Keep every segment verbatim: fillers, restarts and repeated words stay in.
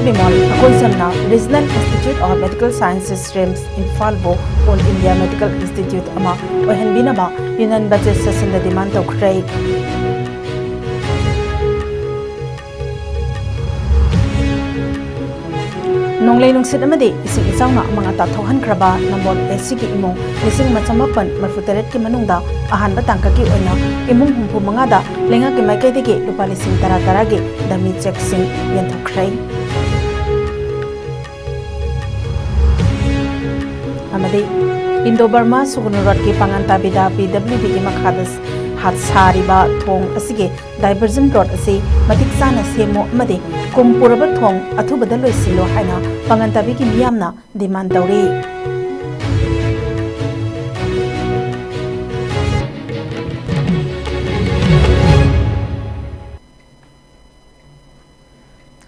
ꯕꯤꯃꯣꯜ ꯑꯀꯣꯏꯖꯝꯅ Regional Institute of Medical Sciences, RIMS, ꯏꯝꯐꯥꯜꯕꯨ All India Medical Institute ꯑꯃ ꯑꯣꯏꯍꯟꯕꯤꯅꯕ Union Budget Sessionꯗ demand ꯇꯧꯈ꯭ꯔꯦ꯫ ꯅꯣꯡꯂꯩ ꯅꯨꯡꯁꯤꯠ ꯑꯃꯗꯤ ꯏꯁꯤꯡ ꯏꯆꯥꯎꯅ ꯑꯃꯥꯡ ꯑꯇꯥ ꯊꯣꯛꯍꯟꯈ꯭ꯔꯕ ꯅꯝꯕꯣꯜ ꯑꯦꯁꯤꯒꯤ ꯏꯃꯨꯡ ꯂꯤꯁꯤꯡ ꯑꯃ ꯆꯃꯥꯄꯟ ꯃꯔꯤꯐꯨ ꯇꯔꯦꯠꯀꯤ ꯃꯅꯨꯡꯗ ꯑꯍꯥꯟꯕ ꯇꯥꯡꯀꯛꯀꯤ ꯑꯣꯏꯅ ꯏꯃꯨꯡ ꯍꯨꯝꯐꯨ ꯃꯉꯥꯗ ꯂꯩꯉꯥꯛꯀꯤ ꯃꯥꯏꯀꯩꯗꯒꯤ ꯂꯨꯄꯥ ꯂꯤꯁꯤꯡ ꯇꯔꯥ ꯇꯔꯥꯒꯤ dummy chequeꯁꯤꯡ ꯌꯦꯟꯊꯣꯛꯈ꯭ꯔꯦ꯫ ꯑꯃꯗꯤ ꯏꯟꯗꯣ ꯕꯔꯃꯥ ꯁꯨꯒꯨꯅꯨ ꯔꯣꯗꯀꯤ ꯄꯥꯉꯟ ꯇꯥꯕꯤꯗ ꯄꯤ ꯗꯕ꯭ꯂꯤꯎ ꯗꯤꯒꯤ ꯃꯈꯥꯗ ꯍꯥꯠ ꯁꯥꯔꯤꯕ ꯊꯣꯡ ꯑꯁꯤꯒꯤ diversion road ꯑꯁꯤ ꯃꯇꯤꯛ ꯆꯥꯅ ꯁꯦꯝꯃꯨ ꯑꯃꯗꯤ ꯀꯨꯝ ꯄꯨꯔꯕ ꯊꯣꯡ ꯑꯊꯨꯕꯗ ꯂꯣꯏꯁꯤꯜꯂꯨ ꯍꯥꯏꯅ ꯄꯥꯉꯟ ꯇꯥꯕꯤꯒꯤ ꯃꯤꯌꯥꯝꯅ demand ꯇꯧꯔꯤ꯫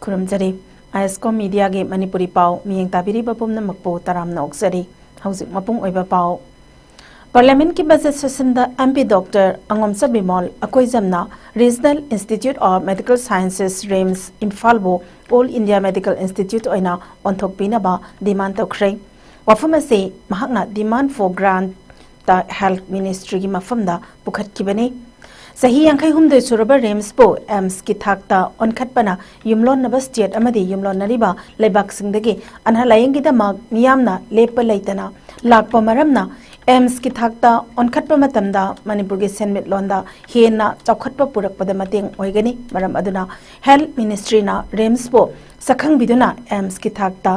ꯈꯨꯔꯨꯝꯖꯔꯤ꯫ ꯑꯥꯏ ꯑꯦꯁ ꯀꯣꯝ ꯃꯤꯗꯤꯌꯥꯒꯤ ꯃꯅꯤꯄꯨꯔꯤ ꯄꯥꯎ ꯃꯤꯠꯌꯦꯡ ꯇꯥꯕꯤꯔꯤꯕ ꯄꯨꯝꯅꯃꯛꯄꯨ ꯇꯔꯥꯝꯅ ꯑꯣꯛꯆꯔꯤ꯫ ꯍꯧꯖꯤꯛ ꯃꯄꯨꯡ ꯑꯣꯏꯕ ꯄꯥꯎ꯫ ꯄꯥꯔꯂꯤꯌꯥꯃꯦꯟꯠꯀꯤ ꯕꯖꯦꯠ ꯁꯦꯁꯟꯗ M P doctor Angomcha Bimol ꯑꯀꯣꯏꯖꯝꯅ Regional Institute of Medical Sciences, RIMS, ꯏꯝꯐꯥꯜꯕꯨ All India Medical Institute ꯑꯣꯏꯅ ꯑꯣꯟꯊꯣꯛꯄꯤꯅꯕ demand ꯇꯧꯈ꯭ꯔꯦ꯫ ꯋꯥꯐꯝ ꯑꯁꯤ ꯃꯍꯥꯛꯅ demand for grant ꯇ Health Ministryꯒꯤ ꯃꯐꯝꯗ ꯄꯨꯈꯠꯈꯤꯕꯅꯤ꯫ ꯆꯍꯤ ꯌꯥꯡꯈꯩ ꯍꯨꯝꯗꯣꯏ ꯁꯨꯔꯕ RIMSꯄꯨ AIIMSꯀꯤ ꯊꯥꯛꯇ ꯑꯣꯟꯈꯠꯄꯅ ꯌꯨꯝꯂꯣꯟꯅꯕ state ꯑꯃꯗꯤ ꯌꯨꯝꯂꯣꯟꯅꯔꯤꯕ ꯂꯩꯕꯥꯛꯁꯤꯡꯗꯒꯤ ꯑꯅꯥ ꯂꯥꯌꯦꯡꯒꯤꯗꯃꯛ ꯃꯤꯌꯥꯝꯅ ꯂꯦꯞꯄ ꯂꯩꯇꯅ ꯂꯥꯛꯄ ꯃꯔꯝꯅ AIIMSꯀꯤ ꯊꯥꯛꯇ ꯑꯣꯟꯈꯠꯄ ꯃꯇꯝꯗ ꯃꯅꯤꯄꯨꯔꯒꯤ ꯁꯦꯟꯃꯤꯠꯂꯣꯟꯗ ꯍꯦꯟꯅ ꯆꯥꯎꯈꯠꯄ ꯄꯨꯔꯛꯄꯗ ꯃꯇꯦꯡ ꯑꯣꯏꯒꯅꯤ꯫ ꯃꯔꯝ ꯑꯗꯨꯅ Health Ministryꯅ RIMSꯄꯨ ꯁꯛꯈꯪꯕꯤꯗꯨꯅ AIIMSꯀꯤ ꯊꯥꯛꯇ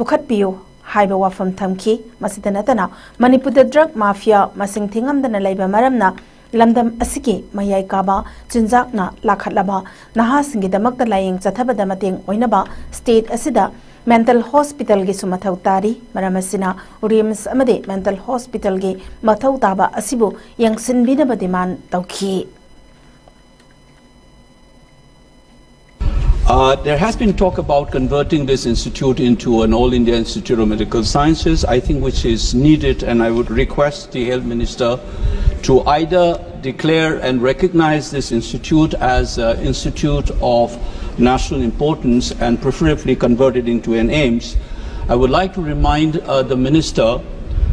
ꯄꯨꯈꯠꯄꯤꯌꯨ ꯍꯥꯏꯕ ꯋꯥꯐꯝ ꯊꯝꯈꯤ꯫ ꯃꯁꯤꯗ ꯅꯠꯇꯅ ꯃꯅꯤꯄꯨꯔꯗ drug mafia ꯃꯁꯤꯡ ꯊꯤꯉꯝꯗꯅ ꯂꯩꯕ ꯃꯔꯝꯅ ꯂꯝꯗꯝ ꯑꯁꯤꯒꯤ ꯃꯌꯥꯏ ꯀꯥꯕ ꯆꯤꯟꯖꯥꯛꯅ ꯂꯥꯈꯠꯂꯕ ꯅꯍꯥꯁꯤꯡꯒꯤꯗꯃꯛꯇ ꯂꯥꯌꯦꯡ ꯆꯠꯊꯕꯗ ꯃꯇꯦꯡ ꯑꯣꯏꯅꯕ state ꯑꯁꯤꯗ mental hospitalꯒꯤꯁꯨ ꯃꯊꯧ ꯇꯥꯔꯤ꯫ ꯃꯔꯝ ꯑꯁꯤꯅ RIMS ꯑꯃꯗꯤ mental hospitalꯒꯤ ꯃꯊꯧ ꯇꯥꯕ ꯑꯁꯤꯕꯨ ꯌꯦꯡꯁꯤꯟꯕꯤꯅꯕ demand ꯇꯧꯈꯤ꯫ Uh, there has been talk about converting this institute into an All India Institute of Medical Sciences, I think which is needed, and I would request the Health Minister to either declare and recognize this institute as an institute of national importance and preferably convert it into an AIIMS. I would like to remind uh, the minister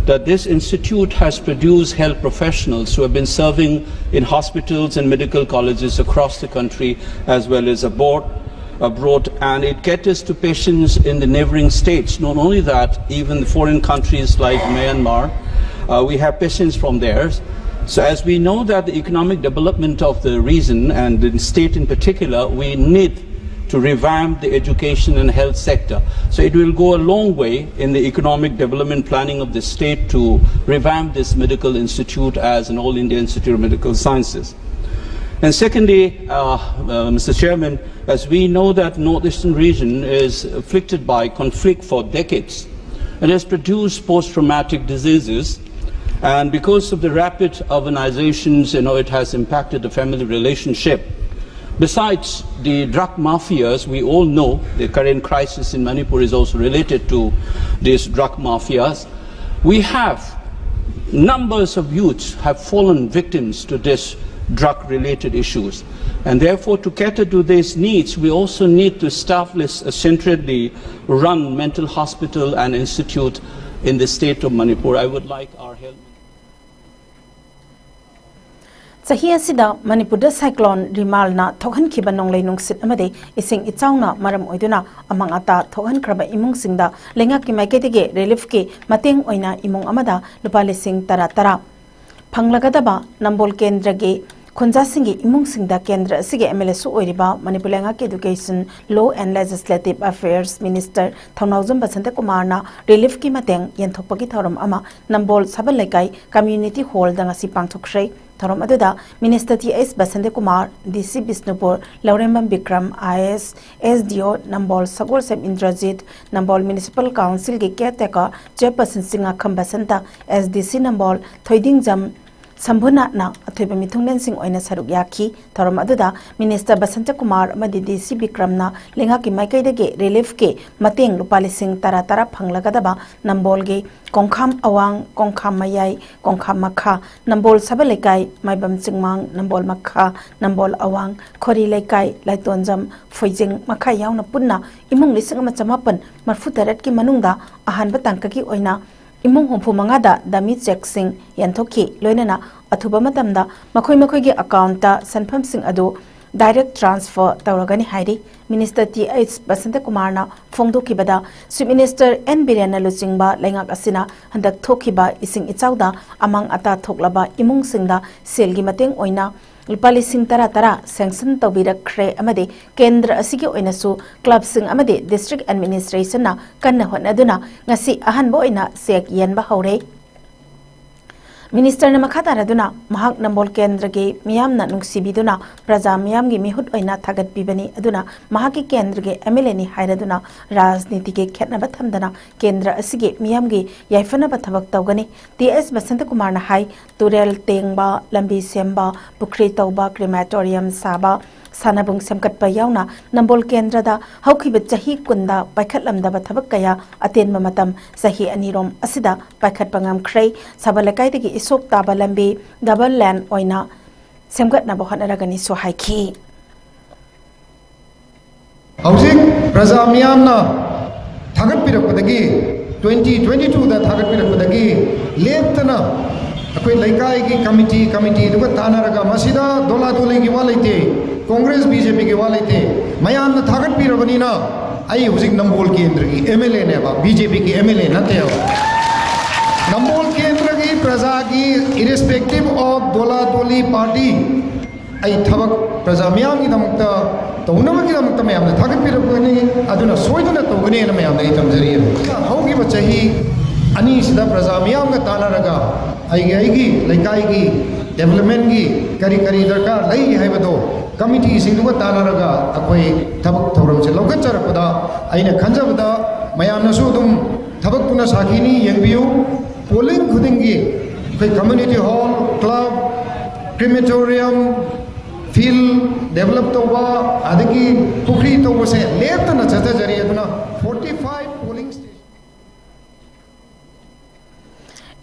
that this institute has produced health professionals who have been serving in hospitals and medical colleges across the country as well as abroad, abroad, and it caters to patients in the neighboring states. Not only that, even foreign countries like Myanmar, uh, we have patients from there. So as we know that the economic development of the region and the state in particular, we need to revamp the education and health sector. So it will go a long way in the economic development planning of the state to revamp this medical institute as an all India Institute of Medical Sciences. And secondly, uh, uh, Mister Chairman, as we know that Northeastern region is afflicted by conflict for decades, it has produced post-traumatic diseases, and because of the rapid urbanizations, you know, it has impacted the family relationship. Besides the drug mafias, we all know the current crisis in Manipur is also related to these drug mafias. We have numbers of youths have fallen victims to this drug-related issues. And therefore, to cater to these needs, we also need to establish a centrally run mental hospital and institute in the state of Manipur. I would like our help. ꯆꯍꯤ ꯑꯁꯤꯗ ꯃꯅꯤꯄꯨꯔꯗ cyclone ꯔꯤꯃꯥꯜꯅ ꯊꯣꯛꯍꯟꯈꯤꯕ ꯅꯣꯡꯂꯩ ꯅꯨꯡꯁꯤꯠ ꯑꯃꯗꯤ ꯏꯁꯤꯡ ꯏꯆꯥꯎꯅ ꯃꯔꯝ ꯑꯣꯏꯗꯨꯅ ꯑꯃꯥꯡ ꯑꯇꯥ ꯊꯣꯛꯍꯟꯈ꯭ꯔꯕ ꯏꯃꯨꯡꯁꯤꯡꯗ ꯂꯩꯉꯥꯛꯀꯤ ꯃꯥꯏꯀꯩꯗꯒꯤ ꯔꯤꯂꯤꯐꯀꯤ ꯃꯇꯦꯡ ꯑꯣꯏꯅ ꯏꯃꯨꯡ ꯑꯃꯗ ꯂꯨꯄꯥ ꯂꯤꯁꯤꯡ ꯇꯔꯥ ꯇꯔꯥ ꯐꯪꯂꯒꯗꯕ ꯅꯝꯕꯣꯜ ꯀꯦꯟꯗ꯭ꯔꯒꯤ ꯈꯨꯟꯖꯥꯁꯤꯡꯒꯤ ꯏꯃꯨꯡꯁꯤꯡꯗ ꯀꯦꯟꯗ꯭ꯔ ꯑꯁꯤꯒꯤ ꯑꯦꯝ ꯑꯦꯜ ꯑꯦꯁꯨ ꯑꯣꯏꯔꯤꯕ ꯃꯅꯤꯄꯨꯔ ꯂꯩꯉꯥꯛꯀꯤ Education, Law and Legislative Affairs Minister ꯊꯧꯅꯥꯎꯖꯝ ꯕꯁꯟꯇ ꯀꯨꯃꯥꯔꯅ ꯔꯤꯂꯤꯐꯀꯤ ꯃꯇꯦꯡ ꯌꯦꯟꯊꯣꯛꯄꯒꯤ ꯊꯧꯔꯝ ꯑꯃ ꯅꯝꯕꯣꯜ ꯁꯥꯕꯜ ꯂꯩꯀꯥꯏ ꯀꯝꯃ꯭ꯌꯨꯅꯤꯇꯤ ꯍꯣꯜꯗ ꯉꯁꯤ ꯄꯥꯡꯊꯣꯛꯈ꯭ꯔꯦ꯫ ꯊꯧꯔꯝ ꯑꯗꯨꯗ minister T H Basanta Kumar, D C Bishnupur, Laurembam Bikram, I A S, S D ꯑꯣ ꯅꯝꯕꯣꯜ ꯁꯒꯣꯜꯁꯦꯝ ꯏꯟꯗ꯭ꯔꯖꯤꯠ, ꯅꯝꯕꯣꯜ ꯃ꯭ꯌꯨꯅꯤꯁꯤꯄꯥꯜ ꯀꯥꯎꯟꯁꯤꯜꯒꯤ caretaker chairperson Chingakham Basanta, S D C Nambol ꯊꯣꯏꯗꯤꯡꯖꯝ ꯁꯝꯕꯨꯅꯥꯠꯅ ꯑꯊꯣꯏꯕ ꯃꯤꯊꯨꯡꯂꯦꯟꯁꯤꯡ ꯑꯣꯏꯅ ꯁꯔꯨꯛ ꯌꯥꯈꯤ꯫ ꯊꯧꯔꯝ ꯑꯗꯨꯗ ꯃꯤꯅꯤꯁꯇꯔ ꯕꯁꯟꯇ ꯀꯨꯃꯥꯔ ꯑꯃꯗꯤ ꯗꯤ ꯁꯤ ꯕꯤꯀ꯭ꯔꯝꯅ ꯂꯩꯉꯥꯛꯀꯤ ꯃꯥꯏꯀꯩꯗꯒꯤ ꯔꯤꯂꯤꯐꯀꯤ ꯃꯇꯦꯡ ꯂꯨꯄꯥ ꯂꯤꯁꯤꯡ ꯇꯔꯥ ꯇꯔꯥ ꯐꯪꯂꯒꯗꯕ ꯅꯝꯕꯣꯜꯒꯤ ꯀꯣꯡꯈꯥꯝ ꯑꯋꯥꯡ, ꯀꯣꯡꯈꯥꯝ ꯃꯌꯥꯏ, ꯀꯣꯡꯈꯥꯝ ꯃꯈꯥ, ꯅꯝꯕꯣꯜ ꯁꯕ ꯂꯩꯀꯥꯏ, ꯃꯥꯏꯕꯝ ꯆꯤꯡꯃꯥꯡ, ꯅꯝꯕꯣꯜ ꯃꯈꯥ, ꯅꯝꯕꯣꯜ ꯑꯋꯥꯡ, ꯈꯣꯔꯤ ꯂꯩꯀꯥꯏ, ꯂꯥꯏꯇꯣꯟꯖꯝ, ꯐꯣꯏꯖꯤꯡ ꯃꯈꯥ ꯌꯥꯎꯅ ꯄꯨꯟꯅ ꯏꯃꯨꯡ ꯂꯤꯁꯤꯡ ꯑꯃ ꯆꯃꯥꯄꯟ ꯃꯔꯤꯐꯨ ꯇꯔꯦꯠꯀꯤ ꯃꯅꯨꯡꯗ ꯑꯍꯥꯟꯕ ꯇꯥꯡꯀꯛꯀꯤ ꯑꯣꯏꯅ ꯏꯃꯨꯡ ꯍꯨꯝꯐꯨ ꯃꯉꯥꯗ ꯗꯃꯤ ꯆꯦꯛꯁꯤꯡ ꯌꯦꯟꯊꯣꯛꯈꯤ꯫ ꯂꯣꯏꯅꯅ ꯑꯊꯨꯕ ꯃꯇꯝꯗ ꯃꯈꯣꯏ ꯃꯈꯣꯏꯒꯤ ꯑꯦꯀꯥꯎꯟꯠꯇ ꯁꯦꯟꯐꯝꯁꯤꯡ ꯑꯗꯨ ꯗꯥꯏꯔꯦꯛ ꯇ꯭ꯔꯥꯟꯁꯐꯔ ꯇꯧꯔꯒꯅꯤ ꯍꯥꯏꯔꯤ꯫ ꯃꯤꯅꯤꯁꯇꯔ ꯇꯤ ꯑꯩꯆ ꯕꯁꯟꯇꯀꯨꯃꯥꯔꯅ ꯐꯣꯡꯗꯣꯛꯈꯤꯕꯗ, ꯆꯤꯐ ꯃꯤꯅꯤꯁꯇꯔ ꯑꯦꯟ ꯕꯤꯔꯦꯟꯅ ꯂꯨꯆꯤꯡꯕ ꯂꯩꯉꯥꯛ ꯑꯁꯤꯅ ꯍꯟꯗꯛ ꯊꯣꯛꯈꯤꯕ ꯏꯁꯤꯡ ꯏꯆꯥꯎꯗ ꯑꯃꯥꯡ ꯑꯇꯥ ꯊꯣꯛꯂꯕ ꯏꯃꯨꯡꯁꯤꯡꯗ ꯁꯦꯜꯒꯤ ꯃꯇꯦꯡ ꯑꯣꯏꯅ ꯂꯨꯄꯥ ꯂꯤꯁꯤꯡ ꯇꯔꯥ ꯇꯔꯥ ꯁꯦꯡꯁꯟ ꯇꯧꯕꯤꯔꯛꯈ꯭ꯔꯦ ꯑꯃꯗꯤ ꯀꯦꯟꯗ꯭ꯔ ꯑꯁꯤꯒꯤ ꯑꯣꯏꯅꯁꯨ ꯀ꯭ꯂꯕꯁꯤꯡ ꯑꯃꯗꯤ ꯗꯤꯁꯇ꯭ꯔꯤꯛ ꯑꯦꯗꯃꯤꯅꯤꯁꯇ꯭ꯔꯦꯁꯟꯅ ꯀꯟꯅ ꯍꯣꯠꯅꯗꯨꯅ ꯉꯁꯤ ꯑꯍꯥꯟꯕ ꯑꯣꯏꯅ ꯆꯦꯛ ꯌꯦꯟꯕ ꯍꯧꯔꯦ꯫ ꯃꯤꯅꯤꯁꯇꯔꯅ ꯃꯈꯥ ꯇꯥꯔꯗꯨꯅ, ꯃꯍꯥꯛ ꯅꯝꯕꯣꯜ ꯀꯦꯟꯗ꯭ꯔꯒꯤ ꯃꯤꯌꯥꯝꯅ ꯅꯨꯡꯁꯤꯕꯤꯗꯨꯅ ꯄ꯭ꯔꯖꯥ ꯃꯤꯌꯥꯝꯒꯤ ꯃꯤꯍꯨꯠ ꯑꯣꯏꯅ ꯊꯥꯒꯠꯄꯤꯕꯅꯤ, ꯑꯗꯨꯅ ꯃꯍꯥꯛꯀꯤ ꯀꯦꯟꯗ꯭ꯔꯒꯤ ꯑꯦꯝ ꯑꯦꯜ ꯑꯦꯅꯤ ꯍꯥꯏꯔꯗꯨꯅ ꯔꯥꯖꯅꯤꯇꯤꯒꯤ ꯈꯦꯠꯅꯕ ꯊꯝꯗꯅ ꯀꯦꯟꯗ꯭ꯔ ꯑꯁꯤꯒꯤ ꯃꯤꯌꯥꯝꯒꯤ ꯌꯥꯏꯐꯅꯕ ꯊꯕꯛ ꯇꯧꯒꯅꯤ꯫ ꯇꯤ ꯑꯦꯁ ꯕꯁꯟꯇꯀꯨꯃꯥꯔꯅ ꯍꯥꯏ, ꯇꯨꯔꯦꯜ ꯇꯦꯡꯕ, ꯂꯝꯕꯤ ꯁꯦꯝꯕ, ꯄꯨꯈ꯭ꯔꯤ ꯇꯧꯕ, ꯀ꯭ꯔꯤꯃꯥꯇꯣꯔꯤꯌꯝ ꯁꯥꯕ, ꯁꯥꯟꯅꯕꯨꯡ ꯁꯦꯝꯒꯠꯄ ꯌꯥꯎꯅ ꯅꯝꯕꯣꯜ ꯀꯦꯟꯗ꯭ꯔꯗ ꯍꯧꯈꯤꯕ ꯆꯍꯤ ꯀꯨꯟꯗ ꯄꯥꯏꯈꯠꯂꯝꯗꯕ ꯊꯕꯛ ꯀꯌꯥ ꯑꯇꯦꯟꯕ ꯃꯇꯝ ꯆꯍꯤ ꯑꯅꯤꯔꯣꯝ ꯑꯁꯤꯗ ꯄꯥꯏꯈꯠꯄ ꯉꯝꯈ꯭ꯔꯦ꯫ ꯁꯕ ꯂꯩꯀꯥꯏꯗꯒꯤ ꯏꯁꯣꯛ ꯇꯥꯕ ꯂꯝꯕꯤ ꯗꯕꯜ ꯂꯦꯟ ꯑꯣꯏꯅ ꯁꯦꯝꯒꯠꯅꯕ ꯍꯣꯠꯅꯔꯒꯅꯤꯁꯨ ꯍꯥꯏꯈꯤ꯫ ꯍꯧꯖꯤꯛ ꯄ꯭ꯔꯖꯥ ꯃꯤꯌꯥꯝꯅ ꯊꯥꯒꯠꯄꯤꯔꯛꯄꯗꯒꯤ, ꯇ꯭ꯋꯦꯟꯇꯤ ꯇ꯭ꯋꯦꯟꯇꯤ ꯇꯨꯗ ꯊꯥꯒꯠꯄꯤꯔꯛꯄꯗꯒꯤ ꯂꯦꯞꯇꯅ ꯑꯩꯈꯣꯏ ꯂꯩꯀꯥꯏꯒꯤ ꯀꯃꯤꯇꯤ, ꯀꯃꯤꯇꯤꯗꯨꯒ ꯇꯥꯟꯅꯔꯒ, ꯃꯁꯤꯗ ꯗꯣꯂꯥꯗꯣꯂꯤꯒꯤ ꯋꯥ ꯂꯩꯇꯦ, ꯀꯣꯡꯒ꯭ꯔꯦꯁ ꯕꯤ ꯖꯦ ꯄꯤꯒꯤ ꯋꯥ ꯂꯩꯇꯦ, ꯃꯌꯥꯝꯅ ꯊꯥꯒꯠꯄꯤꯔꯕꯅꯤꯅ ꯑꯩ ꯍꯧꯖꯤꯛ ꯅꯝꯕꯣꯜ ꯀꯦꯟꯗ꯭ꯔꯒꯤ ꯑꯦꯝ ꯑꯦꯜ ꯑꯦꯅꯦꯕ, ꯕꯤ ꯖꯦ ꯄꯤꯒꯤ ꯑꯦꯝ ꯑꯦꯜ ꯑꯦ ꯅꯠꯇꯦꯕ꯫ ꯅꯝꯕꯣꯜ ꯀꯦꯟꯗ꯭ꯔꯒꯤ ꯄ꯭ꯔꯖꯥꯒꯤ irrespective of ꯗꯣꯂꯥꯗꯣꯂꯤ ꯄꯥꯔꯇꯤ, ꯑꯩ ꯊꯕꯛ ꯄ꯭ꯔꯖꯥ ꯃꯤꯌꯥꯝꯒꯤꯗꯃꯛꯇ ꯇꯧꯅꯕꯒꯤꯗꯃꯛꯇ ꯃꯌꯥꯝꯅ ꯊꯥꯒꯠꯄꯤꯔꯛꯄꯅꯤ, ꯑꯗꯨꯅ ꯁꯣꯏꯗꯅ ꯇꯧꯒꯅꯦꯅ ꯃꯌꯥꯝꯗ ꯑꯩ ꯊꯝꯖꯔꯤ꯫ ꯍꯧꯈꯤꯕ ꯆꯍꯤ ꯑꯅꯤꯁꯤꯗ ꯄ꯭ꯔꯖꯥ ꯃꯤꯌꯥꯝꯒ ꯇꯥꯟꯅꯔꯒ ꯑꯩꯒꯤ, ꯑꯩꯒꯤ ꯂꯩꯀꯥꯏꯒꯤ ꯗꯦꯕꯂꯞꯃꯦꯟꯒꯤ ꯀꯔꯤ ꯀꯔꯤ ꯗꯔꯀꯥꯔ ꯂꯩ ꯍꯥꯏꯕꯗꯣ ꯀꯃꯤꯇꯤꯁꯤꯡꯗꯨꯒ ꯇꯥꯟꯅꯔꯒ ꯑꯩꯈꯣꯏ ꯊꯕꯛ ꯊꯧꯔꯝꯁꯦ ꯂꯧꯈꯠꯆꯔꯛꯄꯗ, ꯑꯩꯅ ꯈꯟꯖꯕꯗ ꯃꯌꯥꯝꯅꯁꯨ ꯑꯗꯨꯝ ꯊꯕꯛꯇꯨꯅ ꯁꯥꯈꯤꯅꯤ, ꯌꯦꯡꯕꯤꯌꯨ꯫ ꯄꯣꯂꯤꯡ ꯈꯨꯗꯤꯡꯒꯤ ꯑꯩꯈꯣꯏ community hall, club, crematorium, field develop ꯇꯧꯕ, ꯑꯗꯒꯤ ꯄꯨꯈ꯭ꯔꯤ ꯇꯧꯕꯁꯦ ꯂꯦꯞꯇꯅ ꯆꯠꯊꯖꯔꯤ꯫ ꯑꯗꯨꯅ forty five polling station.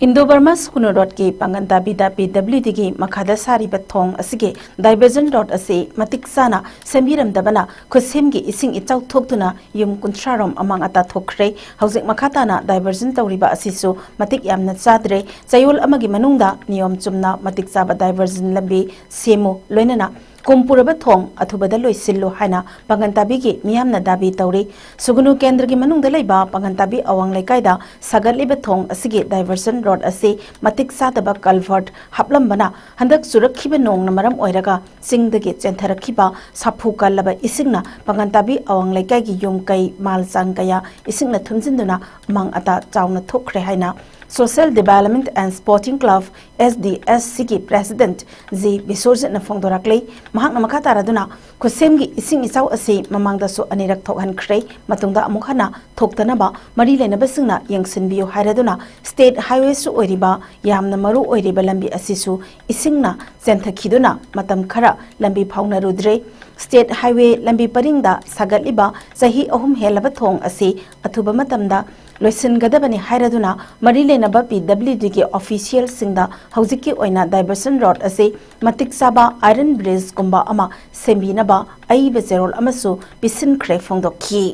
Indo Burma Sugnu ꯔꯣꯗꯀꯤ ꯄꯥꯡꯒꯟ ꯇꯥꯕꯤꯗ ꯄꯤ ꯗꯕ꯭ꯂꯤꯎ ꯗꯤꯒꯤ ꯃꯈꯥꯗ ꯁꯥꯔꯤꯕ ꯊꯣꯡ ꯑꯁꯤꯒꯤ ꯗꯥꯏꯚꯔꯖꯟ ꯔꯣꯗ ꯑꯁꯤ ꯃꯇꯤꯛ ꯆꯥꯅ ꯁꯦꯝꯕꯤꯔꯝꯗꯕꯅ ꯈꯨꯠꯁꯦꯝꯒꯤ ꯏꯁꯤꯡ ꯏꯆꯥꯎ ꯊꯣꯛꯇꯨꯅ ꯌꯨꯝ ꯀꯨꯟꯊ꯭ꯔꯥ ꯔꯣꯝ ꯑꯃꯥꯡ ꯑꯇꯥ ꯊꯣꯛꯈ꯭ꯔꯦ꯫ ꯍꯧꯖꯤꯛ ꯃꯈꯥ ꯇꯥꯅ ꯗꯥꯏꯚꯔꯖꯟ ꯇꯧꯔꯤꯕ ꯑꯁꯤꯁꯨ ꯃꯇꯤꯛ ꯌꯥꯝꯅ ꯆꯥꯗ꯭ꯔꯦ꯫ ꯆꯌꯣꯜ ꯑꯃꯒꯤ ꯃꯅꯨꯡꯗ ꯅꯤꯌꯣꯝ ꯆꯨꯝꯅ ꯃꯇꯤꯛ ꯆꯥꯕ ꯗꯥꯏꯚꯔꯖꯟ ꯂꯝꯕꯤ ꯁꯦꯝꯃꯨ, ꯂꯣꯏꯅꯅ ꯀꯨꯝ ꯄꯨꯔꯕ ꯊꯣꯡ ꯑꯊꯨꯕꯗ ꯂꯣꯏꯁꯤꯜꯂꯨ ꯍꯥꯏꯅ ꯄꯥꯡꯒꯟ ꯇꯥꯕꯤꯒꯤ ꯃꯤꯌꯥꯝꯅ ꯗꯥꯕꯤ ꯇꯧꯔꯤ꯫ ꯁꯨꯒꯨꯅꯨ ꯀꯦꯟꯗ꯭ꯔꯒꯤ ꯃꯅꯨꯡꯗ ꯂꯩꯕ ꯄꯥꯡꯒꯟ ꯇꯥꯕꯤ ꯑꯋꯥꯡ ꯂꯩꯀꯥꯏꯗ ꯁꯥꯒꯠꯂꯤꯕ ꯊꯣꯡ ꯑꯁꯤꯒꯤ ꯗꯥꯏꯚꯔꯁꯟ ꯔꯣꯗ ꯑꯁꯤ ꯃꯇꯤꯛ ꯆꯥꯗꯕ ꯀꯜꯚꯔꯠ ꯍꯥꯞꯂꯝꯕꯅ ꯍꯟꯗꯛ ꯆꯨꯔꯛꯈꯤꯕ ꯅꯣꯡꯅ ꯃꯔꯝ ꯑꯣꯏꯔꯒ ꯆꯤꯡꯗꯒꯤ ꯆꯦꯟꯊꯔꯛꯈꯤꯕ ꯁꯥꯐꯨ ꯀꯜꯂꯕ ꯏꯁꯤꯡꯅ ꯄꯥꯡꯒꯟ ꯇꯥꯕꯤ ꯑꯋꯥꯡ ꯂꯩꯀꯥꯏꯒꯤ ꯌꯨꯝ ꯀꯩ ꯃꯥꯜ ꯆꯥꯡ ꯀꯌꯥ ꯏꯁꯤꯡꯅ ꯊꯨꯝꯖꯤꯟꯗꯨꯅ ꯑꯃꯥꯡ ꯑꯇꯥ ꯆꯥꯎꯅ ꯊꯣꯛꯈ꯭ꯔꯦ ꯍꯥꯏꯅ Social Development and Sporting Club, S D S C ꯒꯤ president ꯖꯤ ꯕꯤꯁꯣꯔꯖꯤꯠꯅ ꯐꯣꯡꯗꯣꯔꯛꯂꯤ꯫ ꯃꯍꯥꯛꯅ ꯃꯈꯥ ꯇꯥꯔꯗꯨꯅ, ꯈꯨꯠꯁꯦꯝꯒꯤ ꯏꯁꯤꯡ ꯏꯆꯥꯎ ꯑꯁꯤ ꯃꯃꯥꯡꯗꯁꯨ ꯑꯅꯤꯔꯛ ꯊꯣꯛꯍꯟꯈ꯭ꯔꯦ, ꯃꯇꯨꯡꯗ ꯑꯃꯨꯛ ꯍꯟꯅ ꯊꯣꯛꯇꯅꯕ ꯃꯔꯤ ꯂꯩꯅꯕꯁꯤꯡꯅ ꯌꯦꯡꯁꯤꯟꯕꯤꯌꯨ ꯍꯥꯏꯔꯗꯨꯅ, state highwayꯁꯨ ꯑꯣꯏꯔꯤꯕ ꯌꯥꯝꯅ ꯃꯔꯨ ꯑꯣꯏꯔꯤꯕ ꯂꯝꯕꯤ ꯑꯁꯤꯁꯨ ꯏꯁꯤꯡꯅ ꯆꯦꯟꯊꯈꯤꯗꯨꯅ ꯃꯇꯝ ꯈꯔ ꯂꯝꯕꯤ ꯐꯥꯎꯅꯔꯨꯗ꯭ꯔꯦ꯫ State highway ꯂꯝꯕꯤ ꯄꯔꯤꯡꯗ ꯁꯥꯒꯠꯂꯤꯕ ꯆꯍꯤ ꯑꯍꯨꯝ ꯍꯦꯜꯂꯕ ꯊꯣꯡ ꯑꯁꯤ ꯑꯊꯨꯕ ꯃꯇꯝꯗ ꯂꯣꯏꯁꯤꯟꯒꯗꯕꯅꯤ ꯍꯥꯏꯔꯗꯨꯅ, ꯃꯔꯤ ꯂꯩꯅꯕ ꯄꯤ ꯗꯕ꯭ꯂꯤꯎ ꯗꯤꯒꯤ officialꯁꯤꯡꯗ ꯍꯧꯖꯤꯛꯀꯤ ꯑꯣꯏꯅ diversion road ꯑꯁꯤ ꯃꯇꯤꯛ ꯆꯥꯕ iron bridgeꯒꯨꯝꯕ ꯑꯃ ꯁꯦꯝꯕꯤꯅꯕ ꯑꯏꯕ ꯆꯦꯔꯣꯜ ꯑꯃꯁꯨ ꯄꯤꯁꯤꯟꯈ꯭ꯔꯦ ꯐꯣꯡꯗꯣꯛꯈꯤ꯫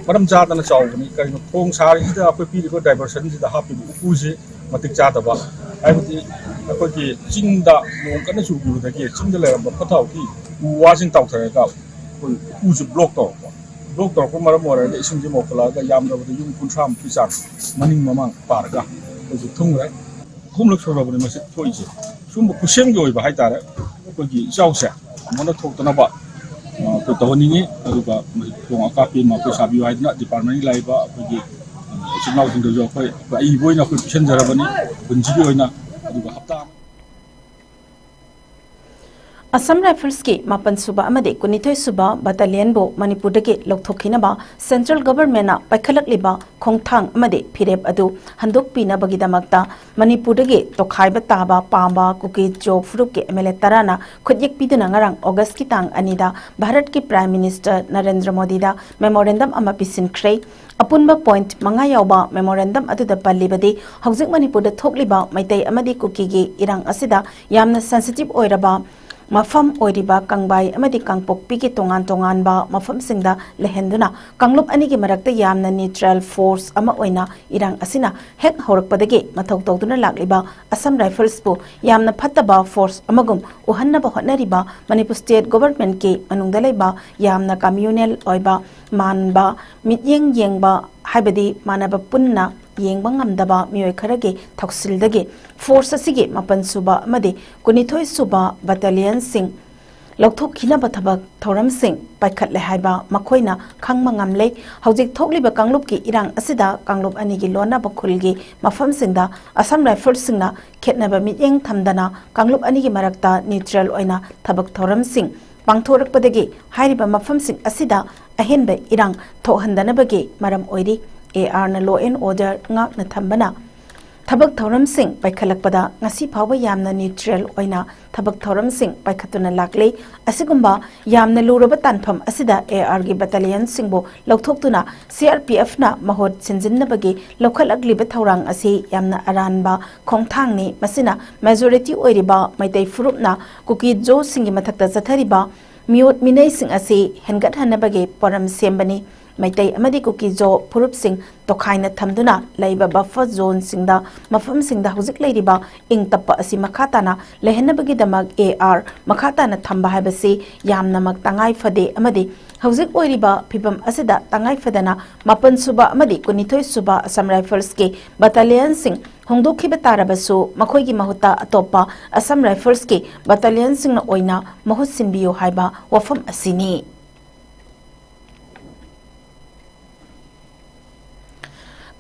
ꯃꯔꯝ ꯆꯥꯗꯅ ꯆꯥꯎꯕꯅꯤ꯫ ꯀꯔꯤꯅꯣ, ꯊꯣꯡ ꯁꯥꯔꯤꯁꯤꯗ ꯑꯩꯈꯣꯏ ꯄꯤꯔꯤꯕ diversionꯁꯤꯗ ꯍꯥꯞꯄꯤꯕ ꯎꯀꯨꯁꯤ ꯃꯇꯤꯛ ꯆꯥꯗꯕ, ꯍꯥꯏꯕꯗꯤ ꯑꯩꯈꯣꯏꯒꯤ ꯆꯤꯡꯗ ꯅꯣꯡ ꯀꯟꯅ ꯆꯨꯈꯤꯕꯗꯒꯤ ꯆꯤꯡꯗ ꯂꯩꯔꯝꯕ ꯐꯠꯇ ꯍꯥꯎꯊꯤ ꯎ ꯋꯥꯁꯤꯡ ꯇꯥꯎꯊꯔꯒ ꯑꯩꯈꯣꯏ ꯎꯀꯨꯁꯤ block ꯇꯧꯔꯛꯄ꯫ Block ꯇꯧꯔꯛꯄ ꯃꯔꯝ ꯑꯣꯏꯔꯒ ꯏꯁꯤꯡꯁꯤ ꯃꯣꯠꯈꯠꯂꯛꯑꯒ ꯌꯥꯝꯗ꯭ꯔꯕꯗ ꯌꯨꯝ ꯀꯨꯟꯊ꯭ꯔꯥꯃꯨꯛꯀꯤ ꯆꯥꯡ ꯃꯅꯤꯡ ꯃꯃꯥꯡ ꯄꯥꯔꯒ ꯑꯩꯈꯣꯏꯁꯨ ꯊꯨꯡꯈ꯭ꯔꯦ꯫ ꯑꯍꯨꯝꯂꯛ ꯁꯨꯔꯕꯅꯤ ꯃꯁꯤ ꯊꯣꯛꯏꯁꯦ꯫ ꯁꯨꯝꯕ ꯈꯨꯠꯁꯦꯝꯒꯤ ꯑꯣꯏꯕ ꯍꯥꯏꯇꯥꯔꯦ, ꯑꯩꯈꯣꯏꯒꯤ ꯏꯆꯥꯎꯁꯦ ꯑꯃꯨꯛ ꯍꯟꯅ ꯊꯣꯛꯇꯅꯕ ꯑꯩꯈꯣꯏ ꯇꯧꯍꯟꯅꯤꯡꯉꯤ꯫ ꯑꯗꯨꯒ ꯃꯁꯤ ꯊꯣꯡ ꯑꯀꯥꯞꯄꯤ ꯑꯃ ꯑꯩꯈꯣꯏ ꯁꯥꯕꯤꯌꯨ ꯍꯥꯏꯗꯅ departmentꯀꯤ ꯂꯥꯛꯏꯕ ꯑꯩꯈꯣꯏꯒꯤ ꯏꯆꯤꯜ ꯏꯅꯥꯎꯁꯤꯡꯗꯁꯨ ꯑꯩꯈꯣꯏ ꯑꯏꯕ ꯑꯣꯏꯅ ꯑꯩꯈꯣꯏ ꯄꯤꯁꯤꯟꯖꯔꯕꯅꯤ ꯄꯨꯟꯁꯤꯒꯤ ꯑꯣꯏꯅ꯫ ꯑꯗꯨꯒ ꯍꯞꯇꯥ ꯑꯃ ꯑꯁꯥꯝ ꯔꯥꯏꯐꯜꯁꯀꯤ ꯃꯥꯄꯟ ꯁꯨꯕ ꯑꯃꯗꯤ ꯀꯨꯟꯅꯤꯊꯣꯏ ꯁꯨꯕ ꯕꯠꯇꯥꯂꯤꯌꯟꯕꯨ ꯃꯅꯤꯄꯨꯔꯗꯒꯤ ꯂꯧꯊꯣꯛꯈꯤꯅꯕ ꯁꯦꯟꯇ꯭ꯔꯦꯜ ꯒꯚꯔꯟꯃꯦꯟꯠꯅ ꯄꯥꯏꯈꯠꯂꯛꯂꯤꯕ ꯈꯣꯡꯊꯥꯡ ꯑꯃꯗꯤ ꯐꯤꯔꯦꯞ ꯑꯗꯨ ꯍꯟꯗꯣꯛꯄꯤꯅꯕꯒꯤꯗꯃꯛꯇ ꯃꯅꯤꯄꯨꯔꯗꯒꯤ ꯇꯣꯈꯥꯏꯕ ꯇꯥꯕ ꯄꯥꯝꯕ ꯀꯨꯀꯤ ꯖꯣ ꯐꯨꯔꯨꯞꯀꯤ ꯑꯦꯝ ꯑꯦꯜ ꯑꯦ ꯇꯔꯥꯅ ꯈꯨꯠꯌꯦꯛ ꯄꯤꯗꯨꯅ ꯉꯔꯥꯡ ꯑꯣꯒꯁꯀꯤ ꯇꯥꯡ ꯑꯅꯤꯗ ꯚꯥꯔꯠꯀꯤ ꯄ꯭ꯔꯥꯏꯝ ꯃꯤꯅꯤꯁꯇꯔ ꯅꯔꯦꯟꯗ꯭ꯔ ꯃꯣꯗꯤꯗ ꯃꯦꯃꯣꯔꯦꯟꯗꯝ ꯑꯃ ꯄꯤꯁꯤꯟꯈ꯭ꯔꯦ꯫ ꯑꯄꯨꯟꯕ ꯄꯣꯏꯟꯠ ꯃꯉꯥ ꯌꯥꯎꯕ ꯃꯦꯃꯣꯔꯦꯟꯗꯝ ꯑꯗꯨꯗ ꯄꯜꯂꯤꯕꯗꯤ, ꯍꯧꯖꯤꯛ ꯃꯅꯤꯄꯨꯔꯗ ꯊꯣꯛꯂꯤꯕ ꯃꯩꯇꯩ ꯑꯃꯗꯤ ꯀꯨꯀꯤꯒꯤ ꯏꯔꯥꯡ ꯑꯁꯤꯗ ꯌꯥꯝꯅ ꯁꯦꯟꯁꯤꯇꯤꯚ ꯑꯣꯏꯔꯕ ꯃꯐꯝ ꯑꯣꯏꯔꯤꯕ ꯀꯪꯕꯥꯏ ꯑꯃꯗꯤ ꯀꯥꯡꯄꯣꯛꯄꯤꯒꯤ ꯇꯣꯉꯥꯟ ꯇꯣꯉꯥꯟꯕ ꯃꯐꯝꯁꯤꯡꯗ ꯂꯩꯍꯟꯗꯨꯅ ꯀꯥꯡꯂꯨꯞ ꯑꯅꯤꯒꯤ ꯃꯔꯛꯇ ꯌꯥꯝꯅ ꯅ꯭ꯌꯨꯇ꯭ꯔꯦꯜ ꯐꯣꯔꯁ ꯑꯃ ꯑꯣꯏꯅ ꯏꯔꯥꯡ ꯑꯁꯤꯅ ꯍꯦꯛ ꯍꯧꯔꯛꯄꯗꯒꯤ ꯃꯊꯧ ꯇꯧꯗꯨꯅ ꯂꯥꯛꯂꯤꯕ ꯑꯁꯥꯝ ꯔꯥꯏꯐꯜꯁꯄꯨ ꯌꯥꯝꯅ ꯐꯠꯇꯕ ꯐꯣꯔꯁ ꯑꯃꯒꯨꯝ ꯎꯍꯟꯅꯕ ꯍꯣꯠꯅꯔꯤꯕ ꯃꯅꯤꯄꯨꯔ ꯁ꯭ꯇꯦꯠ ꯒꯣꯚꯔꯟꯃꯦꯟꯠꯀꯤ ꯃꯅꯨꯡꯗ ꯂꯩꯕ ꯌꯥꯝꯅ ꯀꯝꯃ꯭ꯌꯨꯅꯦꯜ ꯑꯣꯏꯕ ꯃꯥꯟꯕ ꯃꯤꯠꯌꯦꯡ ꯌꯦꯡꯕ ꯍꯥꯏꯕꯗꯤ ꯃꯥꯟꯅꯕ ꯄꯨꯟꯅ ꯌꯦꯡꯕ ꯉꯝꯗꯕ ꯃꯤꯑꯣꯏ ꯈꯔꯒꯤ ꯊꯧꯁꯤꯜꯗꯒꯤ ꯐꯣꯔꯁ ꯑꯁꯤꯒꯤ ꯃꯥꯄꯟ ꯁꯨꯕ ꯑꯃꯗꯤ ꯀꯨꯟꯅꯤꯊꯣꯏ ꯁꯨꯕ ꯕꯠꯇꯥꯂꯤꯌꯟꯁꯤꯡ ꯂꯧꯊꯣꯛꯈꯤꯅꯕ ꯊꯕꯛ ꯊꯧꯔꯝꯁꯤꯡ ꯄꯥꯏꯈꯠꯂꯦ ꯍꯥꯏꯕ ꯃꯈꯣꯏꯅ ꯈꯪꯕ ꯉꯝꯂꯦ꯫ ꯍꯧꯖꯤꯛ ꯊꯣꯛꯂꯤꯕ ꯀꯥꯡꯂꯨꯞꯀꯤ ꯏꯔꯥꯡ ꯑꯁꯤꯗ ꯀꯥꯡꯂꯨꯞ ꯑꯅꯤꯒꯤ ꯂꯣꯟꯅꯕ ꯈꯨꯜꯒꯤ ꯃꯐꯝꯁꯤꯡꯗ ꯑꯁꯥꯝ ꯔꯥꯏꯐꯜꯁꯤꯡꯅ ꯈꯦꯠꯅꯕ ꯃꯤꯠꯌꯦꯡ ꯊꯝꯗꯅ ꯀꯥꯡꯂꯨꯞ ꯑꯅꯤꯒꯤ ꯃꯔꯛꯇ ꯅ꯭ꯌꯨꯇ꯭ꯔꯦꯜ ꯑꯣꯏꯅ ꯊꯕꯛ ꯊꯧꯔꯝꯁꯤꯡ ꯄꯥꯡꯊꯣꯔꯛꯄꯗꯒꯤ ꯍꯥꯏꯔꯤꯕ ꯃꯐꯝꯁꯤꯡ ꯑꯁꯤꯗ ꯑꯍꯦꯟꯕ ꯏꯔꯥꯡ ꯊꯣꯛꯍꯟꯗꯅꯕꯒꯤ ꯃꯔꯝ ꯑꯣꯏꯔꯤ꯫ ꯑꯦ ꯑꯥꯔꯅ law and order ꯉꯥꯛꯅ ꯊꯝꯕꯅ ꯊꯕꯛ ꯊꯧꯔꯝꯁꯤꯡ ꯄꯥꯏꯈꯠꯂꯛꯄꯗ ꯉꯁꯤ ꯐꯥꯎꯕ ꯌꯥꯝꯅ ꯅ꯭ꯌꯨꯇ꯭ꯔꯦꯜ ꯑꯣꯏꯅ ꯊꯕꯛ ꯊꯧꯔꯝꯁꯤꯡ ꯄꯥꯏꯈꯠꯇꯨꯅ ꯂꯥꯛꯂꯤ꯫ ꯑꯁꯤꯒꯨꯝꯕ ꯌꯥꯝꯅ ꯂꯨꯔꯕ ꯇꯥꯟꯐꯝ ꯑꯁꯤꯗ ꯑꯦ ꯑꯥꯔꯒꯤ ꯕꯠꯇꯥꯂꯤꯌꯟꯁꯤꯡꯕꯨ ꯂꯧꯊꯣꯛꯇꯨꯅ ꯁꯤ ꯑꯥꯔ ꯄꯤ ꯑꯦꯐꯅ ꯃꯍꯨꯠ ꯁꯤꯟꯖꯤꯟꯅꯕꯒꯤ ꯂꯧꯈꯠꯂꯛꯂꯤꯕ ꯊꯧꯔꯥꯡ ꯑꯁꯤ ꯌꯥꯝꯅ ꯑꯔꯥꯟꯕ ꯈꯣꯡꯊꯥꯡꯅꯤ꯫ ꯃꯁꯤꯅ ꯃꯦꯖꯣꯔꯤꯇꯤ ꯑꯣꯏꯔꯤꯕ ꯃꯩꯇꯩ ꯐꯨꯔꯨꯞꯅ ꯀꯨꯀꯤ ꯖꯣꯁꯤꯡꯒꯤ ꯃꯊꯛꯇ ꯆꯠꯊꯔꯤꯕ ꯃꯤꯑꯣꯠ ꯃꯤꯅꯩꯁꯤꯡ ꯑꯁꯤ ꯍꯦꯟꯒꯠꯍꯟꯅꯕꯒꯤ ꯄꯣꯔꯝ ꯁꯦꯝꯕꯅꯤ꯫ ꯃꯩꯇꯩ ꯑꯃꯗꯤ ꯀꯨꯀꯤ ꯖꯣ ꯐꯨꯔꯨꯞꯁꯤꯡ ꯇꯣꯈꯥꯏꯅ ꯊꯝꯗꯨꯅ ꯂꯩꯕ ꯕꯐꯔ ꯖꯣꯟꯁꯤꯡꯗ, ꯃꯐꯝꯁꯤꯡꯗ ꯍꯧꯖꯤꯛ ꯂꯩꯔꯤꯕ ꯏꯪ ꯇꯞꯄ ꯑꯁꯤ ꯃꯈꯥ ꯇꯥꯅ ꯂꯩꯍꯟꯅꯕꯒꯤꯗꯃꯛ ꯑꯦ ꯑꯥꯔ ꯃꯈꯥ ꯇꯥꯅ ꯊꯝꯕ ꯍꯥꯏꯕꯁꯤ ꯌꯥꯝꯅꯃꯛ ꯇꯉꯥꯏ ꯐꯗꯦ ꯑꯃꯗꯤ ꯍꯧꯖꯤꯛ ꯑꯣꯏꯔꯤꯕ ꯐꯤꯚꯝ ꯑꯁꯤꯗ ꯇꯉꯥꯏ ꯐꯗꯅ ꯃꯥꯄꯟ ꯁꯨꯕ ꯑꯃꯗꯤ ꯀꯨꯟꯅꯤꯊꯣꯏ ꯁꯨꯕ ꯑꯁꯥꯝ ꯔꯥꯏꯐꯜꯁꯀꯤ ꯕꯠꯇꯥꯂꯤꯌꯟꯁꯤꯡ ꯍꯣꯡꯗꯣꯛꯈꯤꯕ ꯇꯥꯔꯕꯁꯨ, ꯃꯈꯣꯏꯒꯤ ꯃꯍꯨꯠꯇ ꯑꯇꯣꯞꯄ ꯑꯁꯥꯝ ꯔꯥꯏꯐꯜꯁꯀꯤ ꯕꯠꯇꯥꯂꯤꯌꯟꯁꯤꯡꯅ ꯑꯣꯏꯅ ꯃꯍꯨꯠ ꯁꯤꯟꯕꯤꯌꯨ ꯍꯥꯏꯕ ꯋꯥꯐꯝ ꯑꯁꯤꯅꯤ꯫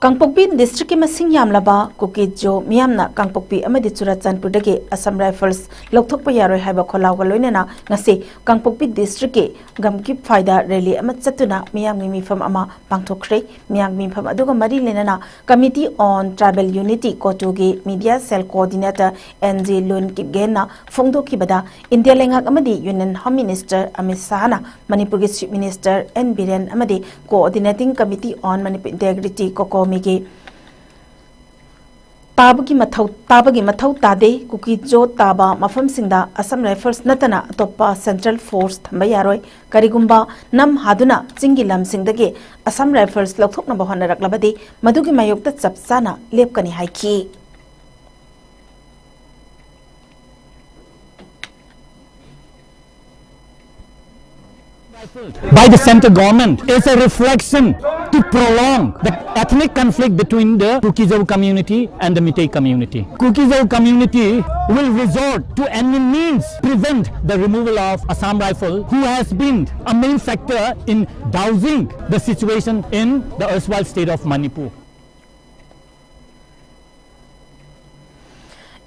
ꯀꯥꯡꯄꯣꯛꯄꯤ ꯗꯤꯁꯇ꯭ꯔꯤꯛꯀꯤ ꯃꯁꯤꯡ ꯌꯥꯝꯂꯕ ꯀꯨꯀꯤ ꯖꯣ ꯃꯤꯌꯥꯝꯅ ꯀꯥꯡꯄꯣꯛꯄꯤ ꯑꯃꯗꯤ ꯆꯨꯔꯆꯥꯟꯄꯨꯔꯗꯒꯤ ꯑꯁꯥꯝ ꯔꯥꯏꯐꯜꯁ ꯂꯧꯊꯣꯛꯄ ꯌꯥꯔꯣꯏ ꯍꯥꯏꯕ ꯈꯣꯜꯂꯥꯎꯒ ꯂꯣꯏꯅꯅ ꯉꯁꯤ ꯀꯥꯡꯄꯣꯛꯄꯤ ꯗꯤꯁꯇ꯭ꯔꯤꯛꯀꯤ ꯒꯝꯒꯤꯞꯐꯥꯏꯗ ꯔꯦꯂꯤ ꯑꯃ ꯆꯠꯇꯨꯅ ꯃꯤꯌꯥꯝꯒꯤ ꯃꯤꯐꯝ ꯑꯃ ꯄꯥꯡꯊꯣꯛꯈ꯭ꯔꯦ꯫ ꯃꯤꯌꯥꯝꯒꯤ ꯃꯤꯐꯝ ꯑꯗꯨꯒ ꯃꯔꯤ ꯂꯩꯅꯅ Committee on Tribal Unity, ꯀꯣꯇꯨꯒꯤ Media Cell Coordinator N G Lun ꯀꯤꯞꯒꯦꯟꯅ ꯐꯣꯡꯗꯣꯛꯈꯤꯕꯗ, ꯏꯟꯗꯤꯌꯥ ꯂꯩꯉꯥꯛ ꯑꯃꯗꯤ Union Home Minister ꯑꯃꯤꯠ ꯁꯥꯍꯅ ꯃꯅꯤꯄꯨꯔꯒꯤ Chief Minister ꯑꯦꯟ ꯕꯤꯔꯦꯟ ꯑꯃꯗꯤ Coordinating Committee on Manipur Integrity, ꯀꯣꯀꯣꯃꯤꯒꯤ ꯇꯥꯕꯒꯤ ꯃꯊꯧ, ꯇꯥꯕꯒꯤ ꯃꯊꯧ ꯇꯥꯗꯦ꯫ ꯀꯨꯀꯤ ꯖꯣ ꯇꯥꯕ ꯃꯐꯝꯁꯤꯡꯗ ꯑꯁꯥꯝ ꯔꯥꯏꯐꯜꯁ ꯅꯠꯇꯅ ꯑꯇꯣꯞꯄ ꯁꯦꯟꯇ꯭ꯔꯦꯜ ꯐꯣꯔꯁ ꯊꯝꯕ ꯌꯥꯔꯣꯏ꯫ ꯀꯔꯤꯒꯨꯝꯕ ꯅꯝ ꯍꯥꯗꯨꯅ ꯆꯤꯡꯒꯤ ꯂꯝꯁꯤꯡꯗꯒꯤ ꯑꯁꯥꯝ ꯔꯥꯏꯐꯜꯁ ꯂꯧꯊꯣꯛꯅꯕ ꯍꯣꯠꯅꯔꯛꯂꯕꯗꯤ ꯃꯗꯨꯒꯤ ꯃꯥꯌꯣꯛꯇ ꯆꯞ ꯆꯥꯅ ꯂꯦꯞꯀꯅꯤ ꯍꯥꯏꯈꯤ꯫ By the centre government is a reflection to prolong the ethnic conflict between the Kuki-Zo community and the Meitei community. Kuki-Zo community will resort to any means prevent the removal of Assam Rifle, who has been a main factor in dousing the situation in the erstwhile state of Manipur.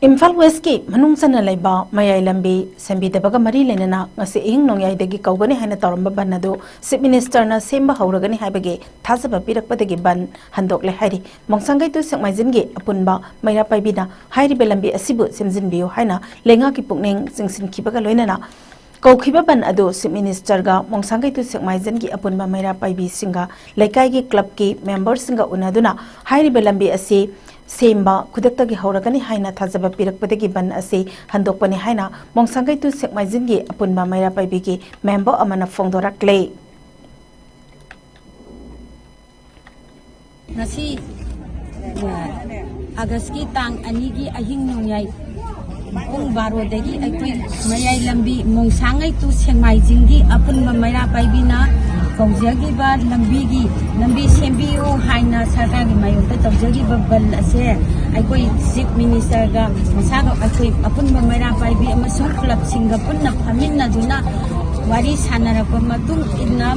Imphal ꯋꯦꯁꯀꯤ ꯃꯅꯨꯡ ꯆꯟꯅ ꯂꯩꯕ ꯃꯌꯥꯏ ꯂꯝꯕꯤ ꯁꯦꯝꯕꯤꯗꯕꯒ ꯃꯔꯤ ꯂꯩꯅꯅ ꯉꯁꯤ ꯑꯍꯤꯡ ꯅꯣꯡꯌꯥꯏꯗꯒꯤ ꯀꯧꯒꯅꯤ ꯍꯥꯏꯅ ꯇꯧꯔꯝꯕ ꯕꯟ ꯑꯗꯨ ꯆꯤꯐ ꯃꯤꯅꯤꯁꯇꯔꯅ ꯁꯦꯝꯕ ꯍꯧꯔꯒꯅꯤ ꯍꯥꯏꯕꯒꯤ ꯊꯥꯖꯕ ꯄꯤꯔꯛꯄꯗꯒꯤ ꯕꯟ ꯍꯟꯗꯣꯛꯂꯦ ꯍꯥꯏꯔꯤ꯫ ꯃꯣꯡꯁꯥꯡꯒꯩꯇꯨ ꯁꯦꯛꯃꯥꯏꯖꯤꯟꯒꯤ ꯑꯄꯨꯟꯕ ꯃꯩꯔꯥ ꯄꯥꯏꯕꯤꯅ ꯍꯥꯏꯔꯤꯕ ꯂꯝꯕꯤ ꯑꯁꯤꯕꯨ ꯁꯦꯝꯖꯤꯟꯕꯤꯌꯨ ꯍꯥꯏꯅ ꯂꯩꯉꯥꯛꯀꯤ ꯄꯨꯛꯅꯤꯡ ꯆꯤꯡꯁꯤꯟꯈꯤꯕꯒ ꯂꯣꯏꯅꯅ ꯀꯧꯈꯤꯕ ꯕꯟ ꯑꯗꯨ ꯆꯤꯐ ꯃꯤꯅꯤꯁꯇꯔꯒ ꯃꯣꯡꯁꯥꯡꯒꯩꯇꯨ ꯁꯦꯛꯃꯥꯏꯖꯤꯟꯒꯤ ꯑꯄꯨꯟꯕ ꯃꯩꯔꯥ ꯄꯥꯏꯕꯤꯁꯤꯡꯒ ꯂꯩꯀꯥꯏꯒꯤ ꯀ꯭ꯂꯕꯀꯤ ꯃꯦꯝꯕꯔꯁꯤꯡꯒ ꯎꯅꯗꯨꯅ ꯍꯥꯏꯔꯤꯕ ꯂꯝꯕꯤ ꯑꯁꯤ ꯁꯦꯝꯕ ꯈꯨꯗꯛꯇꯒꯤ ꯍꯧꯔꯒꯅꯤ ꯍꯥꯏꯅ ꯊꯥꯖꯕ ꯄꯤꯔꯛꯄꯗꯒꯤ ꯕꯟ ꯑꯁꯤ ꯍꯟꯗꯣꯛꯄꯅꯤ ꯍꯥꯏꯅ ꯃꯣꯡꯁꯥꯡꯒꯩꯇꯨ ꯁꯦꯛꯃꯥꯏꯖꯤꯟꯒꯤ ꯑꯄꯨꯟꯕ ꯃꯩꯔꯥ ꯄꯥꯏꯕꯤꯒꯤ ꯃꯦꯝꯕꯔ ꯑꯃꯅ ꯐꯣꯡꯗꯣꯔꯛꯂꯦ꯫ ꯉꯁꯤ, ꯑ, ꯑꯥꯒꯁꯀꯤ ꯇꯥꯡ ꯑꯅꯤꯒꯤ ꯑꯍꯤꯡ ꯅꯣꯡꯌꯥꯏ ꯄꯨꯡ ꯕꯥꯔꯣꯗꯒꯤ ꯑꯩꯈꯣꯏ ꯃꯌꯥꯏ ꯂꯝꯕꯤ ꯃꯣꯡꯁꯥꯡꯉꯩ ꯇꯨ ꯁꯦꯛꯃꯥꯏꯖꯤꯡꯒꯤ ꯑꯄꯨꯟꯕ ꯃꯩꯔꯥ ꯄꯥꯏꯕꯤꯅ ꯀꯧꯖꯈꯤꯕ ꯂꯝꯕꯤꯒꯤ, ꯂꯝꯕꯤ ꯁꯦꯝꯕꯤꯌꯨ ꯍꯥꯏꯅ ꯁꯔꯀꯥꯔꯒꯤ ꯃꯥꯌꯣꯛꯇ ꯇꯧꯖꯈꯤꯕ ꯕꯟ ꯑꯁꯦ ꯑꯩꯈꯣꯏ ꯆꯤꯐ ꯃꯤꯅꯤꯁꯇꯔꯒ ꯃꯁꯥꯒ ꯑꯩꯈꯣꯏ ꯑꯄꯨꯟꯕ ꯃꯩꯔꯥ ꯄꯥꯏꯕꯤ ꯑꯃꯁꯨꯡ ꯀ꯭ꯂꯕꯁꯤꯡꯒ ꯄꯨꯟꯅ ꯐꯝꯃꯤꯟꯅꯗꯨꯅ ꯋꯥꯔꯤ ꯁꯥꯟꯅꯔꯛꯄ ꯃꯇꯨꯡ ꯏꯟꯅ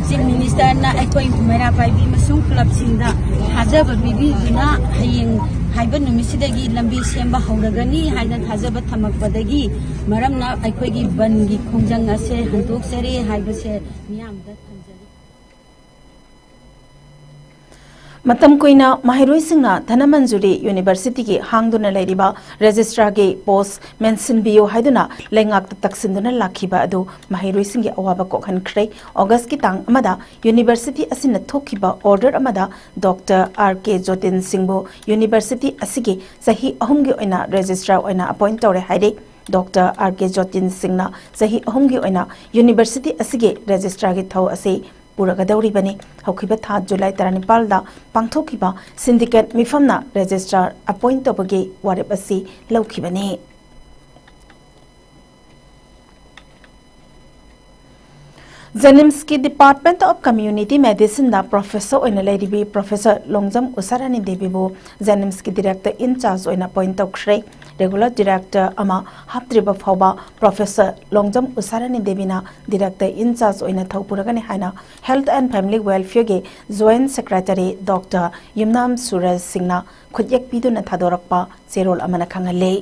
ꯆꯤꯐ ꯃꯤꯅꯤꯁꯇꯔꯅ ꯑꯩꯈꯣꯏ ꯃꯩꯔꯥ ꯄꯥꯏꯕꯤ ꯑꯃꯁꯨꯡ ꯀ꯭ꯂꯕꯁꯤꯡꯗ ꯊꯥꯖꯕ ꯄꯤꯕꯤꯗꯨꯅ ꯍꯌꯦꯡ ꯍꯥꯏꯕ ꯅꯨꯃꯤꯠꯁꯤꯗꯒꯤ ꯂꯝꯕꯤ ꯁꯦꯝꯕ ꯍꯧꯔꯒꯅꯤ ꯍꯥꯏꯅ ꯊꯥꯖꯕ ꯊꯝꯃꯛꯄꯗꯒꯤ ꯃꯔꯝꯅ ꯑꯩꯈꯣꯏꯒꯤ ꯕꯟꯒꯤ ꯈꯣꯡꯖꯪ ꯑꯁꯦ ꯍꯟꯗꯣꯛꯆꯔꯤ ꯍꯥꯏꯕꯁꯦ ꯃꯤꯌꯥꯝꯗ ꯊꯝꯖꯔꯤ꯫ ꯃꯇꯝ ꯀꯨꯏꯅ ꯃꯍꯩꯔꯣꯏꯁꯤꯡꯅ ꯙꯅꯃꯟꯖꯨꯔꯤ ꯌꯨꯅꯤꯚꯔꯁꯤꯇꯤꯒꯤ ꯍꯥꯡꯗꯨꯅ ꯂꯩꯔꯤꯕ ꯔꯦꯖꯤꯁꯇ꯭ꯔꯥꯔꯒꯤ ꯄꯣꯁ ꯃꯦꯟꯁꯤꯟꯕꯤꯌꯨ ꯍꯥꯏꯗꯨꯅ ꯂꯩꯉꯥꯛꯇ ꯇꯛꯁꯤꯟꯗꯨꯅ ꯂꯥꯛꯈꯤꯕ ꯑꯗꯨ ꯃꯍꯩꯔꯣꯏꯁꯤꯡꯒꯤ ꯑꯋꯥꯕ ꯀꯣꯛꯍꯟꯈ꯭ꯔꯦ꯫ ꯑꯣꯒꯁꯀꯤ ꯇꯥꯡ ꯑꯃꯗ ꯌꯨꯅꯤꯚꯔꯁꯤꯇꯤ ꯑꯁꯤꯅ ꯊꯣꯛꯈꯤꯕ ꯑꯣꯔꯗꯔ ꯑꯃꯗ ꯗꯣꯛꯇꯔ ꯑꯥꯔ ꯀꯦ ꯖꯣꯇꯤꯟ ꯁꯤꯡꯕꯨ ꯌꯨꯅꯤꯚꯔꯁꯤꯇꯤ ꯑꯁꯤꯒꯤ ꯆꯍꯤ ꯑꯍꯨꯝꯒꯤ ꯑꯣꯏꯅ ꯔꯦꯖꯤꯁꯇ꯭ꯔꯥꯔ ꯑꯣꯏꯅ ꯑꯄꯣꯏꯟ ꯇꯧꯔꯦ ꯍꯥꯏꯔꯤ꯫ ꯗꯣꯛꯇꯔ ꯑꯥꯔ ꯀꯦ ꯖꯣꯇꯤꯟ ꯁꯤꯡꯅ ꯆꯍꯤ ꯑꯍꯨꯝꯒꯤ ꯑꯣꯏꯅ ꯌꯨꯅꯤꯚꯔꯁꯤꯇꯤ ꯑꯁꯤꯒꯤ ꯔꯦꯖꯤꯁꯇ꯭ꯔꯥꯔꯒꯤ ꯊꯧ ꯑꯁꯤ ꯄꯨꯔꯒꯗꯧꯔꯤꯕꯅꯤ꯫ ꯍꯧꯈꯤꯕ ꯊꯥ ꯖꯨꯂꯥꯏ ꯇꯔꯥꯅꯤꯄꯥꯜꯗ ꯄꯥꯡꯊꯣꯛꯈꯤꯕ ꯁꯤꯟꯗꯤꯀꯦꯠ ꯃꯤꯐꯝꯅ ꯔꯦꯖꯤꯁꯇ꯭ꯔꯥꯔ ꯑꯄꯣꯏꯟ ꯇꯧꯕꯒꯤ ꯋꯥꯔꯦꯞ ꯑꯁꯤ ꯂꯧꯈꯤꯕꯅꯤ꯫ ꯖꯦꯅꯤꯝꯁꯀꯤ Department of Community Medicineꯗ ꯄ꯭ꯔꯣꯐꯦꯁꯔ ꯑꯣꯏꯅ ꯂꯩꯔꯤꯕꯤ ꯄ꯭ꯔꯣꯐꯦꯁꯔ ꯂꯣꯡꯖꯝ ꯎꯁꯥꯔꯥꯅꯤ ꯗꯦꯕꯤꯕꯨ ꯖꯦꯅꯤꯝꯁꯀꯤ ꯗꯤꯔꯦꯛꯇꯔ ꯏꯟ ꯆꯥꯔꯖ ꯑꯣꯏꯅ ꯑꯄꯣꯏꯟ ꯇꯧꯈ꯭ꯔꯦ꯫ ꯔꯦꯒꯨꯂꯔ ꯗꯤꯔꯦꯛꯇꯔ ꯑꯃ ꯍꯥꯞꯇ꯭ꯔꯤꯕ ꯐꯥꯎꯕ ꯄ꯭ꯔꯣꯐꯦꯁꯔ ꯂꯣꯡꯖꯝ ꯎꯁꯥꯔꯥꯅꯤ ꯗꯦꯕꯤꯅ ꯗꯤꯔꯦꯛꯇꯔ ꯏꯟ ꯆꯥꯔꯖ ꯑꯣꯏꯅ ꯊꯧ ꯄꯨꯔꯒꯅꯤ ꯍꯥꯏꯅ Health and Family Welfareꯒꯤ joint secretary doctor Yumnam Suraj ꯁꯤꯡꯅ ꯈꯨꯠꯌꯦꯛ ꯄꯤꯗꯨꯅ ꯊꯥꯗꯣꯔꯛꯄ ꯆꯦꯔꯣꯜ ꯑꯃꯅ ꯈꯪꯍꯜꯂꯤ꯫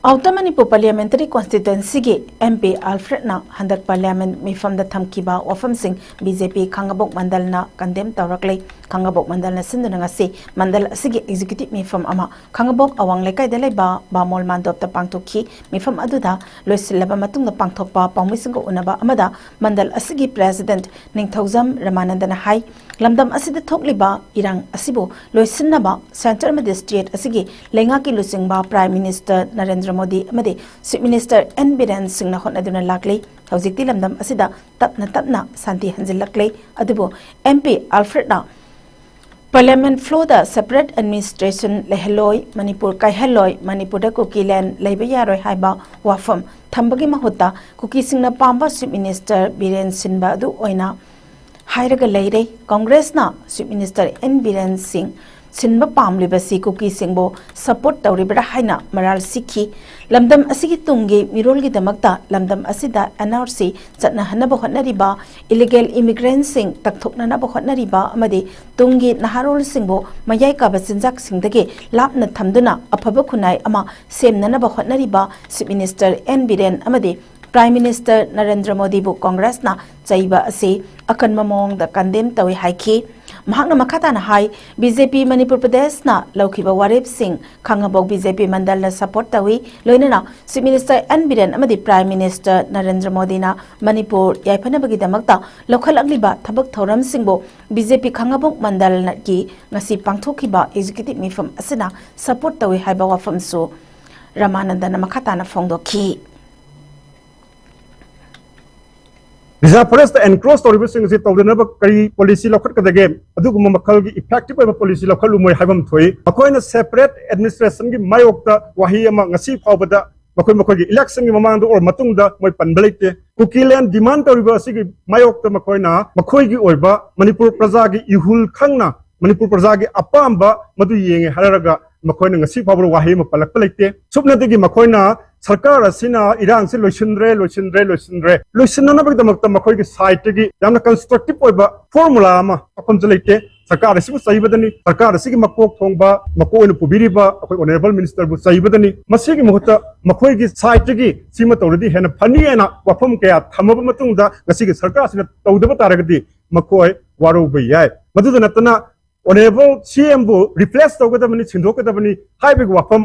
ꯑꯥꯎꯇꯔ ꯃꯅꯤꯄꯨꯔ ꯄꯥꯔꯂꯤꯌꯥꯃꯦꯟꯇꯔꯤ ꯀꯣꯟꯁꯇꯤꯇ꯭ꯋꯦꯟꯁꯤꯒꯤ ꯑꯦꯝ ꯄꯤ ꯑꯜꯐ꯭ꯔꯦꯗꯅ ꯍꯟꯗꯛ ꯄꯥꯔꯂꯤꯌꯥꯃꯦꯟ ꯃꯤꯐꯝꯗ ꯊꯝꯈꯤꯕ ꯋꯥꯐꯝꯁꯤꯡ ꯕꯤ ꯖꯦ ꯄꯤ ꯈꯥꯡꯉꯕꯣꯛ ꯃꯟꯗꯜꯅ ꯀꯟꯗꯦꯝ ꯇꯧꯔꯛꯂꯤ꯫ ꯈꯥꯡꯉꯕꯣꯛ ꯃꯟꯗꯜꯅ ꯁꯤꯟꯗꯨꯅ ꯉꯁꯤ ꯃꯟꯗꯜ ꯑꯁꯤꯒꯤ ꯑꯦꯛꯖꯤꯀ꯭ꯌꯨꯇꯤꯚ ꯃꯤꯐꯝ ꯑꯃ ꯈꯥꯡꯉꯕꯣꯛ ꯑꯋꯥꯡ ꯂꯩꯀꯥꯏꯗ ꯂꯩꯕ ꯕꯥꯃꯣꯜ ꯃꯥꯟꯗꯣꯞꯇ ꯄꯥꯡꯊꯣꯛꯈꯤ꯫ ꯃꯤꯐꯝ ꯑꯗꯨꯗ ꯂꯣꯏꯁꯤꯜꯂꯕ ꯃꯇꯨꯡꯗ ꯄꯥꯡꯊꯣꯛꯄ ꯄꯥꯎꯃꯤꯁꯤꯡꯒ ꯎꯅꯕ ꯑꯃꯗ ꯃꯟꯗꯜ ꯑꯁꯤꯒꯤ ꯄ꯭ꯔꯦꯁꯤꯗꯦꯟꯠ ꯅꯤꯡꯊꯧꯖꯝ ꯔꯃꯥꯅꯟꯗꯅ ꯍꯥꯏ, ꯂꯝꯗꯝ ꯑꯁꯤꯗ ꯊꯣꯛꯂꯤꯕ ꯏꯔꯥꯡ ꯑꯁꯤꯕꯨ ꯂꯣꯏꯁꯤꯟꯅꯕ ꯁꯦꯟꯇꯔ ꯑꯃꯗꯤ ꯁ꯭ꯇꯦꯠ ꯑꯁꯤꯒꯤ ꯂꯩꯉꯥꯛꯀꯤ ꯂꯨꯆꯤꯡꯕ ꯄ꯭ꯔꯥꯏꯝ ꯃꯤꯅꯤꯁꯇꯔ ꯅꯔꯦꯟꯗ꯭ꯔ ꯃꯣꯗꯤ ꯑꯃꯗꯤ ꯆꯤꯐ ꯃꯤꯅꯤꯁꯇꯔ ꯑꯦꯟ ꯕꯤꯔꯦꯟ ꯁꯤꯡꯅ ꯍꯣꯠꯅꯗꯨꯅ ꯂꯥꯛꯂꯤ꯫ ꯍꯧꯖꯤꯛꯇꯤ ꯂꯝꯗꯝ ꯑꯁꯤꯗ ꯇꯞꯅ ꯇꯞꯅ ꯁꯥꯟꯇꯤ ꯍꯟꯖꯤꯜꯂꯛꯂꯦ꯫ ꯑꯗꯨꯕꯨ ꯑꯦꯝ ꯄꯤ ꯑꯜꯐ꯭ꯔꯦꯗꯅ ꯄꯥꯔꯂꯤꯌꯥꯃꯦꯟ ꯐ꯭ꯂꯣꯔꯗ ꯁꯦꯄꯔꯦꯠ ꯑꯦꯗꯃꯤꯅꯤꯁꯇ꯭ꯔꯦꯁꯟ ꯂꯩꯍꯜꯂꯣꯏ, ꯃꯅꯤꯄꯨꯔ ꯀꯥꯏꯍꯜꯂꯣꯏ, ꯃꯅꯤꯄꯨꯔꯗ ꯀꯨꯀꯤ ꯂꯦꯟ ꯂꯩꯕ ꯌꯥꯔꯣꯏ ꯍꯥꯏꯕ ꯋꯥꯐꯝ ꯊꯝꯕꯒꯤ ꯃꯍꯨꯠꯇ ꯀꯨꯀꯤꯁꯤꯡꯅ ꯄꯥꯝꯕ ꯆꯤꯐ ꯃꯤꯅꯤꯁꯇꯔ ꯕꯤꯔꯦꯟ ꯁꯤꯟꯕ ꯑꯗꯨ ꯑꯣꯏꯅ ꯍꯥꯏꯔꯒ ꯂꯩꯔꯦ꯫ ꯀꯪꯒ꯭ꯔꯦꯁꯅ ꯆꯤꯐ ꯃꯤꯅꯤꯁꯇꯔ ꯑꯦꯟ ꯕꯤꯔꯦꯟ ꯁꯤꯡ ꯁꯤꯟꯕ ꯄꯥꯝꯂꯤꯕꯁꯤ ꯀꯨꯀꯤꯁꯤꯡꯕꯨ ꯁꯄꯣꯔꯠ ꯇꯧꯔꯤꯕ꯭ꯔꯥ ꯍꯥꯏꯅ ꯃꯔꯥꯜ ꯁꯤꯈꯤ꯫ ꯂꯝꯗꯝ ꯑꯁꯤꯒꯤ ꯇꯨꯡꯒꯤ ꯃꯤꯔꯣꯜꯒꯤꯗꯃꯛꯇ ꯂꯝꯗꯝ ꯑꯁꯤꯗ ꯑꯦꯟ ꯑꯥꯔ ꯁꯤ ꯆꯠꯅꯍꯟꯅꯕ ꯍꯣꯠꯅꯔꯤꯕ, ꯏꯂꯤꯒꯦꯜ ꯏꯃꯤꯒ꯭ꯔꯦꯟꯁꯤꯡ ꯇꯛꯊꯣꯛꯅꯅꯕ ꯍꯣꯠꯅꯔꯤꯕ ꯑꯃꯗꯤ ꯇꯨꯡꯒꯤ ꯅꯍꯥꯔꯣꯜꯁꯤꯡꯕꯨ ꯃꯌꯥꯏ ꯀꯥꯕ ꯆꯤꯟꯖꯥꯛꯁꯤꯡꯗꯒꯤ ꯂꯥꯞꯅ ꯊꯝꯗꯨꯅ ꯑꯐꯕ ꯈꯨꯟꯅꯥꯏ ꯑꯃ ꯁꯦꯝꯅꯅꯕ ꯍꯣꯠꯅꯔꯤꯕ ꯆꯤꯐ ꯃꯤꯅꯤꯁꯇꯔ ꯑꯦꯟ ꯕꯤꯔꯦꯟ ꯑꯃꯗꯤ ꯄ꯭ꯔꯥꯏꯝ ꯃꯤꯅꯤꯁꯇꯔ ꯅꯔꯦꯟꯗ꯭ꯔ ꯃꯣꯗꯤꯕꯨ ꯀꯣꯡꯒ꯭ꯔꯦꯁꯅ ꯆꯩꯕ ꯑꯁꯤ ꯑꯀꯟꯕ ꯃꯑꯣꯡꯗ ꯀꯟꯗꯦꯝ ꯇꯧꯏ ꯍꯥꯏꯈꯤ꯫ ꯃꯍꯥꯛꯅ ꯃꯈꯥ ꯇꯥꯅ ꯍꯥꯏ, ꯕꯤ ꯖꯦ ꯄꯤ ꯃꯅꯤꯄꯨꯔ ꯄ꯭ꯔꯗꯦꯁꯅ ꯂꯧꯈꯤꯕ ꯋꯥꯔꯦꯞꯁꯤꯡ ꯈꯥꯉꯕꯣꯛ ꯕꯤ ꯖꯦ ꯄꯤ ꯃꯟꯗꯜꯅ ꯁꯄꯣꯔꯠ ꯇꯧꯏ꯫ ꯂꯣꯏꯅꯅ ꯆꯤꯐ ꯃꯤꯅꯤꯁꯇꯔ ꯑꯦꯟ ꯕꯤꯔꯦꯟ ꯑꯃꯗꯤ ꯄ꯭ꯔꯥꯏꯝ ꯃꯤꯅꯤꯁꯇꯔ ꯅꯔꯦꯟꯗ꯭ꯔ ꯃꯣꯗꯤꯅ ꯃꯅꯤꯄꯨꯔ ꯌꯥꯏꯐꯅꯕꯒꯤꯗꯃꯛꯇ ꯂꯧꯈꯠꯂꯛꯂꯤꯕ ꯊꯕꯛ ꯊꯧꯔꯝꯁꯤꯡꯕꯨ ꯕꯤ ꯖꯦ ꯄꯤ ꯈꯥꯉꯕꯣꯛ ꯃꯟꯗꯜꯒꯤ ꯉꯁꯤ ꯄꯥꯡꯊꯣꯛꯈꯤꯕ ꯑꯦꯛꯖꯤꯀ꯭ꯌꯨꯇꯤꯚ ꯃꯤꯐꯝ ꯑꯁꯤꯅ ꯁꯄꯣꯔꯠ ꯇꯧꯏ ꯍꯥꯏꯕ ꯋꯥꯐꯝꯁꯨ ꯔꯃꯥꯅꯟꯗꯅ ꯃꯈꯥ ꯇꯥꯅ ꯐꯣꯡꯗꯣꯛꯈꯤ꯫ ꯔꯤꯖꯥꯔꯚ ꯐꯣꯔꯦꯁꯇ ꯑꯦꯟꯀ꯭ꯔꯣꯆ ꯇꯧꯔꯤꯕꯁꯤꯡ ꯑꯁꯤ ꯇꯧꯗꯅꯕ ꯀꯔꯤ ꯄꯣꯂꯤꯁꯤ ꯂꯧꯈꯠꯀꯗꯒꯦ? ꯑꯗꯨꯒꯨꯝꯕ ꯃꯈꯜꯒꯤ ꯏꯐꯦꯛꯇꯤꯚ ꯑꯣꯏꯕ ꯄꯣꯂꯤꯁꯤ ꯂꯧꯈꯠꯂꯨ ꯃꯣꯏ ꯍꯥꯏꯐꯝ ꯊꯣꯛꯏ꯫ ꯃꯈꯣꯏꯅ ꯁꯦꯄꯔꯦꯠ ꯑꯦꯗꯃꯤꯅꯤꯁꯇ꯭ꯔꯦꯁꯟꯒꯤ ꯃꯥꯌꯣꯛꯇ ꯋꯥꯍꯩ ꯑꯃ ꯉꯁꯤ ꯐꯥꯎꯕꯗ ꯃꯈꯣꯏ ꯃꯈꯣꯏꯒꯤ ꯏꯂꯦꯛꯁꯟꯒꯤ ꯃꯃꯥꯡꯗ ꯑꯣꯔ ꯃꯇꯨꯡꯗ ꯃꯣꯏ ꯄꯟꯕ ꯂꯩꯇꯦ꯫ ꯀꯨꯀꯤ ꯂꯦꯟ ꯗꯤꯃꯥꯟ ꯇꯧꯔꯤꯕ ꯑꯁꯤꯒꯤ ꯃꯥꯌꯣꯛꯇ ꯃꯈꯣꯏꯅ ꯃꯈꯣꯏꯒꯤ ꯑꯣꯏꯕ ꯃꯅꯤꯄꯨꯔ ꯄ꯭ꯔꯖꯥꯒꯤ ꯏꯍꯨꯜ ꯈꯪꯅ ꯃꯅꯤꯄꯨꯔ ꯄ꯭ꯔꯖꯥꯒꯤ ꯑꯄꯥꯝꯕ ꯃꯗꯨ ꯌꯦꯡꯉꯦ ꯍꯥꯏꯔꯒ ꯃꯈꯣꯏꯅ ꯉꯁꯤ ꯐꯥꯎꯕꯗ ꯋꯥꯍꯩ ꯑꯃ ꯄꯜꯂꯛꯄ ꯂꯩꯇꯦ꯫ ꯁꯨꯞꯅꯇꯒꯤ ꯃꯈꯣꯏꯅ ꯁꯔꯀꯥꯔ ꯑꯁꯤꯅ ꯏꯔꯥꯡꯁꯤ ꯂꯣꯏꯁꯤꯟꯗ꯭ꯔꯦ, ꯂꯣꯏꯁꯤꯟꯗ꯭ꯔꯦ, ꯂꯣꯏꯁꯤꯟꯗ꯭ꯔꯦ, ꯂꯣꯏꯁꯤꯟꯅꯅꯕꯒꯤꯗꯃꯛꯇ ꯃꯈꯣꯏꯒꯤ ꯁꯥꯏꯠꯇꯒꯤ ꯌꯥꯝꯅ ꯀꯟꯁꯇ꯭ꯔꯛꯇꯤꯚ ꯑꯣꯏꯕ ꯐꯣꯔꯃꯨꯂꯥ ꯑꯃ ꯋꯥꯐꯝꯁꯨ ꯂꯩꯇꯦ꯫ ꯁꯔꯀꯥꯔ ꯑꯁꯤꯕꯨ ꯆꯩꯕꯗꯅꯤ, ꯁꯔꯀꯥꯔ ꯑꯁꯤꯒꯤ ꯃꯀꯣꯛ ꯊꯣꯡꯕ, ꯃꯀꯣꯛ ꯑꯣꯏꯅ ꯄꯨꯕꯤꯔꯤꯕ ꯑꯩꯈꯣꯏ ꯑꯣꯅꯔꯦꯕꯜ ꯃꯤꯅꯤꯁꯇꯔꯕꯨ ꯆꯩꯕꯗꯅꯤ꯫ ꯃꯁꯤꯒꯤ ꯃꯍꯨꯠꯇ ꯃꯈꯣꯏꯒꯤ ꯁꯥꯏꯠꯇꯒꯤ ꯁꯤꯃ ꯇꯧꯔꯗꯤ ꯍꯦꯟꯅ ꯐꯅꯤ ꯍꯥꯏꯅ ꯋꯥꯐꯝ ꯀꯌꯥ ꯊꯝꯃꯕ ꯃꯇꯨꯡꯗ ꯉꯁꯤꯒꯤ ꯁꯔꯀꯥꯔ ꯑꯁꯤꯅ ꯇꯧꯗꯕ ꯇꯥꯔꯒꯗꯤ ꯃꯈꯣꯏ ꯋꯥꯔꯧꯕ ꯌꯥꯏ꯫ ꯃꯗꯨꯗ ꯅꯠꯇꯅ ꯑꯣꯅꯔꯦꯕꯜ ꯁꯤ ꯑꯦꯝꯕꯨ ꯔꯤꯄ꯭ꯂꯦꯁ ꯇꯧꯒꯗꯕꯅꯤ, ꯁꯤꯟꯗꯣꯛꯀꯗꯕꯅꯤ ꯍꯥꯏꯕꯒꯤ ꯋꯥꯐꯝ,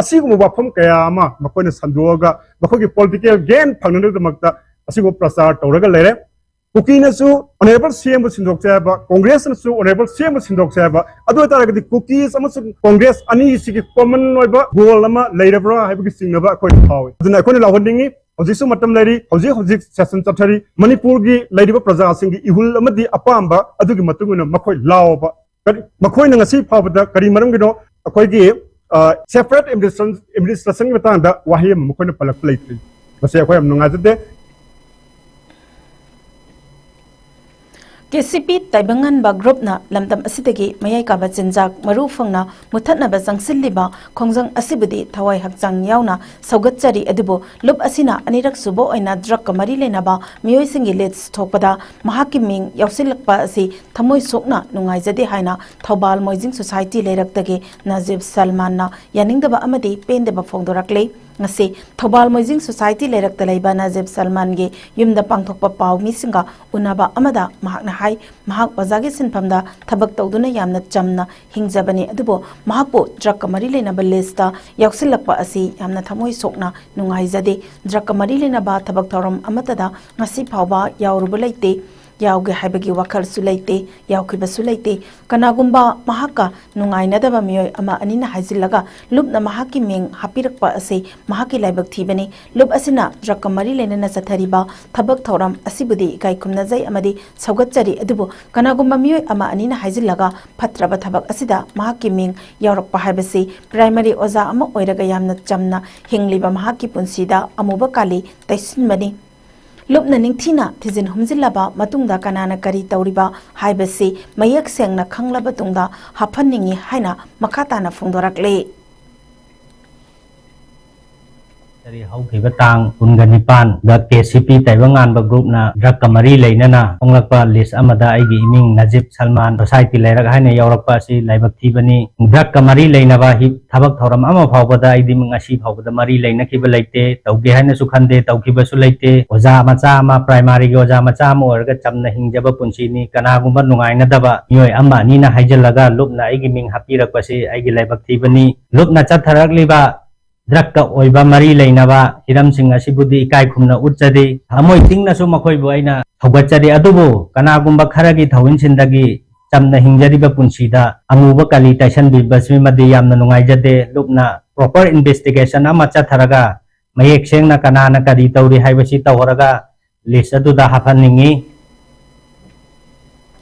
ꯑꯁꯤꯒꯨꯝꯕ ꯋꯥꯐꯝ ꯀꯌꯥ ꯑꯃ ꯃꯈꯣꯏꯅ ꯁꯟꯗꯣꯛꯑꯒ ꯃꯈꯣꯏꯒꯤ ꯄꯣꯂꯤꯇꯤꯀꯦꯜ ꯒꯦꯟ ꯐꯪꯅꯅꯕꯒꯤꯗꯃꯛꯇ ꯑꯁꯤꯒꯨꯝꯕ ꯄ꯭ꯔꯆꯥꯔ ꯇꯧꯔꯒ ꯂꯩꯔꯦ꯫ ꯀꯨꯀꯤꯅꯁꯨ ꯑꯣꯅꯔꯦꯕꯜ ꯁꯤ ꯑꯦꯝꯕꯨ ꯁꯤꯟꯗꯣꯛꯁꯦ ꯍꯥꯏꯕ, ꯀꯣꯡꯒ꯭ꯔꯦꯁꯅꯁꯨ ꯑꯣꯅꯔꯦꯕꯜ ꯁꯤ ꯑꯦꯝꯕꯨ ꯁꯤꯟꯗꯣꯛꯁꯦ ꯍꯥꯏꯕ, ꯑꯗꯨ ꯑꯣꯏꯇꯥꯔꯒꯗꯤ ꯀꯨꯀꯤꯁ ꯑꯃꯁꯨꯡ ꯀꯣꯡꯒ꯭ꯔꯦꯁ ꯑꯅꯤꯁꯤꯒꯤ ꯀꯣꯃꯟ ꯑꯣꯏꯕ ꯒꯣꯜ ꯑꯃ ꯂꯩꯔꯕ꯭ꯔꯥ ꯍꯥꯏꯕꯒꯤ ꯆꯤꯡꯅꯕ ꯑꯩꯈꯣꯏꯅ ꯐꯥꯎꯏ꯫ ꯑꯗꯨꯅ ꯑꯩꯈꯣꯏꯅ ꯂꯥꯎꯍꯟꯅꯤꯡꯉꯤ, ꯍꯧꯖꯤꯛꯁꯨ ꯃꯇꯝ ꯂꯩꯔꯤ, ꯍꯧꯖꯤꯛ ꯍꯧꯖꯤꯛ ꯁꯦꯁꯟ ꯆꯠꯊꯔꯤ꯫ ꯃꯅꯤꯄꯨꯔꯒꯤ ꯂꯩꯔꯤꯕ ꯄ꯭ꯔꯖꯥꯁꯤꯡꯒꯤ ꯏꯍꯨꯜ ꯑꯃꯗꯤ ꯑꯄꯥꯝꯕ ꯑꯗꯨꯒꯤ ꯃꯇꯨꯡ ꯏꯟꯅ ꯃꯈꯣꯏ ꯂꯥꯎꯕ꯫ ꯀꯔꯤ-, ꯃꯈꯣꯏꯅ ꯉꯁꯤ ꯐꯥꯎꯕꯗ ꯀꯔꯤ ꯃꯔꯝꯒꯤꯅꯣ ꯑꯩꯈꯣꯏꯒꯤ ꯁꯦꯄꯔꯦꯠ ꯑꯦꯗꯃꯤꯅꯤꯁꯇ꯭ꯔꯦꯁꯟꯒꯤ ꯃꯇꯥꯡꯗ ꯋꯥꯍꯩ ꯑꯃ ꯃꯈꯣꯏꯅ ꯄꯜꯂꯛꯄ ꯂꯩꯇ꯭ꯔꯤ? ꯃꯁꯤ ꯑꯩꯈꯣꯏ ꯌꯥꯝ ꯅꯨꯡꯉꯥꯏꯖꯗꯦ꯫ ꯀꯦ ꯁꯤ ꯄꯤ ꯇꯥꯏꯕꯪꯉꯥꯟꯕ ꯒ꯭ꯔꯨꯞꯅ ꯂꯝꯗꯝ ꯑꯁꯤꯗꯒꯤ ꯃꯌꯥꯏ ꯀꯥꯕ ꯆꯤꯟꯖꯥꯛ ꯃꯔꯨ ꯐꯪꯅ ꯃꯨꯊꯠꯅꯕ ꯆꯪꯁꯤꯜꯂꯤꯕ ꯈꯣꯡꯖꯪ ꯑꯁꯤꯕꯨꯗꯤ ꯊꯋꯥꯏ ꯍꯛꯆꯥꯡ ꯌꯥꯎꯅ ꯁꯧꯒꯠꯆꯔꯤ, ꯑꯗꯨꯕꯨ ꯂꯨꯞ ꯑꯁꯤꯅ ꯑꯅꯤꯔꯛ ꯁꯨꯕ ꯑꯣꯏꯅ ꯗ꯭ꯔꯒꯀ ꯃꯔꯤ ꯂꯩꯅꯕ ꯃꯤꯑꯣꯏꯁꯤꯡꯒꯤ ꯂꯤꯁ ꯊꯣꯛꯄꯗ ꯃꯍꯥꯛꯀꯤ ꯃꯤꯡ ꯌꯥꯎꯁꯤꯜꯂꯛꯄ ꯑꯁꯤ ꯊꯃꯣꯏ ꯁꯣꯛꯅ ꯅꯨꯡꯉꯥꯏꯖꯗꯦ ꯍꯥꯏꯅ ꯊꯧꯕꯥꯜ ꯃꯣꯏꯖꯤꯡ ꯁꯣꯁꯥꯏꯇꯤ ꯂꯩꯔꯛꯇꯒꯤ ꯅꯖꯤꯕ ꯁꯜꯃꯥꯟꯅ ꯌꯥꯅꯤꯡꯗꯕ ꯑꯃꯗꯤ ꯄꯦꯟꯗꯕ ꯐꯣꯡꯗꯣꯔꯛꯂꯤ꯫ ꯉꯁꯤ ꯊꯧꯕꯥꯜ ꯃꯣꯏꯖꯤꯡ ꯁꯣꯁꯥꯏꯇꯤ ꯂꯩꯔꯛꯇ ꯂꯩꯕ ꯅꯖꯤꯕ ꯁꯜꯃꯥꯟꯒꯤ ꯌꯨꯝꯗ ꯄꯥꯡꯊꯣꯛꯄ ꯄꯥꯎ ꯃꯤꯁꯤꯡꯒ ꯎꯅꯕ ꯑꯃꯗ ꯃꯍꯥꯛꯅ ꯍꯥꯏ, ꯃꯍꯥꯛ ꯑꯣꯖꯥꯒꯤ ꯁꯤꯟꯐꯝꯗ ꯊꯕꯛ ꯇꯧꯗꯨꯅ ꯌꯥꯝꯅ ꯆꯝꯅ ꯍꯤꯡꯖꯕꯅꯤ, ꯑꯗꯨꯕꯨ ꯃꯍꯥꯛꯄꯨ ꯗ꯭ꯔꯒꯀ ꯃꯔꯤ ꯂꯩꯅꯕ ꯂꯤꯁꯇ ꯌꯥꯎꯁꯤꯜꯂꯛꯄ ꯑꯁꯤ ꯌꯥꯝꯅ ꯊꯃꯣꯏ ꯁꯣꯛꯅ ꯅꯨꯡꯉꯥꯏꯖꯗꯦ꯫ ꯗ꯭ꯔꯒꯀ ꯃꯔꯤ ꯂꯩꯅꯕ ꯊꯕꯛ ꯊꯧꯔꯝ ꯑꯃꯠꯇꯗ ꯉꯁꯤ ꯐꯥꯎꯕ ꯌꯥꯎꯔꯨꯕ ꯂꯩꯇꯦ꯫ ꯌꯥꯎꯒꯦ ꯍꯥꯏꯕꯒꯤ ꯋꯥꯈꯜꯁꯨ ꯂꯩꯇꯦ, ꯌꯥꯎꯈꯤꯕꯁꯨ ꯂꯩꯇꯦ꯫ ꯀꯅꯥꯒꯨꯝꯕ ꯃꯍꯥꯛꯀ ꯅꯨꯡꯉꯥꯏꯅꯗꯕ ꯃꯤꯑꯣꯏ ꯑꯃ ꯑꯅꯤꯅ ꯍꯥꯏꯖꯤꯜꯂꯒ ꯂꯨꯞꯅ ꯃꯍꯥꯛꯀꯤ ꯃꯤꯡ ꯍꯥꯞꯄꯤꯔꯛꯄ ꯑꯁꯤ ꯃꯍꯥꯛꯀꯤ ꯂꯥꯏꯕꯛ ꯊꯤꯕꯅꯤ꯫ ꯂꯨꯞ ꯑꯁꯤꯅ ꯗ꯭ꯔꯒꯀ ꯃꯔꯤ ꯂꯩꯅꯅ ꯆꯠꯊꯔꯤꯕ ꯊꯕꯛ ꯊꯧꯔꯝ ꯑꯁꯤꯕꯨꯗꯤ ꯏꯀꯥꯏ ꯈꯨꯝꯅꯖꯩ ꯑꯃꯗꯤ ꯁꯧꯒꯠꯆꯔꯤ, ꯑꯗꯨꯕꯨ ꯀꯅꯥꯒꯨꯝꯕ ꯃꯤꯑꯣꯏ ꯑꯃ ꯑꯅꯤꯅ ꯍꯥꯏꯖꯤꯜꯂꯒ ꯐꯠꯇ꯭ꯔꯕ ꯊꯕꯛ ꯑꯁꯤꯗ ꯃꯍꯥꯛꯀꯤ ꯃꯤꯡ ꯌꯥꯎꯔꯛꯄ ꯍꯥꯏꯕꯁꯤ ꯄ꯭ꯔꯥꯏꯃꯔꯤ ꯑꯣꯖꯥ ꯑꯃ ꯑꯣꯏꯔꯒ ꯌꯥꯝꯅ ꯆꯝꯅ ꯍꯤꯡꯂꯤꯕ ꯃꯍꯥꯛꯀꯤ ꯄꯨꯟꯁꯤꯗ ꯑꯃꯨꯕ ꯀꯥꯂꯤ ꯇꯩꯁꯤꯟꯕꯅꯤ꯫ ꯂꯨꯞꯅ ꯅꯤꯡꯊꯤꯅ ꯊꯤꯖꯤꯟ ꯍꯨꯝꯖꯤꯜꯂꯕ ꯃꯇꯨꯡꯗ ꯀꯅꯥꯅ ꯀꯔꯤ ꯇꯧꯔꯤꯕ ꯍꯥꯏꯕꯁꯤ ꯃꯌꯦꯛ ꯁꯦꯡꯅ ꯈꯪꯂꯕ ꯇꯨꯡꯗ ꯍꯥꯞꯍꯟꯅꯤꯡꯏ ꯍꯥꯏꯅ ꯃꯈꯥ ꯇꯥꯅ ꯐꯣꯡꯗꯣꯔꯛꯂꯤ꯫ ꯆꯍꯤ ꯍꯧꯈꯤꯕ ꯇꯥꯡ ꯀꯨꯟꯒ ꯅꯤꯄꯥꯟꯗ ꯀꯦ ꯁꯤ ꯄꯤ ꯇꯥꯏꯕꯪꯉꯥꯟꯕ ꯒ꯭ꯔꯨꯞꯅ ꯗ꯭ꯔꯒꯀ ꯃꯔꯤ ꯂꯩꯅꯅ ꯐꯣꯡꯂꯛꯄ ꯂꯤꯁ ꯑꯃꯗ ꯑꯩꯒꯤ ꯏꯃꯤꯡ ꯅꯖꯤꯕ ꯁꯜꯃꯥꯟ ꯁꯣꯁꯥꯏꯇꯤ ꯂꯩꯔꯛ ꯍꯥꯏꯅ ꯌꯥꯎꯔꯛꯄ ꯑꯁꯤ ꯂꯥꯏꯕꯛ ꯊꯤꯕꯅꯤ꯫ ꯗ꯭ꯔꯒꯀ ꯃꯔꯤ ꯂꯩꯅꯕ ꯍꯤ-, ꯊꯕꯛ ꯊꯧꯔꯝ ꯑꯃ ꯐꯥꯎꯕꯗ ꯑꯩꯗꯤ ꯉꯁꯤ ꯐꯥꯎꯕꯗ ꯃꯔꯤ ꯂꯩꯅꯈꯤꯕ ꯂꯩꯇꯦ, ꯇꯧꯒꯦ ꯍꯥꯏꯅꯁꯨ ꯈꯟꯗꯦ, ꯇꯧꯈꯤꯕꯁꯨ ꯂꯩꯇꯦ꯫ ꯑꯣꯖꯥ ꯃꯆꯥ ꯑꯃ, ꯄ꯭ꯔꯥꯏꯃꯥꯔꯤꯒꯤ ꯑꯣꯖꯥ ꯃꯆꯥ ꯑꯃ ꯑꯣꯏꯔꯒ ꯆꯝꯅ ꯍꯤꯡꯖꯕ ꯄꯨꯟꯁꯤꯅꯤ꯫ ꯀꯅꯥꯒꯨꯝꯕ ꯅꯨꯡꯉꯥꯏꯅꯗꯕ ꯃꯤꯑꯣꯏ ꯑꯃ ꯑꯅꯤꯅ ꯍꯥꯏꯖꯤꯜꯂꯒ ꯂꯨꯞꯅ ꯑꯩꯒꯤ ꯃꯤꯡ ꯍꯥꯞꯄꯤꯔꯛꯄꯁꯤ ꯑꯩꯒꯤ ꯂꯥꯏꯕꯛ ꯊꯤꯕꯅꯤ꯫ ꯂꯨꯞꯅ ꯆꯠꯊꯔꯛꯂꯤꯕ ꯗ꯭ꯔꯒꯀ ꯑꯣꯏꯕ ꯃꯔꯤ ꯂꯩꯅꯕ ꯍꯤꯔꯝꯁꯤꯡ ꯑꯁꯤꯕꯨꯗꯤ ꯏꯀꯥꯏ ꯈꯨꯝꯅ ꯎꯠꯆꯔꯤ꯫ ꯊꯃꯣꯏ ꯇꯤꯡꯅꯁꯨ ꯃꯈꯣꯏꯕꯨ ꯑꯩꯅ ꯁꯧꯒꯠꯆꯔꯤ꯫ ꯑꯗꯨꯕꯨ ꯀꯅꯥꯒꯨꯝꯕ ꯈꯔꯒꯤ ꯊꯧꯏꯟꯁꯤꯟꯗꯒꯤ ꯆꯝꯅ ꯍꯤꯡꯖꯔꯤꯕ ꯄꯨꯟꯁꯤꯗ ꯑꯃꯨꯕ ꯀꯥꯂꯤ ꯇꯩꯁꯟꯕꯤꯕꯁꯤꯃꯗꯤ ꯌꯥꯝꯅ ꯅꯨꯡꯉꯥꯏꯖꯗꯦ꯫ ꯂꯨꯞꯅ proper investigation ꯑꯃ ꯆꯠꯊꯔꯒ ꯃꯌꯦꯛ ꯁꯦꯡꯅ ꯀꯅꯥꯅ ꯀꯔꯤ ꯇꯧꯔꯤ ꯍꯥꯏꯕꯁꯤ ꯇꯧꯔꯒ ꯂꯤꯁ ꯑꯗꯨꯗ ꯍꯥꯞꯍꯟꯅꯤꯡꯏ꯫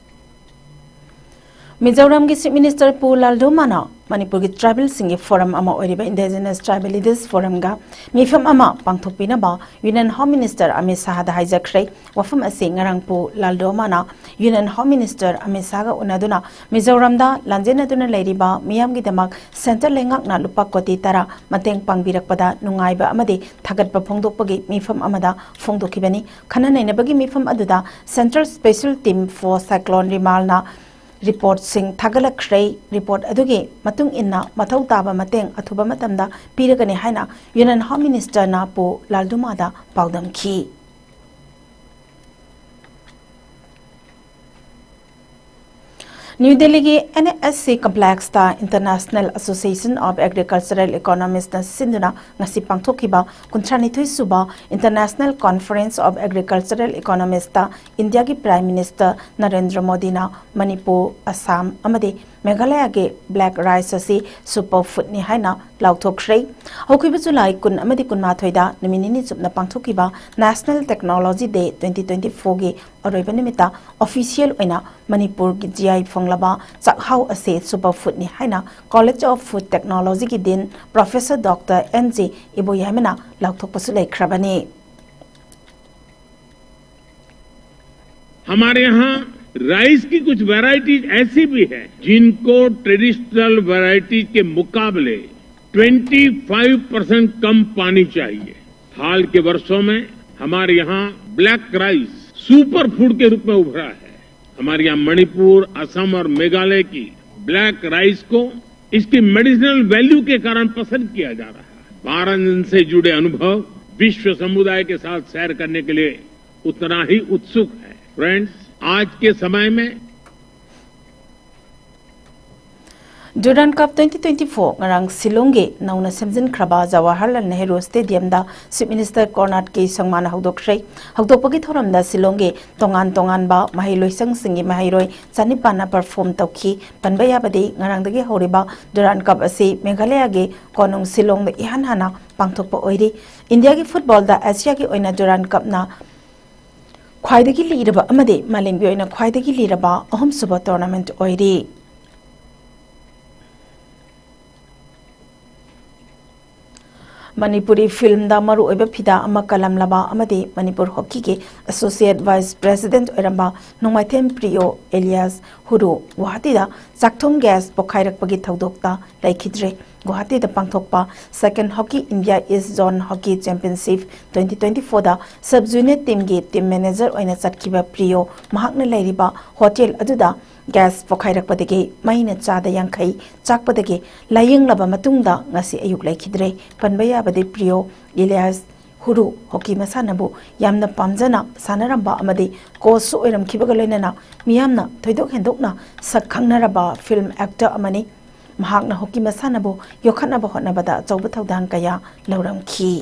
ꯃꯤꯖꯣꯔꯥꯝꯒꯤ ꯆꯤꯐ ꯃꯤꯅꯤꯁꯇꯔ ꯄꯨ ꯂꯥꯜꯗꯣꯃꯥꯅ ꯃꯅꯤꯄꯨꯔꯒꯤ ꯇ꯭ꯔꯥꯏꯕꯦꯜꯁꯤꯡꯒꯤ ꯐꯣꯔꯝ ꯑꯃ ꯑꯣꯏꯔꯤꯕ ꯏꯟꯗꯤꯖꯤꯅꯁ ꯇ꯭ꯔꯥꯏꯕꯦꯜ ꯂꯤꯗꯔꯁ ꯐꯣꯔꯝꯒ ꯃꯤꯐꯝ ꯑꯃ ꯄꯥꯡꯊꯣꯛꯄꯤꯅꯕ ꯌꯨꯅꯤꯌꯟ ꯍꯣꯝ ꯃꯤꯅꯤꯁꯇꯔ ꯑꯃꯤꯠ ꯁꯥꯍꯗ ꯍꯥꯏꯖꯈ꯭ꯔꯦ꯫ ꯋꯥꯐꯝ ꯑꯁꯤ ꯉꯔꯥꯡ ꯄꯨ ꯂꯥꯜꯗꯣꯃꯥꯅ Union Home Minister ꯑꯃꯤꯠ ꯁꯥꯍꯒ ꯎꯅꯗꯨꯅ ꯃꯤꯖꯣꯔꯥꯝꯗ ꯂꯥꯟꯖꯦꯟꯅꯗꯨꯅ ꯂꯩꯔꯤꯕ ꯃꯤꯌꯥꯝꯒꯤꯗꯃꯛ centre ꯂꯩꯉꯥꯛꯅ ꯂꯨꯄꯥ ꯀꯣꯇꯤ ꯇꯔꯥ ꯃꯇꯦꯡ ꯄꯥꯡꯕꯤꯔꯛꯄꯗ ꯅꯨꯡꯉꯥꯏꯕ ꯑꯃꯗꯤ ꯊꯥꯒꯠꯄ ꯐꯣꯡꯗꯣꯛꯄꯒꯤ ꯃꯤꯐꯝ ꯑꯃꯗ ꯐꯣꯡꯗꯣꯛꯈꯤꯕꯅꯤ꯫ ꯈꯟꯅ ꯅꯩꯅꯕꯒꯤ ꯃꯤꯐꯝ ꯑꯗꯨꯗ Central Special Team for Cyclone ꯔꯤꯃꯥꯜꯅ ꯔꯤꯄꯣꯔꯠꯁꯤꯡ ꯊꯥꯒꯠꯂꯛꯈ꯭ꯔꯦ꯫ ꯔꯤꯄꯣꯔꯠ ꯑꯗꯨꯒꯤ ꯃꯇꯨꯡ ꯏꯟꯅ ꯃꯊꯧ ꯇꯥꯕ ꯃꯇꯦꯡ ꯑꯊꯨꯕ ꯃꯇꯝꯗ ꯄꯤꯔꯒꯅꯤ ꯍꯥꯏꯅ Union Home Ministerꯅ ꯄꯨ ꯂꯥꯜꯗꯨꯃꯥꯗ ꯄꯥꯎꯗꯝꯈꯤ꯫ ꯅ꯭ꯌꯨ ꯗꯦꯜꯂꯤꯒꯤ NSC complexꯇ International Association of Agricultural Economistꯅ ꯁꯤꯟꯗꯨꯅ ꯉꯁꯤ ꯄꯥꯡꯊꯣꯛꯈꯤꯕ ꯀꯨꯟꯊ꯭ꯔꯥꯅꯤꯊꯣꯏ ꯁꯨꯕ International Conference of Agricultural Economistꯇ ꯏꯟꯗꯤꯌꯥꯒꯤ Prime Minister ꯅꯔꯦꯟꯗ꯭ꯔ ꯃꯣꯗꯤꯅ ꯃꯅꯤꯄꯨꯔ, ꯑꯁꯥꯝ ꯑꯃꯗꯤ ꯃꯦꯘꯥꯂꯌꯒꯤ black rice ꯑꯁꯤ super foodꯅꯤ ꯍꯥꯏꯅ ꯂꯥꯎꯊꯣꯛꯈ꯭ꯔꯦ꯫ ꯍꯧꯈꯤꯕ ꯖꯨꯂꯥꯏ ꯀꯨꯟ ꯑꯃꯗꯤ ꯀꯨꯟꯃꯥꯊꯣꯏꯗ ꯅꯨꯃꯤꯠ ꯅꯤꯅꯤ ꯆꯨꯞꯅ ꯄꯥꯡꯊꯣꯛꯈꯤꯕ National Technology Day twenty twenty-fourꯒꯤ ꯑꯔꯣꯏꯕ ꯅꯨꯃꯤꯠꯇ official ꯑꯣꯏꯅ ꯃꯅꯤꯄꯨꯔꯒꯤ GI ꯐꯪꯂꯕ ꯆꯥꯛꯍꯥꯎ ꯑꯁꯤ super foodꯅꯤ ꯍꯥꯏꯅ College of Food Technologyꯒꯤ Dean Professor Doctor N G ꯏꯕꯣꯌꯥꯏꯃꯅ ꯂꯥꯎꯊꯣꯛꯄꯁꯨ ꯂꯩꯈ꯭ꯔꯕꯅꯤ꯫ हमारे यहाँ राइस की कुछ वैरायटीज ऐसी भी है जिनको ट्रेडिशनल वैरायटीज के मुकाबले ट्वेंटी फाइव परसेंट कम पानी चाहिए। हाल के वर्षों में हमारे यहाँ ब्लैक राइस सुपर फूड के रूप में उभरा है। हमारे यहाँ मणिपुर, असम और मेघालय की ब्लैक राइस को इसकी मेडिसिनल वैल्यू के कारण पसंद किया जा रहा है। वाराणसी से जुड़े अनुभव विश्व समुदाय के साथ शेयर करने के लिए उतना ही उत्सुक है। फ्रेंड्स, आज के समय में Durand Cup twenty twenty-four ꯉꯔꯥꯡ ꯁꯤꯂꯣꯡꯒꯤ ꯅꯧꯅ ꯁꯦꯝꯖꯤꯟꯈ꯭ꯔꯕ Jawaharlal Nehru ꯁ꯭ꯇꯦꯗꯤꯌꯝꯗ Chief Minister Conrad K ꯁꯪꯃꯥꯅ ꯍꯧꯗꯣꯛꯈ꯭ꯔꯦ꯫ ꯍꯧꯗꯣꯛꯄꯒꯤ ꯊꯧꯔꯝꯗ ꯁꯤꯂꯣꯡꯒꯤ ꯇꯣꯉꯥꯟ ꯇꯣꯉꯥꯟꯕ ꯃꯍꯩ ꯂꯣꯏꯁꯪꯁꯤꯡꯒꯤ ꯃꯍꯩꯔꯣꯏ ꯆꯅꯤꯄꯥꯟꯅ perform ꯇꯧꯈꯤ꯫ ꯄꯟꯕ ꯌꯥꯕꯗꯤ ꯉꯔꯥꯡꯗꯒꯤ ꯍꯧꯔꯤꯕ Durand Cup ꯑꯁꯤ ꯃꯦꯘꯥꯂꯌꯒꯤ ꯀꯣꯅꯨꯡ ꯁꯤꯂꯣꯡꯗ ꯏꯍꯥꯟ ꯍꯥꯟꯅ ꯄꯥꯡꯊꯣꯛꯄ ꯑꯣꯏꯔꯤ꯫ ꯏꯟꯗꯤꯌꯥꯒꯤ ꯐꯨꯠꯕꯣꯜꯗ ꯑꯦꯁꯤꯌꯥꯒꯤ ꯑꯣꯏꯅ Durand Cupꯅ ꯈ꯭ꯋꯥꯏꯗꯒꯤ ꯂꯤꯔꯕ ꯑꯃꯗꯤ ꯃꯥꯂꯦꯝꯒꯤ ꯑꯣꯏꯅ ꯈ꯭ꯋꯥꯏꯗꯒꯤ ꯂꯤꯔꯕ ꯑꯍꯨꯝꯁꯨꯕ tournament ꯑꯣꯏꯔꯤ꯫ ꯃꯅꯤꯄꯨꯔꯤ ꯐꯤꯜꯝꯗ ꯃꯔꯨꯑꯣꯏꯕ ꯐꯤꯗꯥ ꯑꯃ ꯀꯜꯂꯝꯂꯕ ꯑꯃꯗꯤ ꯃꯅꯤꯄꯨꯔ ꯍꯣꯀꯤꯒꯤ ꯑꯦꯁꯣꯁꯤꯌꯦꯠ ꯚꯥꯏꯁ ꯄ꯭ꯔꯦꯁꯤꯗꯦꯟꯠ ꯑꯣꯏꯔꯝꯕ ꯅꯣꯡꯃꯥꯏꯊꯦꯝ ꯄ꯭ꯔꯤꯌꯣ ꯑꯦꯂꯤꯌꯥꯁ ꯍꯨꯔꯨ ꯒꯨꯋꯥꯍꯥꯇꯤꯗ ꯆꯥꯛꯊꯨꯝ ꯒ꯭ꯌꯥꯁ ꯄꯣꯈꯥꯏꯔꯛꯄꯒꯤ ꯊꯧꯗꯣꯛꯇ ꯂꯩꯈꯤꯗ꯭ꯔꯦ꯫ ꯒꯨꯋꯥꯍꯥꯇꯤꯗ ꯄꯥꯡꯊꯣꯛꯄ Second Hockey India East Zone Hockey Championship twenty twenty-fourꯗ sub unit teamꯒꯤ team manager ꯑꯣꯏꯅ ꯆꯠꯈꯤꯕ ꯄ꯭ꯔꯤꯌꯣ ꯃꯍꯥꯛꯅ ꯂꯩꯔꯤꯕ ꯍꯣꯇꯦꯜ ꯑꯗꯨꯗ ꯒ꯭ꯌꯥꯁ ꯄꯣꯈꯥꯏꯔꯛꯄꯗꯒꯤ ꯃꯩꯅ ꯆꯥꯗ ꯌꯥꯡꯈꯩ ꯆꯥꯛꯄꯗꯒꯤ ꯂꯥꯌꯦꯡꯂꯕ ꯃꯇꯨꯡꯗ ꯉꯁꯤ ꯑꯌꯨꯛ ꯂꯩꯈꯤꯗ꯭ꯔꯦ꯫ ꯄꯟꯕ ꯌꯥꯕꯗꯤ ꯄ꯭ꯔꯤꯌꯣ ꯏꯂꯤꯌꯥꯁ ꯍꯨꯔꯨ ꯍꯣꯀꯤ ꯃꯁꯥꯟꯅꯕꯨ ꯌꯥꯝꯅ ꯄꯥꯝꯖꯅ ꯁꯥꯟꯅꯔꯝꯕ ꯑꯃꯗꯤ ꯀꯣꯆꯁꯨ ꯑꯣꯏꯔꯝꯈꯤꯕꯒ ꯂꯣꯏꯅꯅ ꯃꯤꯌꯥꯝꯅ ꯊꯣꯏꯗꯣꯛ ꯍꯦꯟꯗꯣꯛꯅ ꯁꯛ ꯈꯪꯅꯔꯕ ꯐꯤꯜꯝ ꯑꯦꯛꯇꯔ ꯑꯃꯅꯤ꯫ ꯃꯍꯥꯛꯅ ꯍꯣꯀꯤ ꯃꯁꯥꯟꯅꯕꯨ ꯌꯣꯛꯈꯠꯅꯕ ꯍꯣꯠꯅꯕꯗ ꯑꯆꯧꯕ ꯊꯧꯗꯥꯡ ꯀꯌꯥ ꯂꯧꯔꯝꯈꯤ꯫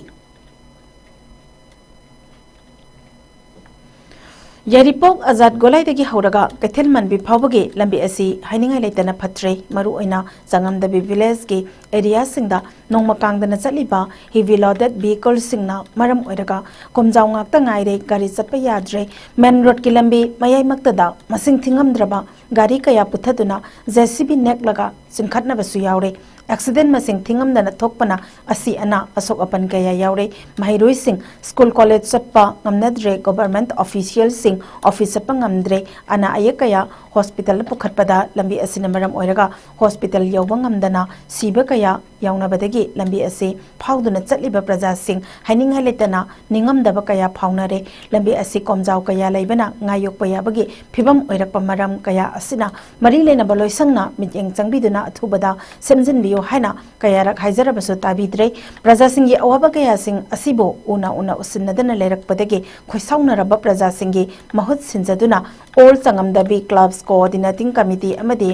ꯌꯥꯏꯔꯤꯄꯣꯛ ꯑꯖꯥꯠ ꯒꯣꯂꯥꯏꯗꯒꯤ ꯍꯧꯔꯒ ꯀꯩꯊꯦꯜ ꯃꯟꯕꯤ ꯐꯥꯎꯕꯒꯤ ꯂꯝꯕꯤ ꯑꯁꯤ ꯍꯥꯏꯅꯤꯡꯉꯥꯏ ꯂꯩꯇꯅ ꯐꯠꯇ꯭ꯔꯦ꯫ ꯃꯔꯨꯑꯣꯏꯅ ꯆꯉꯝꯗꯕꯤ ꯚꯤꯂꯦꯖꯀꯤ ꯑꯦꯔꯤꯌꯥꯁꯤꯡꯗ ꯅꯣꯡꯃ ꯀꯥꯡꯗꯅ ꯆꯠꯂꯤꯕ heavy loaded vehicleꯁꯤꯡꯅ ꯃꯔꯝ ꯑꯣꯏꯔꯒ ꯀꯣꯝꯖꯥꯎ ꯉꯥꯛꯇ ꯉꯥꯏꯔꯦ, ꯒꯥꯔꯤ ꯆꯠꯄ ꯌꯥꯗ꯭ꯔꯦ꯫ ꯃꯦꯟ ꯔꯣꯗꯀꯤ ꯂꯝꯕꯤ ꯃꯌꯥꯏꯃꯛꯇꯗ ꯃꯁꯤꯡ ꯊꯤꯉꯝꯗ꯭ꯔꯕ ꯒꯥꯔꯤ ꯀꯌꯥ ꯄꯨꯊꯗꯨꯅ JCB ꯅꯦꯛꯂꯒ ꯆꯤꯡꯈꯠꯅꯕꯁꯨ ꯌꯥꯎꯔꯦ꯫ ꯑꯦꯛꯁꯤꯗꯦꯟ ꯃꯁꯤꯡ ꯊꯤꯉꯝꯗꯅ ꯊꯣꯛꯄꯅ ꯑꯁꯤ ꯑꯅꯥ ꯑꯁꯣꯛ ꯑꯄꯟ ꯀꯌꯥ ꯌꯥꯎꯔꯦ꯫ ꯃꯍꯩꯔꯣꯏꯁꯤꯡ ꯁ꯭ꯀꯨꯜ ꯀꯣꯂꯦꯖ ꯆꯠꯄ ꯉꯝꯅꯗ꯭ꯔꯦ꯫ ꯒꯣꯚꯔꯟꯃꯦꯟꯠ ꯑꯣꯐꯤꯁꯤꯌꯦꯜꯁꯤꯡ ꯑꯣꯐꯤꯁ ꯆꯠꯄ ꯉꯝꯗ꯭ꯔꯦ꯫ ꯑꯅꯥ ꯑꯌꯦꯛ ꯀꯌꯥ ꯍꯣꯁꯄꯤꯇꯥꯜꯗ ꯄꯨꯈꯠꯄꯗ ꯂꯝꯕꯤ ꯑꯁꯤꯅ ꯃꯔꯝ ꯑꯣꯏꯔꯒ ꯍꯣꯁꯄꯤꯇꯥꯜ ꯌꯧꯕ ꯉꯝꯗꯅ ꯁꯤꯕ ꯀꯌꯥ ꯌꯥꯎꯅꯕꯗꯒꯤ ꯂꯝꯕꯤ ꯑꯁꯤ ꯐꯥꯎꯗꯨꯅ ꯆꯠꯂꯤꯕ ꯄ꯭ꯔꯖꯥꯁꯤꯡ ꯍꯥꯏꯅꯤꯡꯉꯥꯏ ꯂꯩꯇꯅ ꯅꯤꯡꯉꯝꯗꯕ ꯀꯌꯥ ꯐꯥꯎꯅꯔꯦ꯫ ꯂꯝꯕꯤ ꯑꯁꯤ ꯀꯣꯝꯖꯥꯎ ꯀꯌꯥ ꯂꯩꯕꯅ ꯉꯥ ꯌꯣꯛꯄ ꯌꯥꯕꯒꯤ ꯐꯤꯚꯝ ꯑꯣꯏꯔꯛꯄ ꯃꯔꯝ ꯀꯌꯥ ꯑꯁꯤꯅ ꯃꯔꯤ ꯂꯩꯅꯕ ꯂꯣꯏꯁꯪꯅ ꯃꯤꯠꯌꯦꯡ ꯆꯪꯕꯤꯗꯨꯅ ꯑꯊꯨꯕꯗ ꯁꯦꯝꯖꯤꯟꯕꯤꯌꯨ ꯍꯥꯏꯅ ꯀꯌꯥꯔꯛ ꯍꯥꯏꯖꯔꯕꯁꯨ ꯇꯥꯕꯤꯗ꯭ꯔꯦ꯫ ꯄ꯭ꯔꯖꯥꯁꯤꯡꯒꯤ ꯑꯋꯥꯕ ꯀꯌꯥꯁꯤꯡ ꯑꯁꯤꯕꯨ ꯎꯅ ꯎꯅ ꯎꯁꯤꯟꯅꯗꯅ ꯂꯩꯔꯛꯄꯗꯒꯤ ꯈꯣꯏꯁꯥꯎꯅꯔꯕ ꯄ꯭ꯔꯖꯥꯁꯤꯡꯒꯤ ꯃꯍꯨꯠ ꯁꯤꯟꯖꯗꯨꯅ ꯑꯣꯜ ꯆꯉꯝꯗꯕꯤ ꯀ꯭ꯂꯕꯁ ꯀꯣꯑꯣꯔꯗꯤꯅꯦꯇꯤꯡ ꯀꯃꯤꯇꯤ ꯑꯃꯗꯤ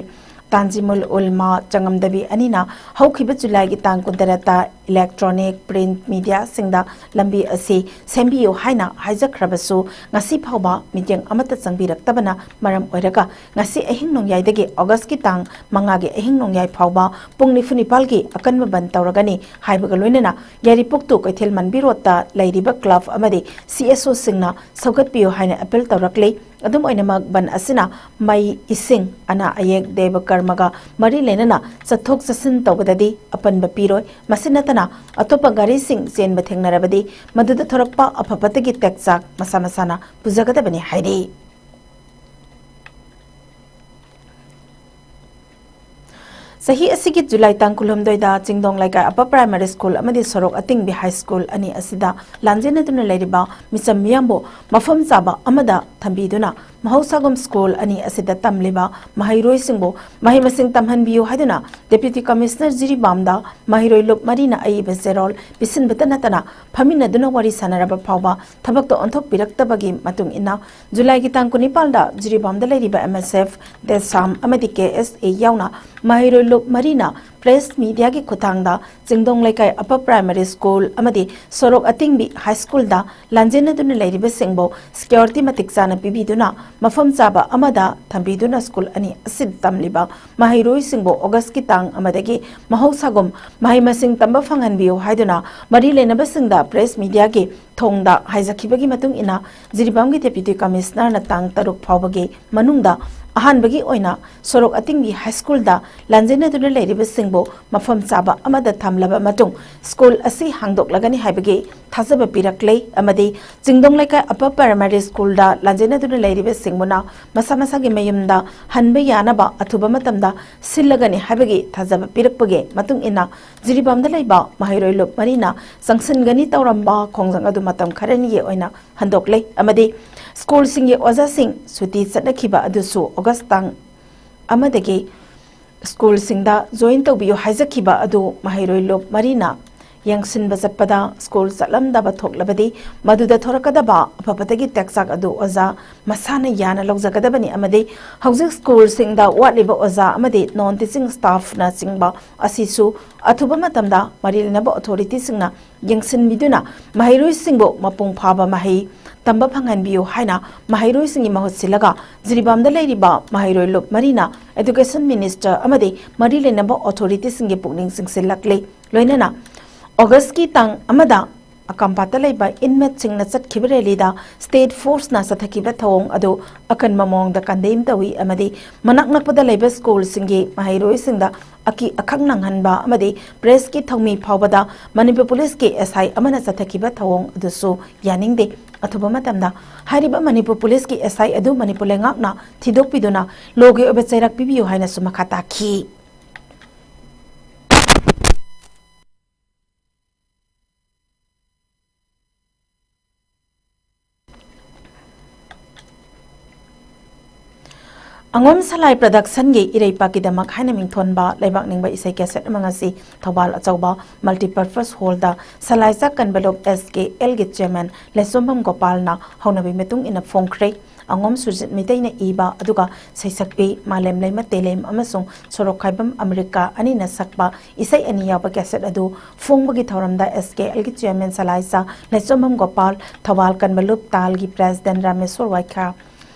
ꯇꯥꯟꯖꯤꯃꯨꯜ ꯎꯜꯃꯥ ꯆꯉꯝꯗꯕꯤ ꯑꯅꯤꯅ ꯍꯧꯈꯤꯕ ꯖꯨꯂꯥꯏꯒꯤ ꯇꯥꯡ ꯀꯨꯟꯇꯔꯦꯠꯇ ꯏꯂꯦꯛꯇ꯭ꯔꯣꯅꯤꯛ, ꯄ꯭ꯔꯤꯟꯠ ꯃꯤꯗꯤꯌꯥꯁꯤꯡꯗ ꯂꯝꯕꯤ ꯑꯁꯤ ꯁꯦꯝꯕꯤꯌꯨ ꯍꯥꯏꯅ ꯍꯥꯏꯖꯈ꯭ꯔꯕꯁꯨ ꯉꯁꯤ ꯐꯥꯎꯕ ꯃꯤꯠꯌꯦꯡ ꯑꯃꯠꯇ ꯆꯪꯕꯤꯔꯛꯇꯕꯅ ꯃꯔꯝ ꯑꯣꯏꯔꯒ ꯉꯁꯤ ꯑꯍꯤꯡ ꯅꯣꯡꯌꯥꯏꯗꯒꯤ ꯑꯣꯒꯁꯀꯤ ꯇꯥꯡ ꯃꯉꯥꯒꯤ ꯑꯍꯤꯡ ꯅꯣꯡꯌꯥꯏ ꯐꯥꯎꯕ ꯄꯨꯡ ꯅꯤꯐꯨ ꯅꯤꯄꯥꯜꯒꯤ ꯑꯀꯟꯕ ꯕꯟ ꯇꯧꯔꯒꯅꯤ ꯍꯥꯏꯕꯒ ꯂꯣꯏꯅꯅ ꯌꯥꯏꯔꯤꯄꯣꯛꯇꯨ ꯀꯩꯊꯦꯜ ꯃꯟꯕꯤ ꯔꯣꯗꯇ ꯂꯩꯔꯤꯕ ꯀ꯭ꯂꯕ ꯑꯃꯗꯤ CSOꯁꯤꯡꯅ ꯁꯧꯒꯠꯄꯤꯌꯨ ꯍꯥꯏꯅ ꯑꯄꯤꯜ ꯇꯧꯔꯛꯂꯤ꯫ ꯑꯗꯨꯝ ꯑꯣꯏꯅꯃꯛ, ꯕꯟ ꯑꯁꯤꯅ ꯃꯩ, ꯏꯁꯤꯡ, ꯑꯅꯥ ꯑꯌꯦꯛ, ꯗꯦꯕ ꯀꯔꯃꯒ ꯃꯔꯤ ꯂꯩꯅꯅ ꯆꯠꯊꯣꯛ ꯆꯠꯁꯤꯟ ꯇꯧꯕꯗꯗꯤ ꯑꯄꯟꯕ ꯄꯤꯔꯣꯏ꯫ ꯃꯁꯤ ꯅꯠꯇꯅ ꯑꯇꯣꯞꯄ ꯒꯥꯔꯤꯁꯤꯡ ꯆꯦꯟꯕ ꯊꯦꯡꯅꯔꯕꯗꯤ ꯃꯗꯨꯗ ꯊꯣꯔꯛꯄ ꯑꯐ ꯐꯠꯇꯒꯤ ꯇꯦꯛꯆꯥꯛ ꯃꯁꯥ ꯃꯁꯥꯅ ꯄꯨꯖꯒꯗꯕꯅꯤ ꯍꯥꯏꯔꯤ꯫ ꯆꯍꯤ ꯑꯁꯤꯒꯤ ꯖꯨꯂꯥꯏ ꯇꯥꯡ ꯀꯨꯟꯍꯨꯝꯗꯣꯏꯗ ꯆꯤꯡꯗꯣꯡ ꯂꯩꯀꯥꯏ ꯑꯄꯔ ꯄ꯭ꯔꯥꯏꯃꯥꯔꯤ ꯁ꯭ꯀꯨꯜ ꯑꯃꯗꯤ ꯁꯣꯔꯣꯛ ꯑꯇꯤꯡꯕꯤ ꯍꯥꯏ ꯁ꯭ꯀꯨꯜ ꯑꯅꯤ ꯑꯁꯤꯗ ꯂꯥꯟꯖꯦꯟꯅꯗꯨꯅ ꯂꯩꯔꯤꯕ ꯃꯤꯆꯝ ꯃꯤꯌꯥꯝꯕꯨ ꯃꯐꯝ ꯆꯥꯕ ꯑꯃꯗ ꯊꯝꯕꯤꯗꯨꯅ ꯃꯍꯧꯁꯥꯒꯨꯝ ꯁ꯭ꯀꯨꯜ ꯑꯅꯤ ꯑꯁꯤꯗ ꯇꯝꯂꯤꯕ ꯃꯍꯩꯔꯣꯏꯁꯤꯡꯕꯨ ꯃꯍꯩ ꯃꯁꯤꯡ ꯇꯝꯍꯟꯕꯤꯌꯨ ꯍꯥꯏꯗꯨꯅ ꯗꯦꯄ꯭ꯌꯨꯇꯤ ꯀꯃꯤꯁꯅꯔ ꯖꯤꯔꯤꯕꯥꯝꯗ ꯃꯍꯩꯔꯣꯏ ꯂꯨꯞ ꯃꯔꯤꯅ ꯑꯏꯕ ꯆꯦꯔꯣꯜ ꯄꯤꯁꯤꯟꯕꯇ ꯅꯠꯇꯅ ꯐꯝꯃꯤꯟꯅꯗꯨꯅ ꯋꯥꯔꯤ ꯁꯥꯟꯅꯔꯕ ꯐꯥꯎꯕ ꯊꯕꯛꯇ ꯑꯣꯟꯊꯣꯛꯄꯤꯔꯛꯇꯕꯒꯤ ꯃꯇꯨꯡ ꯏꯟꯅ ꯖꯨꯂꯥꯏꯒꯤ ꯇꯥꯡ ꯀꯨꯟꯅꯤꯄꯥꯜꯗ ꯖꯤꯔꯤꯕꯥꯝꯗ ꯂꯩꯔꯤꯕ ꯑꯦꯝ ꯑꯦꯁ ꯑꯦꯐ, ꯗꯦꯁꯥꯝ ꯑꯃꯗꯤ ꯀꯦ ꯑꯦꯁ ꯑꯦ ꯌꯥꯎꯅ ꯃꯍꯩꯔꯣꯏ ꯂꯨꯞ ꯃꯔꯤꯅ ꯄ꯭ꯔꯦꯁ ꯃꯤꯗꯤꯌꯥꯒꯤ ꯈꯨꯠꯊꯥꯡꯗ ꯆꯤꯡꯗꯣꯡ ꯂꯩꯀꯥꯏ ꯑꯄꯔ ꯄ꯭ꯔꯥꯏꯃꯥꯔꯤ ꯁ꯭ꯀꯨꯜ ꯑꯃꯗꯤ ꯁꯣꯔꯣꯛ ꯑꯇꯤꯡꯕꯤ ꯍꯥꯏ ꯁ꯭ꯀꯨꯜꯗ ꯂꯥꯟꯖꯦꯟꯅꯗꯨꯅ ꯂꯩꯔꯤꯕꯁꯤꯡꯕꯨ ꯁꯦꯀ꯭ꯌꯨꯔꯤꯇꯤ ꯃꯇꯤꯛ ꯆꯥꯅ ꯄꯤꯕꯤꯗꯨꯅ ꯃꯐꯝ ꯆꯥꯕ ꯑꯃꯗ ꯊꯝꯕꯤꯗꯨꯅ ꯁ꯭ꯀꯨꯜ ꯑꯅꯤ ꯑꯁꯤꯗ ꯇꯝꯂꯤꯕ ꯃꯍꯩꯔꯣꯏꯁꯤꯡꯕꯨ ꯑꯣꯒꯁꯀꯤ ꯇꯥꯡ ꯑꯃꯗꯒꯤ ꯃꯍꯧꯁꯥꯒꯨꯝ ꯃꯍꯩ ꯃꯁꯤꯡ ꯇꯝꯕ ꯐꯪꯍꯟꯕꯤꯌꯨ ꯍꯥꯏꯗꯨꯅ ꯃꯔꯤ ꯂꯩꯅꯕꯁꯤꯡꯗ ꯄ꯭ꯔꯦꯁ ꯃꯤꯗꯤꯌꯥꯒꯤ ꯊꯣꯡꯗ ꯍꯥꯏꯖꯈꯤꯕꯒꯤ ꯃꯇꯨꯡ ꯏꯟꯅ ꯖꯤꯔꯤꯕꯥꯝꯒꯤ ꯗꯦꯄ꯭ꯌꯨꯇꯤ ꯀꯃꯤꯁꯅꯔꯅ ꯇꯥꯡ ꯇꯔꯨꯛ ꯐꯥꯎꯕꯒꯤ ꯃꯅꯨꯡꯗ ꯑꯍꯥꯟꯕꯒꯤ ꯑꯣꯏꯅ ꯁꯣꯔꯣꯛ ꯑꯇꯤꯡꯕꯤ ꯍꯥꯏ ꯁ꯭ꯀꯨꯜꯗ ꯂꯥꯟꯖꯦꯟꯅꯗꯨꯅ ꯂꯩꯔꯤꯕꯁꯤꯡꯕꯨ ꯃꯐꯝ ꯆꯥꯕ ꯑꯃꯗ ꯊꯝꯂꯕ ꯃꯇꯨꯡ ꯁ꯭ꯀꯨꯜ ꯑꯁꯤ ꯍꯥꯡꯗꯣꯛꯂꯒꯅꯤ ꯍꯥꯏꯕꯒꯤ ꯊꯥꯖꯕ ꯄꯤꯔꯛꯂꯦ ꯑꯃꯗꯤ ꯆꯤꯡꯗꯣꯡ ꯂꯩꯀꯥꯏ ꯑꯄꯔ ꯄ꯭ꯔꯥꯏꯃꯥꯔꯤ ꯁ꯭ꯀꯨꯜꯗ ꯂꯥꯟꯖꯦꯟꯅꯗꯨꯅ ꯂꯩꯔꯤꯕꯁꯤꯡꯕꯨꯅ ꯃꯁꯥ ꯃꯁꯥꯒꯤ ꯃꯌꯨꯝꯗ ꯍꯟꯕ ꯌꯥꯅꯕ ꯑꯊꯨꯕ ꯃꯇꯝꯗ ꯁꯤꯜꯂꯒꯅꯤ ꯍꯥꯏꯕꯒꯤ ꯊꯥꯖꯕ ꯄꯤꯔꯛꯄꯒꯤ ꯃꯇꯨꯡ ꯏꯟꯅ ꯖꯤꯔꯤꯕꯥꯝꯗ ꯂꯩꯕ ꯃꯍꯩꯔꯣꯏ ꯂꯨꯞ ꯃꯔꯤꯅ ꯆꯪꯁꯤꯟꯒꯅꯤ ꯇꯧꯔꯝꯕ ꯈꯣꯡꯖꯪ ꯑꯗꯨ ꯃꯇꯝ ꯈꯔꯅꯤꯒꯤ ꯑꯣꯏꯅ ꯍꯟꯗꯣꯛꯂꯦ ꯑꯃꯗꯤ ꯁ꯭ꯀꯨꯜꯁꯤꯡꯒꯤ ꯑꯣꯖꯥꯁꯤꯡ ꯁꯨꯇꯤ ꯆꯠꯅꯈꯤꯕ ꯑꯗꯨꯁꯨ ꯑꯣꯒꯁ ꯇꯥꯡ ꯑꯃꯗꯒꯤ ꯁ꯭ꯀꯨꯜꯁꯤꯡꯗ ꯖꯣꯏꯟ ꯇꯧꯕꯤꯌꯨ ꯍꯥꯏꯖꯈꯤꯕ ꯑꯗꯨ ꯃꯍꯩꯔꯣꯏ ꯂꯨꯞ ꯃꯔꯤꯅ ꯌꯦꯡꯁꯤꯟꯕ ꯆꯠꯄꯗ ꯁ꯭ꯀꯨꯜ ꯆꯠꯂꯝꯗꯕ ꯊꯣꯛꯂꯕꯗꯤ ꯃꯗꯨꯗ ꯊꯣꯔꯛꯀꯗꯕ ꯑꯐꯕꯗꯒꯤ ꯇꯦꯛꯆꯥꯛ ꯑꯗꯨ ꯑꯣꯖꯥ ꯃꯁꯥꯅ ꯌꯥꯅ ꯂꯧꯖꯒꯗꯕꯅꯤ ꯑꯃꯗꯤ ꯍꯧꯖꯤꯛ ꯁ꯭ꯀꯨꯜꯁꯤꯡꯗ ꯋꯥꯠꯂꯤꯕ ꯑꯣꯖꯥ ꯑꯃꯗꯤ ꯅꯣꯟ ꯇꯤꯆꯤꯡ ꯁ꯭ꯇꯥꯐꯅꯆꯤꯡꯕ ꯑꯁꯤꯁꯨ ꯑꯊꯨꯕ ꯃꯇꯝꯗ ꯃꯔꯤ ꯂꯩꯅꯕ ꯑꯣꯊꯣꯔꯤꯇꯤꯁꯤꯡꯅ ꯌꯦꯡꯁꯤꯟꯕꯤꯗꯨꯅ ꯃꯍꯩꯔꯣꯏꯁꯤꯡꯕꯨ ꯃꯄꯨꯡ ꯐꯥꯕ ꯃꯍꯩ ꯇꯝꯕ ꯐꯪꯍꯟꯕꯤꯌꯨ ꯍꯥꯏꯅ ꯃꯍꯩꯔꯣꯏꯁꯤꯡꯒꯤ ꯃꯍꯨꯠ ꯁꯤꯜꯂꯒ ꯖꯤꯔꯤꯕꯥꯝꯗ ꯂꯩꯔꯤꯕ ꯃꯍꯩꯔꯣꯏ ꯂꯨꯞ ꯃꯔꯤꯅ ꯏꯗꯨꯀꯦꯁꯟ ꯃꯤꯅꯤꯁꯇꯔ ꯑꯃꯗꯤ ꯃꯔꯤ ꯂꯩꯅꯕ ꯑꯣꯊꯣꯔꯤꯇꯤꯁꯤꯡꯒꯤ ꯄꯨꯛꯅꯤꯡ ꯆꯤꯡꯁꯤꯜꯂꯛꯂꯤ꯫ ꯂꯣꯏꯅꯅ ꯑꯣꯒꯁꯀꯤ ꯇꯥꯡ ꯑꯃꯗ ꯑꯀꯥꯝꯄꯥꯠꯇ ꯂꯩꯕ inmateꯁꯤꯡꯅ ꯆꯠꯈꯤꯕ rallyꯗ state forceꯅ ꯆꯠꯊꯈꯤꯕ ꯊꯧꯑꯣꯡ ꯑꯗꯨ ꯑꯀꯟꯕ ꯃꯑꯣꯡꯗ condemn ꯇꯧꯏ ꯑꯃꯗꯤ ꯃꯅꯥꯛ ꯅꯛꯄꯗ ꯂꯩꯕ schoolꯁꯤꯡꯒꯤ ꯃꯍꯩꯔꯣꯏꯁꯤꯡꯗ ꯑꯀꯤ ꯑꯈꯪ ꯅꯪꯍꯟꯕ ꯑꯃꯗꯤ pressꯀꯤ ꯊꯧꯃꯤ ꯐꯥꯎꯕꯗ ꯃꯅꯤꯄꯨꯔ policeꯀꯤ S I ꯑꯃꯅ ꯆꯠꯊꯈꯤꯕ ꯊꯧꯑꯣꯡ ꯑꯗꯨꯁꯨ ꯌꯥꯅꯤꯡꯗꯦ꯫ ꯑꯊꯨꯕ ꯃꯇꯝꯗ ꯍꯥꯏꯔꯤꯕ ꯃꯅꯤꯄꯨꯔ policeꯀꯤ S I ꯑꯗꯨ ꯃꯅꯤꯄꯨꯔ ꯂꯩꯉꯥꯛꯅ ꯊꯤꯗꯣꯛꯄꯤꯗꯨꯅ lawꯒꯤ ꯑꯣꯏꯕ ꯆꯩꯔꯥꯛ ꯄꯤꯕꯤꯌꯨ ꯍꯥꯏꯅꯁꯨ ꯃꯈꯥ ꯇꯥꯈꯤ꯫ ꯑꯉꯣꯝ ꯁꯂꯥꯏ Productionꯒꯤ ꯏꯔꯩꯄꯥꯛꯀꯤꯗꯃꯛ ꯍꯥꯏꯅ ꯃꯤꯡꯊꯣꯟꯕ ꯂꯩꯕꯥꯛ ꯅꯤꯡꯕ ꯏꯁꯩ cassette ꯑꯃ ꯉꯁꯤ ꯊꯧꯕꯥꯜ ꯑꯆꯧꯕ multipurpose hallꯗ ꯁꯂꯥꯏꯆꯥ ꯀꯟꯕꯂꯨꯞ S K Lꯒꯤ chairman ꯂꯩꯆꯣꯝꯕꯝ ꯒꯣꯄꯥꯜꯅ ꯍꯧꯅꯕꯤ ꯃꯇꯨꯡ ꯏꯟꯅ ꯐꯣꯡꯈ꯭ꯔꯦ꯫ ꯑꯉꯣꯝ ꯁꯨꯔꯖꯤꯠ ꯃꯤꯇꯩꯅ ꯏꯕ ꯑꯗꯨꯒ ꯁꯩꯁꯛꯄꯤ ꯃꯥꯂꯦꯝꯂꯩꯃ ꯇꯦꯂꯦꯝ ꯑꯃꯁꯨꯡ ꯁꯣꯔꯣꯛꯈꯥꯏꯕꯝ ꯑꯃꯔꯤꯀꯥ ꯑꯅꯤꯅ ꯁꯛꯄ ꯏꯁꯩ ꯑꯅꯤ ꯌꯥꯎꯕ cassette ꯑꯗꯨ ꯐꯣꯡꯕꯒꯤ ꯊꯧꯔꯝꯗ S K Lꯒꯤ chairman ꯁꯂꯥꯏꯆꯥ ꯂꯩꯆꯣꯝꯕꯝ ꯒꯣꯄꯥꯜ, ꯊꯧꯕꯥꯜ ꯀꯟꯕꯂꯨꯞ ꯇꯥꯜꯒꯤ president ꯔꯥꯃꯦꯁꯣꯔ ꯋꯥꯏꯈꯥ,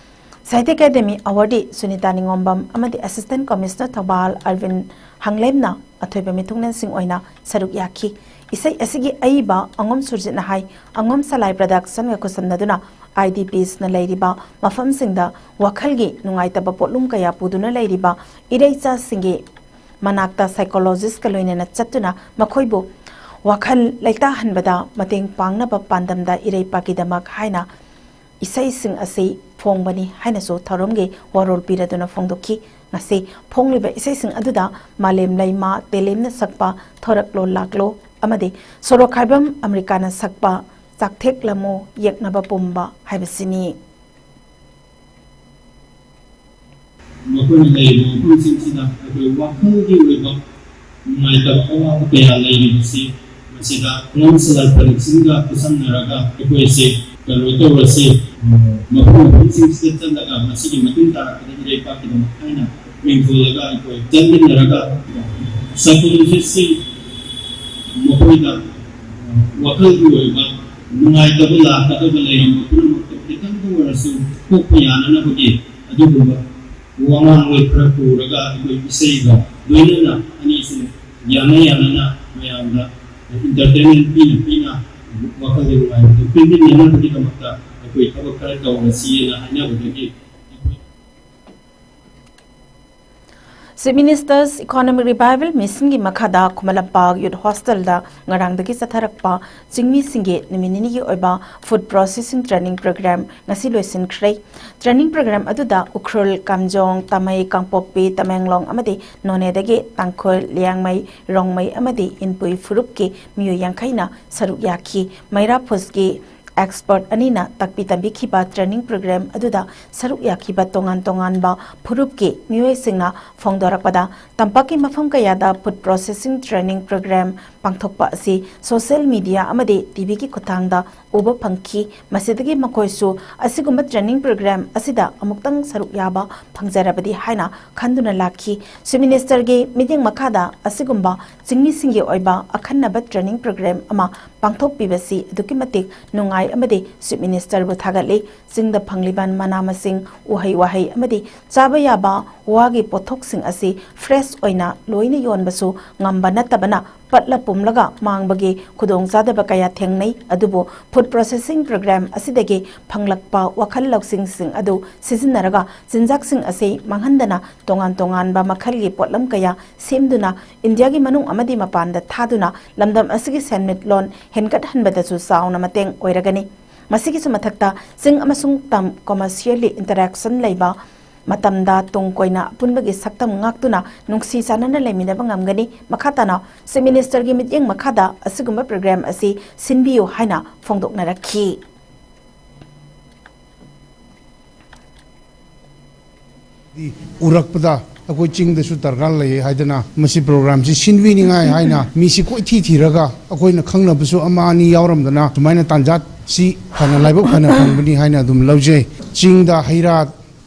ꯁꯥꯍꯤꯇ꯭ꯌ ꯑꯦꯀꯥꯗꯦꯃꯤ awardee ꯁꯨꯅꯤꯇꯥ ꯅꯤꯉꯣꯝꯕꯝ ꯑꯃꯗꯤ assistant commissioner ꯊꯧꯕꯥꯜ ꯑꯔꯕꯤꯟ ꯍꯥꯡꯂꯦꯝꯅ ꯑꯊꯣꯏꯕ ꯃꯤꯊꯨꯡꯂꯦꯟꯁꯤꯡ ꯑꯣꯏꯅ ꯁꯔꯨꯛ ꯌꯥꯈꯤ꯫ ꯏꯁꯩ ꯑꯁꯤꯒꯤ ꯑꯏꯕ ꯑꯉꯣꯝ ꯁꯨꯔꯖꯤꯠꯅ ꯍꯥꯏ, ꯑꯉꯣꯝ ꯁꯂꯥꯏ Productionꯒ ꯈꯨꯠꯁꯝꯅꯗꯨꯅ IDPsꯅ ꯂꯩꯔꯤꯕ ꯃꯐꯝꯁꯤꯡꯗ ꯋꯥꯈꯜꯒꯤ ꯅꯨꯡꯉꯥꯏꯇꯕ ꯄꯣꯠꯂꯨꯝ ꯀꯌꯥ ꯄꯨꯗꯨꯅ ꯂꯩꯔꯤꯕ ꯏꯔꯩꯆꯥꯁꯤꯡꯒꯤ ꯃꯅꯥꯛꯇ psychologistꯀ ꯂꯣꯏꯅꯅ ꯆꯠꯇꯨꯅ ꯃꯈꯣꯏꯕꯨ ꯋꯥꯈꯜ ꯂꯩꯇꯥꯍꯟꯕꯗ ꯃꯇꯦꯡ ꯄꯥꯡꯅꯕ ꯄꯥꯟꯗꯝꯗ ꯏꯔꯩꯄꯥꯛꯀꯤꯗꯃꯛ ꯍꯥꯏꯅ ꯏꯁꯩꯁꯤꯡ ꯑꯁꯤ ꯐꯣꯡꯕꯅꯤ ꯍꯥꯏꯅꯁꯨ ꯊꯧꯔꯝꯒꯤ ꯋꯥꯔꯣꯜ ꯄꯤꯔꯗꯨꯅ ꯐꯣꯡꯗꯣꯛꯈꯤ꯫ ꯉꯁꯤ ꯐꯣꯡꯂꯤꯕ ꯏꯁꯩꯁꯤꯡ ꯑꯗꯨꯗ ꯃꯥꯂꯦꯝ ꯂꯩꯃ ꯇꯦꯂꯦꯝꯅ ꯁꯛꯄ ꯊꯣꯔꯛꯂꯣ ꯂꯥꯛꯂꯣ ꯑꯃꯗꯤ ꯁꯣꯔꯣꯛꯈꯥꯏꯕꯝ ꯑꯃꯔꯤꯀꯥꯅ ꯁꯛꯄ ꯆꯥꯛꯊꯦꯛꯂꯝꯃꯣ ꯌꯦꯛꯅꯕ ꯄꯨꯝꯕ ꯍꯥꯏꯕꯁꯤꯅꯤ꯫ ꯃꯈꯣꯏꯅ ꯂꯩꯔꯤꯕ ꯃꯐꯝꯁꯤꯡꯁꯤꯗ ꯑꯩꯈꯣꯏ ꯋꯥꯈꯜꯒꯤ ꯑꯣꯏꯕ ꯅꯨꯡꯉꯥꯏꯇꯕ ꯑꯋꯥꯕ ꯀꯌꯥ ꯂꯩꯔꯤꯕꯁꯤ ꯃꯁꯤꯗ ꯑꯉꯣꯝ ꯁꯂꯥꯏ Productionꯒ ꯈꯨꯠꯁꯝꯅꯔꯒ ꯑꯩꯈꯣꯏꯁꯦ ꯀꯩꯅꯣ ꯇꯧꯔꯁꯤ, ꯃꯐꯝ ꯃꯐꯝꯁꯤꯡꯁꯤꯗ ꯆꯠꯂꯒ ꯃꯁꯤꯒꯤ ꯃꯇꯨꯡ ꯇꯥꯔꯛꯄꯗ ꯏꯔꯩꯄꯥꯛꯀꯤꯗꯃꯛ ꯍꯥꯏꯅ ꯃꯤꯡꯊꯣꯜꯂꯒ ꯑꯩꯈꯣꯏ ꯆꯠꯃꯤꯟꯅꯔꯒ psychologistꯁꯤ ꯃꯈꯣꯏꯗ ꯋꯥꯈꯜꯒꯤ ꯑꯣꯏꯕ ꯅꯨꯡꯉꯥꯏꯇꯕ ꯂꯥꯛꯀꯗꯕ ꯂꯩꯔꯝꯕ ꯄꯨꯝꯅꯃꯛꯇꯣ ꯈꯤꯇꯪꯗ ꯑꯣꯏꯔꯁꯨ ꯀꯣꯛꯄ ꯌꯥꯅꯅꯕꯒꯤ ꯑꯗꯨꯒꯨꯝꯕ ꯋꯥꯉꯥꯡꯂꯣꯏ ꯈꯔ ꯄꯨꯔꯒ ꯑꯩꯈꯣꯏ ꯏꯁꯩꯒ ꯂꯣꯏꯅꯅ ꯑꯅꯤꯁꯦ ꯌꯥꯅ ꯌꯥꯅꯅ ꯃꯌꯥꯝꯗ entertainment ꯄꯤꯅ ꯄꯤꯅ ꯅꯨꯡꯉꯥꯏꯕꯗꯨ ꯄꯤꯕꯤꯅꯅꯕꯒꯤꯗꯃꯛꯇ ꯑꯩꯈꯣꯏ ꯊꯕꯛ ꯈꯔ ꯇꯧꯔꯁꯤꯅ ꯍꯥꯏꯅꯕꯗꯒꯤ ꯑꯩꯈꯣꯏ Chief Minister's Economic Revival Missionꯒꯤ ꯃꯈꯥꯗ ꯈꯨꯃꯟ ꯂꯝꯄꯥꯛ Youth Hostelꯗ ꯉꯔꯥꯡꯗꯒꯤ ꯆꯠꯊꯔꯛꯄ ꯆꯤꯡꯃꯤꯁꯤꯡꯒꯤ ꯅꯨꯃꯤꯠ ꯅꯤꯅꯤꯒꯤ ꯑꯣꯏꯕ Food Processing Training Program ꯉꯁꯤ ꯂꯣꯏꯁꯤꯟꯈ꯭ꯔꯦ꯫ Training Program ꯑꯗꯨꯗ ꯎꯈ꯭ꯔꯨꯜ, ꯀꯥꯝꯖꯣꯡ, ꯇꯥꯃꯩ, ꯀꯥꯡꯄꯣꯛꯄꯤ, ꯇꯃꯦꯡꯂꯣꯡ ꯑꯃꯗꯤ ꯅꯣꯅꯦꯗꯒꯤ ꯇꯥꯡꯈꯨꯜ, ꯂꯤꯌꯥꯡꯃꯩ, ꯔꯣꯡꯃꯩ ꯑꯃꯗꯤ ꯏꯟꯄꯨꯏ ꯐꯨꯔꯨꯞꯀꯤ ꯃꯤꯑꯣꯏ ꯌꯥꯡꯈꯩꯅ ꯁꯔꯨꯛ ꯌꯥꯈꯤ꯫ ꯃꯩꯔꯥ ꯐꯨꯁꯀꯤ expert ꯑꯅꯤꯅ ꯇꯥꯛꯄꯤ ꯇꯝꯕꯤꯈꯤꯕ training program ꯑꯗꯨꯗ ꯁꯔꯨꯛ ꯌꯥꯈꯤꯕ ꯇꯣꯉꯥꯟ ꯇꯣꯉꯥꯟꯕ ꯐꯨꯔꯨꯞꯀꯤ ꯃꯤꯑꯣꯏꯁꯤꯡꯅ ꯐꯣꯡꯗꯣꯔꯛꯄꯗ, ꯇꯝꯄꯥꯛꯀꯤ ꯃꯐꯝ ꯀꯌꯥꯗ food processing training program ꯄꯥꯡꯊꯣꯛꯄ ꯑꯁꯤ social media ꯑꯃꯗꯤ TVꯒꯤ ꯈꯨꯠꯊꯥꯡꯗ ꯎꯕ ꯐꯪꯈꯤ꯫ ꯃꯁꯤꯗꯒꯤ ꯃꯈꯣꯏꯁꯨ ꯑꯁꯤꯒꯨꯝꯕ training program ꯑꯁꯤꯗ ꯑꯃꯨꯛꯇꯪ ꯁꯔꯨꯛ ꯌꯥꯕ ꯐꯪꯖꯔꯕꯗꯤ ꯍꯥꯏꯅ ꯈꯟꯗꯨꯅ ꯂꯥꯛꯈꯤ꯫ Chief Ministerꯒꯤ ꯃꯤꯠꯌꯦꯡ ꯃꯈꯥꯗ ꯑꯁꯤꯒꯨꯝꯕ ꯆꯤꯡꯃꯤꯁꯤꯡꯒꯤ ꯑꯣꯏꯕ ꯑꯈꯟꯅꯕ training program ꯑꯃ ꯄꯥꯡꯊꯣꯛꯄꯤꯕꯁꯤ ꯑꯗꯨꯛꯀꯤ ꯃꯇꯤꯛ ꯅꯨꯡꯉꯥꯏ ꯑꯃꯗꯤ Chief Ministerꯕꯨ ꯊꯥꯒꯠꯂꯤ꯫ ꯆꯤꯡꯗ ꯐꯪꯂꯤꯕ ꯃꯅꯥ ꯃꯁꯤꯡ, ꯎꯍꯩ ꯋꯥꯍꯩ ꯑꯃꯗꯤ ꯆꯥꯕ ꯌꯥꯕ ꯋꯥꯒꯤ ꯄꯣꯠꯊꯣꯛꯁꯤꯡ ꯑꯁꯤ fresh ꯑꯣꯏꯅ ꯂꯣꯏꯅ ꯌꯣꯟꯕꯁꯨ ꯉꯝꯕ ꯅꯠꯇꯕꯅ, ꯄꯠꯂ ꯄꯨꯝꯂꯒ ꯃꯥꯡꯕꯒꯤ ꯈꯨꯗꯣꯡꯆꯥꯗꯕ ꯀꯌꯥ ꯊꯦꯡꯅꯩ꯫ ꯑꯗꯨꯕꯨ food processing program ꯑꯁꯤꯗꯒꯤ ꯐꯪꯂꯛꯄ ꯋꯥꯈꯜ ꯂꯧꯁꯤꯡꯁꯤꯡ ꯑꯗꯨ ꯁꯤꯖꯤꯟꯅꯔꯒ ꯆꯤꯟꯖꯥꯛꯁꯤꯡ ꯑꯁꯤ ꯃꯥꯡꯍꯟꯗꯅ ꯇꯣꯉꯥꯟ ꯇꯣꯉꯥꯟꯕ ꯃꯈꯜꯒꯤ ꯄꯣꯠꯂꯝ ꯀꯌꯥ ꯁꯦꯝꯗꯨꯅ ꯏꯟꯗꯤꯌꯥꯒꯤ ꯃꯅꯨꯡ ꯑꯃꯗꯤ ꯃꯄꯥꯟꯗ ꯊꯥꯗꯨꯅ ꯂꯝꯗꯝ ꯑꯁꯤꯒꯤ ꯁꯦꯟꯃꯤꯠꯂꯣꯟ ꯍꯦꯟꯒꯠꯍꯟꯕꯗꯁꯨ ꯆꯥꯎꯅ ꯃꯇꯦꯡ ꯑꯣꯏꯔꯒꯅꯤ꯫ ꯃꯁꯤꯒꯤꯁꯨ ꯃꯊꯛꯇ ꯆꯤꯡ ꯑꯃꯁꯨꯡ ꯇꯝ commercially interaction ꯂꯩꯕ ꯃꯇꯝꯗ ꯇꯨꯡ ꯀꯣꯏꯅ ꯑꯄꯨꯟꯕꯒꯤ ꯁꯛꯇꯝ ꯉꯥꯛꯇꯨꯅ ꯅꯨꯡꯁꯤ ꯆꯥꯟꯅꯅ ꯂꯩꯃꯤꯟꯅꯕ ꯉꯝꯒꯅꯤ꯫ ꯃꯈꯥ ꯇꯥꯅ Chief Ministerꯒꯤ ꯃꯤꯠꯌꯦꯡ ꯃꯈꯥꯗ ꯑꯁꯤꯒꯨꯝꯕ program ꯑꯁꯤ ꯁꯤꯟꯕꯤꯌꯨ ꯍꯥꯏꯅ ꯐꯣꯡꯗꯣꯛꯅꯔꯛꯈꯤ꯫ ꯎꯔꯛꯄꯗ ꯑꯩꯈꯣꯏ ꯆꯤꯡꯗꯁꯨ ꯗꯔꯀꯥꯔ ꯂꯩ ꯍꯥꯏꯗꯅ ꯃꯁꯤ programꯁꯤ ꯁꯤꯟꯕꯤꯅꯤꯡꯉꯥꯏ ꯍꯥꯏꯅ ꯃꯤꯁꯤ ꯀꯣꯏꯊꯤ ꯊꯤꯔꯒ ꯑꯩꯈꯣꯏꯅ ꯈꯪꯅꯕꯁꯨ ꯑꯃ ꯑꯅꯤ ꯌꯥꯎꯔꯝꯗꯅ ꯁꯨꯃꯥꯏꯅ ꯇꯥꯟꯖꯥꯁꯤ ꯐꯅ ꯂꯥꯏꯕꯛ ꯐꯅ ꯐꯪꯕꯅꯤ ꯍꯥꯏꯅ ꯑꯗꯨꯝ ꯂꯧꯖꯩ꯫ ꯆꯤꯡꯗ ꯍꯩ ꯔꯥ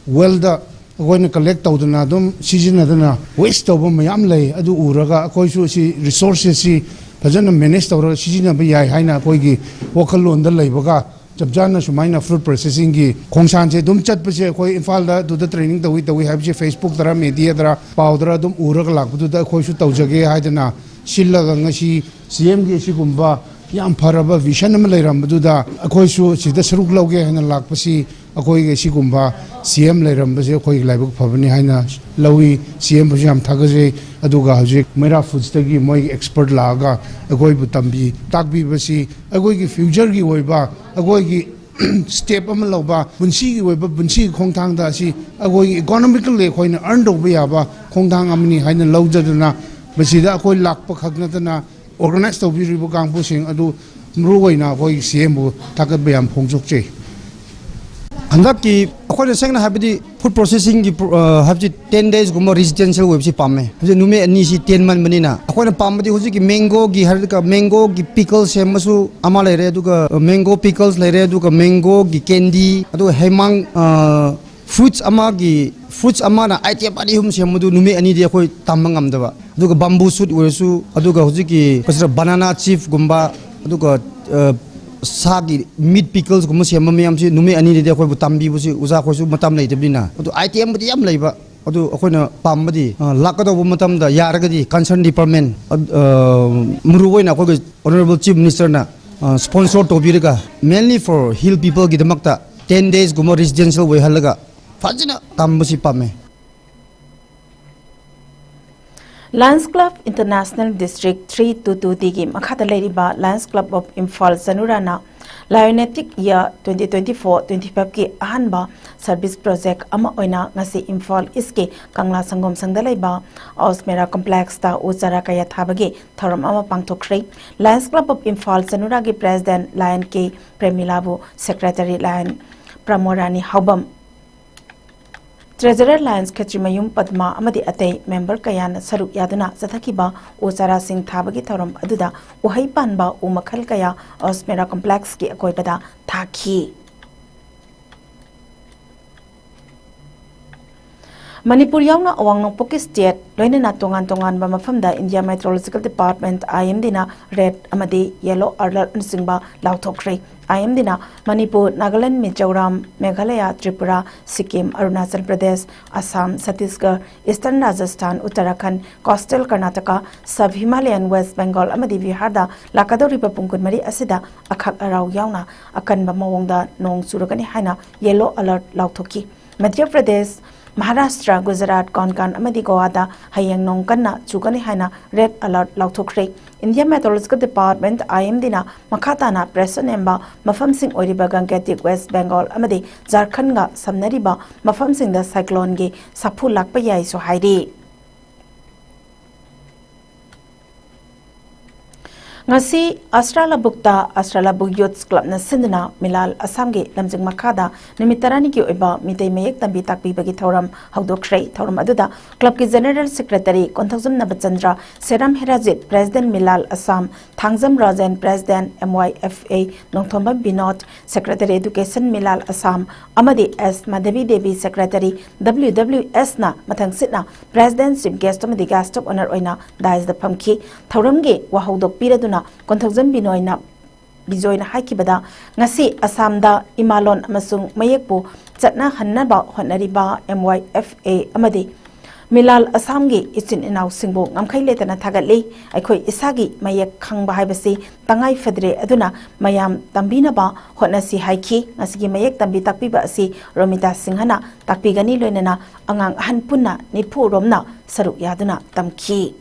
wellꯗ ꯑꯩꯈꯣꯏꯅ collect ꯇꯧꯗꯅ ꯑꯗꯨꯝ ꯁꯤꯖꯤꯟꯅꯗꯅ waste ꯇꯧꯕ ꯃꯌꯥꯝ ꯂꯩ꯫ ꯑꯗꯨ ꯎꯔꯒ ꯑꯩꯈꯣꯏꯁꯨ ꯁꯤ resourcesꯁꯤ ꯐꯖꯅ manage ꯇꯧꯔꯒ ꯁꯤꯖꯤꯟꯅꯕ ꯌꯥꯏ ꯍꯥꯏꯅ ꯑꯩꯈꯣꯏꯒꯤ ꯋꯥꯈꯜꯂꯣꯟꯗ ꯂꯩꯕꯒ ꯆꯞ ꯆꯥꯅ ꯁꯨꯃꯥꯏꯅ food processingꯒꯤ ꯈꯣꯡꯁꯥꯟꯁꯦ ꯑꯗꯨꯝ ꯆꯠꯄꯁꯦ ꯑꯩꯈꯣꯏ ꯏꯝꯐꯥꯜꯗ ꯑꯗꯨꯗ training ꯇꯧꯏ ꯇꯧꯏ ꯍꯥꯏꯕꯁꯦ Facebookꯇꯔ mediaꯗꯔ ꯄꯥꯎꯗꯔ ꯑꯗꯨꯝ ꯎꯔꯒ ꯂꯥꯛꯄꯗꯨꯗ ꯑꯩꯈꯣꯏꯁꯨ ꯇꯧꯖꯒꯦ ꯍꯥꯏꯗꯅ ꯁꯤꯜꯂꯒ ꯉꯁꯤ CMꯒꯤ ꯑꯁꯤꯒꯨꯝꯕ ꯌꯥꯝ ꯐꯔꯕ ꯚꯤꯖꯟ ꯑꯃ ꯂꯩꯔꯝꯕꯗꯨꯗ ꯑꯩꯈꯣꯏꯁꯨ ꯁꯤꯗ ꯁꯔꯨꯛ ꯂꯧꯒꯦ ꯍꯥꯏꯅ ꯂꯥꯛꯄꯁꯤ, ꯑꯩꯈꯣꯏꯒꯤ ꯁꯤꯒꯨꯝꯕ ꯁꯤ ꯑꯦꯝ ꯂꯩꯔꯝꯕꯁꯦ ꯑꯩꯈꯣꯏꯒꯤ ꯂꯥꯏꯕꯛ ꯐꯕꯅꯤ ꯍꯥꯏꯅ ꯂꯧꯏ꯫ ꯁꯤ ꯑꯦꯝꯕꯨꯁꯨ ꯌꯥꯝ ꯊꯥꯒꯠꯆꯩ꯫ ꯑꯗꯨꯒ ꯍꯧꯖꯤꯛ ꯃꯩꯔꯥ ꯐꯨꯗꯁꯇꯒꯤ ꯃꯣꯏꯒꯤ ꯑꯦꯛꯁꯄꯔꯠ ꯂꯥꯛꯑꯒ ꯑꯩꯈꯣꯏꯕꯨ ꯇꯝꯕꯤ ꯇꯥꯛꯄꯤꯕꯁꯤ ꯑꯩꯈꯣꯏꯒꯤ ꯐ꯭ꯌꯨꯆꯔꯒꯤ ꯑꯣꯏꯕ, ꯑꯩꯈꯣꯏꯒꯤ ꯁ꯭ꯇꯦꯞ ꯑꯃ ꯂꯧꯕ, ꯄꯨꯟꯁꯤꯒꯤ ꯑꯣꯏꯕ, ꯄꯨꯟꯁꯤꯒꯤ ꯈꯣꯡꯊꯥꯡꯗ ꯑꯁꯤ ꯑꯩꯈꯣꯏꯒꯤ ꯏꯀꯣꯅꯣꯃꯤꯀꯦꯜꯂꯤ ꯑꯩꯈꯣꯏꯅ ꯑꯔꯟ ꯇꯧꯕ ꯌꯥꯕ ꯈꯣꯡꯊꯥꯡ ꯑꯃꯅꯤ ꯍꯥꯏꯅ ꯂꯧꯖꯗꯨꯅ, ꯃꯁꯤꯗ ꯑꯩꯈꯣꯏ ꯂꯥꯛꯄ ꯈꯛ ꯅꯠꯇꯅ ꯑꯣꯔꯒꯅꯥꯏꯖ ꯇꯧꯕꯤꯔꯤꯕ ꯀꯥꯡꯕꯨꯁꯤꯡ ꯑꯗꯨ ꯃꯔꯨꯑꯣꯏꯅ ꯑꯩꯈꯣꯏ ꯁꯤ ꯑꯦꯝꯕꯨ ꯊꯥꯒꯠꯄ ꯌꯥꯝ ꯐꯣꯡꯗꯣꯛꯆꯩ꯫ ꯍꯟꯗꯛꯀꯤ ꯑꯩꯈꯣꯏꯅ ꯁꯦꯡꯅ ꯍꯥꯏꯕꯗꯤ ꯐꯨꯗ ꯄ꯭ꯔꯣꯁꯦꯁꯤꯡꯒꯤ ꯄ꯭ꯔꯣ-, ꯑ, ꯍꯥꯏꯕꯗꯤ ꯇꯦꯟ ꯗꯦꯖꯀꯨꯝꯕ ꯔꯤꯁꯤꯗꯦꯟꯁꯤꯌꯦꯜ ꯑꯣꯏꯕꯁꯤ ꯄꯥꯝꯃꯦ꯫ ꯍꯧꯖꯤꯛ ꯅꯨꯃꯤꯠ ꯑꯅꯤꯁꯤ ꯇꯦꯟꯃꯟꯕꯅꯤꯅ ꯑꯩꯈꯣꯏꯅ ꯄꯥꯝꯕꯗꯤ ꯍꯧꯖꯤꯛꯀꯤ ꯃꯦꯡꯒꯣꯒꯤ ꯍꯥꯏꯔꯒ ꯃꯦꯡꯒꯣꯒꯤ ꯄꯤꯀꯜ ꯁꯦꯝꯕꯁꯨ ꯑꯃ ꯂꯩꯔꯦ, ꯑꯗꯨꯒ ꯃꯦꯡꯒꯣ ꯄꯤꯀꯜꯁ ꯂꯩꯔꯦ, ꯑꯗꯨꯒ ꯃꯦꯡꯒꯣꯒꯤ ꯀꯦꯟꯗꯤ, ꯑꯗꯨꯒ ꯍꯩꯃꯥꯡ, ꯑ, ꯐ꯭ꯔꯨꯏꯠꯁ ꯑꯃꯒꯤ, ꯐ꯭ꯔꯨꯏꯠꯁ ꯑꯃꯅ ꯑꯥꯏꯇꯦꯝ ꯑꯅꯤ ꯑꯍꯨꯝ ꯁꯦꯝꯕꯗꯨ ꯅꯨꯃꯤꯠ ꯑꯅꯤꯗꯤ ꯑꯩꯈꯣꯏ ꯇꯝꯕ ꯉꯝꯗꯕ꯫ ꯑꯗꯨꯒ ꯕꯝꯕꯨ ꯁꯨꯠ ꯑꯣꯏꯔꯁꯨ, ꯑꯗꯨꯒ ꯍꯧꯖꯤꯛꯀꯤ ꯀꯔꯤ ꯍꯥꯏꯁꯤꯔ, ꯕꯅꯥꯅꯥ ꯆꯤꯞꯁꯀꯨꯝꯕ, ꯑꯗꯨꯒ, ꯑ, ꯁꯥꯒꯤ ꯃꯤꯠ ꯄꯤꯀꯜꯁꯀꯨꯝꯕ ꯁꯦꯝꯕ ꯃꯌꯥꯝꯁꯤ ꯅꯨꯃꯤꯠ ꯑꯅꯤꯗꯗꯤ ꯑꯩꯈꯣꯏꯕꯨ ꯇꯝꯕꯤꯕꯁꯤ ꯑꯣꯖꯥꯈꯣꯏꯁꯨ ꯃꯇꯝ ꯂꯩꯇꯕꯅꯤꯅ꯫ ꯑꯗꯨ ꯑꯥꯏꯇꯦꯝꯕꯨꯗꯤ ꯌꯥꯝ ꯂꯩꯕ꯫ ꯑꯗꯨ ꯑꯩꯈꯣꯏꯅ ꯄꯥꯝꯕꯗꯤ, ꯑ, ꯂꯥꯛꯀꯗꯧꯕ ꯃꯇꯝꯗ ꯌꯥꯔꯒꯗꯤ ꯀꯟꯁꯔꯟ ꯗꯤꯄꯥꯔꯠꯃꯦꯟ, ꯑ, ꯑ, ꯃꯔꯨꯑꯣꯏꯅ ꯑꯩꯈꯣꯏꯒꯤ ꯑꯣꯅꯔꯦꯕꯜ ꯆꯤꯐ ꯃꯤꯅꯤꯁꯇꯔꯅ, ꯑ, ꯁ꯭ꯄꯣꯟꯁꯣꯔ ꯇꯧꯕꯤꯔꯒ, mainly for hill peopleꯒꯤꯗꯃꯛꯇ ꯇꯦꯟ ꯗꯦꯖꯀꯨꯝꯕ ꯔꯤꯁꯤꯗꯦꯟꯁꯤꯌꯦꯜ ꯑꯣꯏꯍꯜꯂꯒ ꯐꯖꯅ ꯇꯝꯕꯁꯤ ꯄꯥꯝꯃꯦ꯫ Lions Club International District three two two Dꯒꯤ ꯃꯈꯥꯗ ꯂꯩꯔꯤꯕ Lions Club of Imphal ꯆꯅꯨꯔꯥꯅ Lionetic Year twenty twenty-four twenty-fiveꯀꯤ ꯑꯍꯥꯟꯕ ꯁꯔꯚꯤꯁ ꯄ꯭ꯔꯣꯖꯦꯛ ꯑꯃ ꯑꯣꯏꯅ ꯉꯁꯤ ꯏꯝꯐꯥꯜ ꯏꯁꯀꯤ ꯀꯪꯂꯥ ꯁꯪꯒꯣꯝ ꯁꯪꯗ ꯂꯩꯕ ꯑꯣꯁꯃꯦꯔꯥ ꯀꯣꯝꯄ꯭ꯂꯦꯛꯁꯇ ꯎ ꯆꯥꯔꯥ ꯀꯌꯥ ꯊꯥꯕꯒꯤ ꯊꯧꯔꯝ ꯑꯃ ꯄꯥꯡꯊꯣꯛꯈ꯭ꯔꯦ꯫ Lions Club of Imphal ꯆꯅꯨꯔꯥꯒꯤ ꯄ꯭ꯔꯦꯁꯤꯗꯦꯟꯠ ꯂꯥꯌꯟ ꯀꯦ ꯄ꯭ꯔꯦꯃꯤꯂꯥꯕꯨ, secretary lion Pramorani Haobam, treasurer lions Khetrimayum Padma ꯑꯃꯗꯤ ꯑꯇꯩ ꯃꯦꯝꯕꯔ ꯀꯌꯥꯅ ꯁꯔꯨꯛ ꯌꯥꯗꯨꯅ ꯆꯠꯊꯈꯤꯕ ꯎ ꯆꯥꯔꯥꯁꯤꯡ ꯊꯥꯕꯒꯤ ꯊꯧꯔꯝ ꯑꯗꯨꯗ ꯎꯍꯩ ꯄꯥꯟꯕ ꯎ ꯃꯈꯜ ꯀꯌꯥ ꯑꯣꯁꯃꯦꯔꯥ ꯀꯣꯝꯄ꯭ꯂꯦꯛꯁꯀꯤ ꯑꯀꯣꯏꯕꯗ ꯊꯥꯈꯤ꯫ ꯃꯅꯤꯄꯨꯔ ꯌꯥꯎꯅ ꯑꯋꯥꯡ ꯅꯣꯡꯄꯣꯛꯀꯤ state ꯂꯣꯏꯅꯅ ꯇꯣꯉꯥꯟ ꯇꯣꯉꯥꯟꯕ ꯃꯐꯝꯗ India Meteorological Department, IMDꯅ red ꯑꯃꯗꯤ yellow alert ꯅꯆꯤꯡꯕ ꯂꯥꯎꯊꯣꯛꯈ꯭ꯔꯦ꯫ IMDꯅ Manipur, Nagaland, Mizoram, Meghalaya, Tripura, Sikkim, Arunachal Pradesh, Assam, Chhattisgarh, Eastern Rajasthan, ꯎꯠꯇꯔꯥꯈꯟꯗ, Coastal Karnataka, Sub Himalayan West Bengal ꯑꯃꯗꯤ ꯕꯤꯍꯥꯔꯗ ꯂꯥꯛꯀꯗꯧꯔꯤꯕ ꯄꯨꯡ ꯀꯨꯟꯃꯔꯤ ꯑꯁꯤꯗ ꯑꯈꯥꯛ ꯑꯔꯥꯎ ꯌꯥꯎꯅ ꯑꯀꯟꯕ ꯃꯑꯣꯡꯗ ꯅꯣꯡ ꯆꯨꯔꯒꯅꯤ ꯍꯥꯏꯅ yellow alert ꯂꯥꯎꯊꯣꯛꯈꯤ꯫ ꯃꯙ꯭ꯌ ꯄ꯭ꯔꯗꯦꯁ, ꯃꯍꯥꯔꯥꯁꯇ꯭ꯔ, ꯒꯨꯖꯔꯥꯠ, ꯀꯣꯟꯀꯥꯟ ꯑꯃꯗꯤ ꯒꯣꯋꯥꯗ ꯍꯌꯦꯡ ꯅꯣꯡ ꯀꯟꯅ ꯆꯨꯒꯅꯤ ꯍꯥꯏꯅ red alert ꯂꯥꯎꯊꯣꯛꯈ꯭ꯔꯦ꯫ India Meteorological Department, IMDꯅ ꯃꯈꯥ ꯇꯥꯅ pressure ꯅꯦꯝꯕ ꯃꯐꯝꯁꯤꯡ ꯑꯣꯏꯔꯤꯕ Gangetic West Bengal ꯑꯃꯗꯤ ꯖꯥꯔꯈꯟꯗꯒ ꯁꯝꯅꯔꯤꯕ ꯃꯐꯝꯁꯤꯡꯗ cycloneꯒꯤ ꯁꯥꯐꯨ ꯂꯥꯛꯄ ꯌꯥꯏꯁꯨ ꯍꯥꯏꯔꯤ꯫ ꯉꯁꯤ ꯑꯁ꯭ꯔꯥ ꯂꯕꯨꯛꯇ ꯑꯁ꯭ꯔꯥ ꯂꯕꯨꯛ Youths Clubꯅ ꯁꯤꯟꯗꯨꯅ ꯃꯤꯂꯥꯜ ꯑꯁꯥꯝꯒꯤ ꯂꯝꯖꯤꯡ ꯃꯈꯥꯗ ꯅꯨꯃꯤꯠ ꯇꯔꯥꯅꯤꯒꯤ ꯑꯣꯏꯕ ꯃꯤꯇꯩ ꯃꯌꯦꯛ ꯇꯝꯕꯤ ꯇꯥꯛꯄꯤꯕꯒꯤ ꯊꯧꯔꯝ ꯍꯧꯗꯣꯛꯈ꯭ꯔꯦ꯫ ꯊꯧꯔꯝ ꯑꯗꯨꯗ clubꯀꯤ General Secretary ꯀꯣꯟꯊꯧꯖꯝ ꯅꯕꯆꯟꯗ꯭ꯔ, ꯁꯦꯔꯥꯝ ꯍꯦꯔꯥꯖꯤꯠ, President ꯃꯤꯂꯥꯜ Assam, Thangjam Rajen, President, MYFA Nongthombam Vinod, Secretary Education ꯃꯤꯂꯥꯜ ꯑꯁꯥꯝ, ꯑꯃꯗꯤ ꯑꯦꯁ ꯃꯥꯙꯕꯤ Devi, Secretary WWSꯅ ꯃꯊꯪꯁꯤꯠꯅ President, Chief Guest ꯑꯃꯗꯤ Guest of Honour ꯑꯣꯏꯅ daisꯗ ꯐꯝꯈꯤ꯫ ꯊꯧꯔꯝꯒꯤ ꯋꯥꯍꯧꯗꯣꯛ ꯄꯤꯔꯗꯨꯅ ꯀꯣꯟꯊꯧꯖꯝ ꯕꯤꯅꯣꯏꯅ, ꯕꯤꯖꯣꯏꯅ ꯍꯥꯏꯈꯤꯕꯗ, ꯉꯁꯤ ꯑꯁꯥꯝꯗ ꯏꯃꯥꯂꯣꯟ ꯑꯃꯁꯨꯡ ꯃꯌꯦꯛꯄꯨ ꯆꯠꯅꯍꯟꯅꯕ ꯍꯣꯠꯅꯔꯤꯕ MYFA ꯑꯃꯗꯤ ꯃꯤꯂꯥꯜ ꯑꯁꯥꯝꯒꯤ ꯏꯆꯤꯟ ꯏꯅꯥꯎꯁꯤꯡꯕꯨ ꯉꯝꯈꯩ ꯂꯩꯇꯅ ꯊꯥꯒꯠꯂꯤ꯫ ꯑꯩꯈꯣꯏ ꯏꯁꯥꯒꯤ ꯃꯌꯦꯛ ꯈꯪꯕ ꯍꯥꯏꯕꯁꯤ ꯇꯉꯥꯏ ꯐꯗ꯭ꯔꯦ, ꯑꯗꯨꯅ ꯃꯌꯥꯝ ꯇꯝꯕꯤꯅꯕ ꯍꯣꯠꯅꯁꯤ ꯍꯥꯏꯈꯤ꯫ ꯉꯁꯤꯒꯤ ꯃꯌꯦꯛ ꯇꯝꯕꯤ ꯇꯥꯛꯄꯤꯕ ꯑꯁꯤ ꯔꯣꯃꯤꯇꯥ ꯁꯤꯡꯍꯅ ꯇꯥꯛꯄꯤꯒꯅꯤ, ꯂꯣꯏꯅꯅ ꯑꯉꯥꯡ ꯑꯍꯟ ꯄꯨꯟꯅ ꯅꯤꯐꯨ ꯔꯣꯝꯅ ꯁꯔꯨꯛ ꯌꯥꯗꯨꯅ ꯇꯝꯈꯤ꯫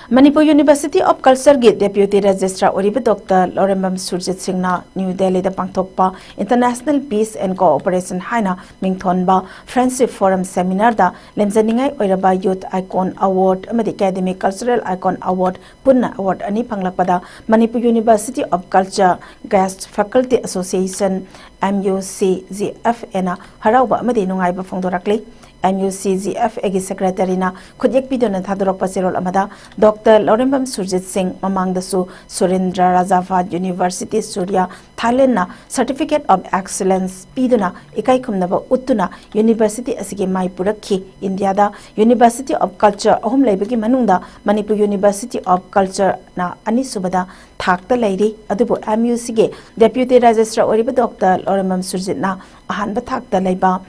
Manipur University of Cultureꯒꯤ Deputy Registrar ꯑꯣꯏꯔꯤꯕ Doctor ꯂꯧꯔꯦꯝꯕꯝ ꯁꯨꯔꯖꯤꯠ ꯁꯤꯡꯅ ꯅ꯭ꯌꯨ ꯗꯦꯜꯂꯤꯗ ꯄꯥꯡꯊꯣꯛꯄ International Peace and Cooperation ꯍꯥꯏꯅ ꯃꯤꯡꯊꯣꯟꯕ Friendship Forum Seminarꯗ ꯂꯦꯝꯖꯅꯤꯡꯉꯥꯏ ꯑꯣꯏꯔꯕ Youth Icon Award ꯑꯃꯗꯤ Academic Cultural Icon Award ꯄꯨꯟꯅ award ꯑꯅꯤ ꯐꯪꯂꯛꯄꯗ Manipur University of Culture, Guest Faculty Association M U C G F Aꯅ ꯍꯔꯥꯎꯕ ꯑꯃꯗꯤ ꯅꯨꯡꯉꯥꯏꯕ ꯐꯣꯡꯗꯣꯔꯛꯂꯤ꯫ M U C G F Aꯒꯤ Secretaryꯅ ꯈꯨꯠꯌꯦꯛ ꯄꯤꯗꯨꯅ ꯊꯥꯗꯣꯔꯛꯄ ꯆꯦꯔꯣꯜ ꯑꯃꯗ, ꯗꯣꯛꯇꯔ ꯂꯧꯔꯦꯝꯕꯝ ꯁꯨꯔꯖꯤꯠ ꯁꯤꯡ, ꯃꯃꯥꯡꯗꯁꯨ ꯁꯨꯔꯦꯟꯗ꯭ꯔ ꯔꯥꯖꯥꯚꯥꯠ University, Suriya, ꯊꯥꯏꯂꯦꯟꯗꯅ Certificate of Excellence ꯄꯤꯗꯨꯅ ꯏꯀꯥꯏ ꯈꯨꯝꯅꯕ ꯎꯠꯇꯨꯅ university ꯑꯁꯤꯒꯤ ꯃꯥꯏ ꯄꯨꯔꯛꯈꯤ꯫ ꯏꯟꯗꯤꯌꯥꯗ University of Culture ꯑꯍꯨꯝ ꯂꯩꯕꯒꯤ ꯃꯅꯨꯡꯗ ꯃꯅꯤꯄꯨꯔ University of Cultureꯅ ꯑꯅꯤꯁꯨꯕꯗ ꯊꯥꯛꯇ ꯂꯩꯔꯤ꯫ ꯑꯗꯨꯕꯨ M U Cꯒꯤ Deputy Registrar ꯑꯣꯏꯔꯤꯕ ꯗꯣꯛꯇꯔ ꯂꯧꯔꯦꯝꯕꯝ ꯁꯨꯔꯖꯤꯠꯅ ꯑꯍꯥꯟꯕ ꯊꯥꯛꯇ ꯂꯩꯕ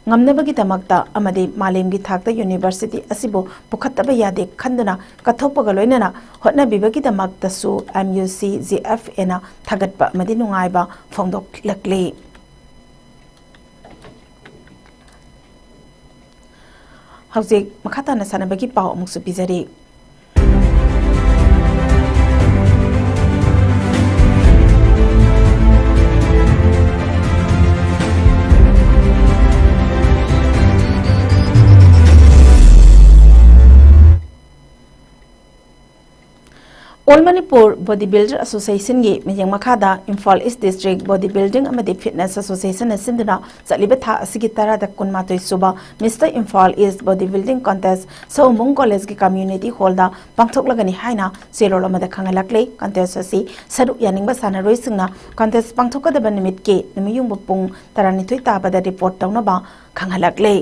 ꯉꯝꯅꯕꯒꯤꯗꯃꯛꯇ ꯑꯃꯗꯤ ꯃꯥꯂꯦꯝꯒꯤ ꯊꯥꯛꯇ university ꯑꯁꯤꯕꯨ ꯄꯨꯈꯠꯇꯕ ꯌꯥꯗꯦ ꯈꯟꯗꯨꯅ ꯀꯠꯊꯣꯛꯄꯒ ꯂꯣꯏꯅꯅ ꯍꯣꯠꯅꯕꯤꯕꯒꯤꯗꯃꯛꯇꯁꯨ M U C G F Aꯅ ꯊꯥꯒꯠꯄ ꯑꯃꯗꯤ ꯅꯨꯡꯉꯥꯏꯕ ꯐꯣꯡꯗꯣꯛꯂꯛꯂꯤ꯫ ꯍꯧꯖꯤꯛ ꯃꯈꯥ ꯇꯥꯅ ꯁꯥꯟꯅꯕꯒꯤ ꯄꯥꯎ ꯑꯃꯨꯛꯁꯨ ꯄꯤꯖꯔꯤ꯫ All Manipur Body Builder Associationꯒꯤ ꯃꯤꯠꯌꯦꯡ ꯃꯈꯥꯗ Imphal East District Body Building ꯑꯃꯗꯤ Fitness Associationꯅ ꯁꯤꯟꯗꯨꯅ ꯆꯠꯂꯤꯕ ꯊꯥ ꯑꯁꯤꯒꯤ ꯇꯔꯥꯗ ꯀꯨꯟꯃꯥꯊꯣꯏ ꯁꯨꯕ Mister Imphal East Body Building Contest ꯁꯑꯣꯝꯕꯨꯡ Collegeꯀꯤ Community Hallꯗ ꯄꯥꯡꯊꯣꯛꯂꯒꯅꯤ ꯍꯥꯏꯅ ꯆꯦꯔꯣꯜ ꯑꯃꯗ ꯈꯪꯍꯜꯂꯛꯂꯤ꯫ Contest ꯑꯁꯤ ꯁꯔꯨꯛ ꯌꯥꯅꯤꯡꯕ ꯁꯥꯟꯅꯔꯣꯏꯁꯤꯡꯅ contest ꯄꯥꯡꯊꯣꯛꯀꯗꯕ ꯅꯨꯃꯤꯠꯀꯤ ꯅꯨꯃꯤꯠꯌꯨꯡꯕ ꯄꯨꯡ ꯇꯔꯥꯅꯤꯊꯣꯏ ꯇꯥꯕꯗ report ꯇꯧꯅꯕ ꯈꯪꯍꯜꯂꯛꯂꯤ꯫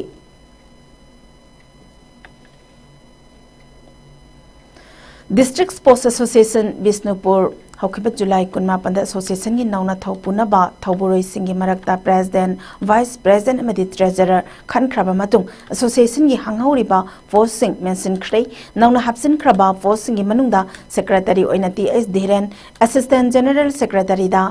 District Sports Association ꯕꯤꯁꯅꯨꯄꯨꯔ ꯍꯧꯈꯤꯕ ꯖꯨꯂꯥꯏ ꯀꯨꯟꯃꯥꯄꯟꯗ associationꯒꯤ ꯅꯧꯅ ꯊꯧꯄꯨꯅꯕ ꯊꯧꯕꯨꯔꯣꯏꯁꯤꯡꯒꯤ ꯃꯔꯛꯇ president, vice president ꯑꯃꯗꯤ treasurer ꯈꯟꯈ꯭ꯔꯕ ꯃꯇꯨꯡ, associationꯒꯤ ꯍꯥꯡꯍꯧꯔꯤꯕ postꯁꯤꯡ ꯃꯦꯟꯁꯤꯟꯈ꯭ꯔꯦ꯫ ꯅꯧꯅ ꯍꯥꯞꯆꯤꯟꯈ꯭ꯔꯕ postꯁꯤꯡꯒꯤ ꯃꯅꯨꯡꯗ secretary ꯑꯣꯏꯅ ꯇꯤ ꯑꯩꯆ ꯙꯤꯔꯦꯟ, assistant general secretaryꯗ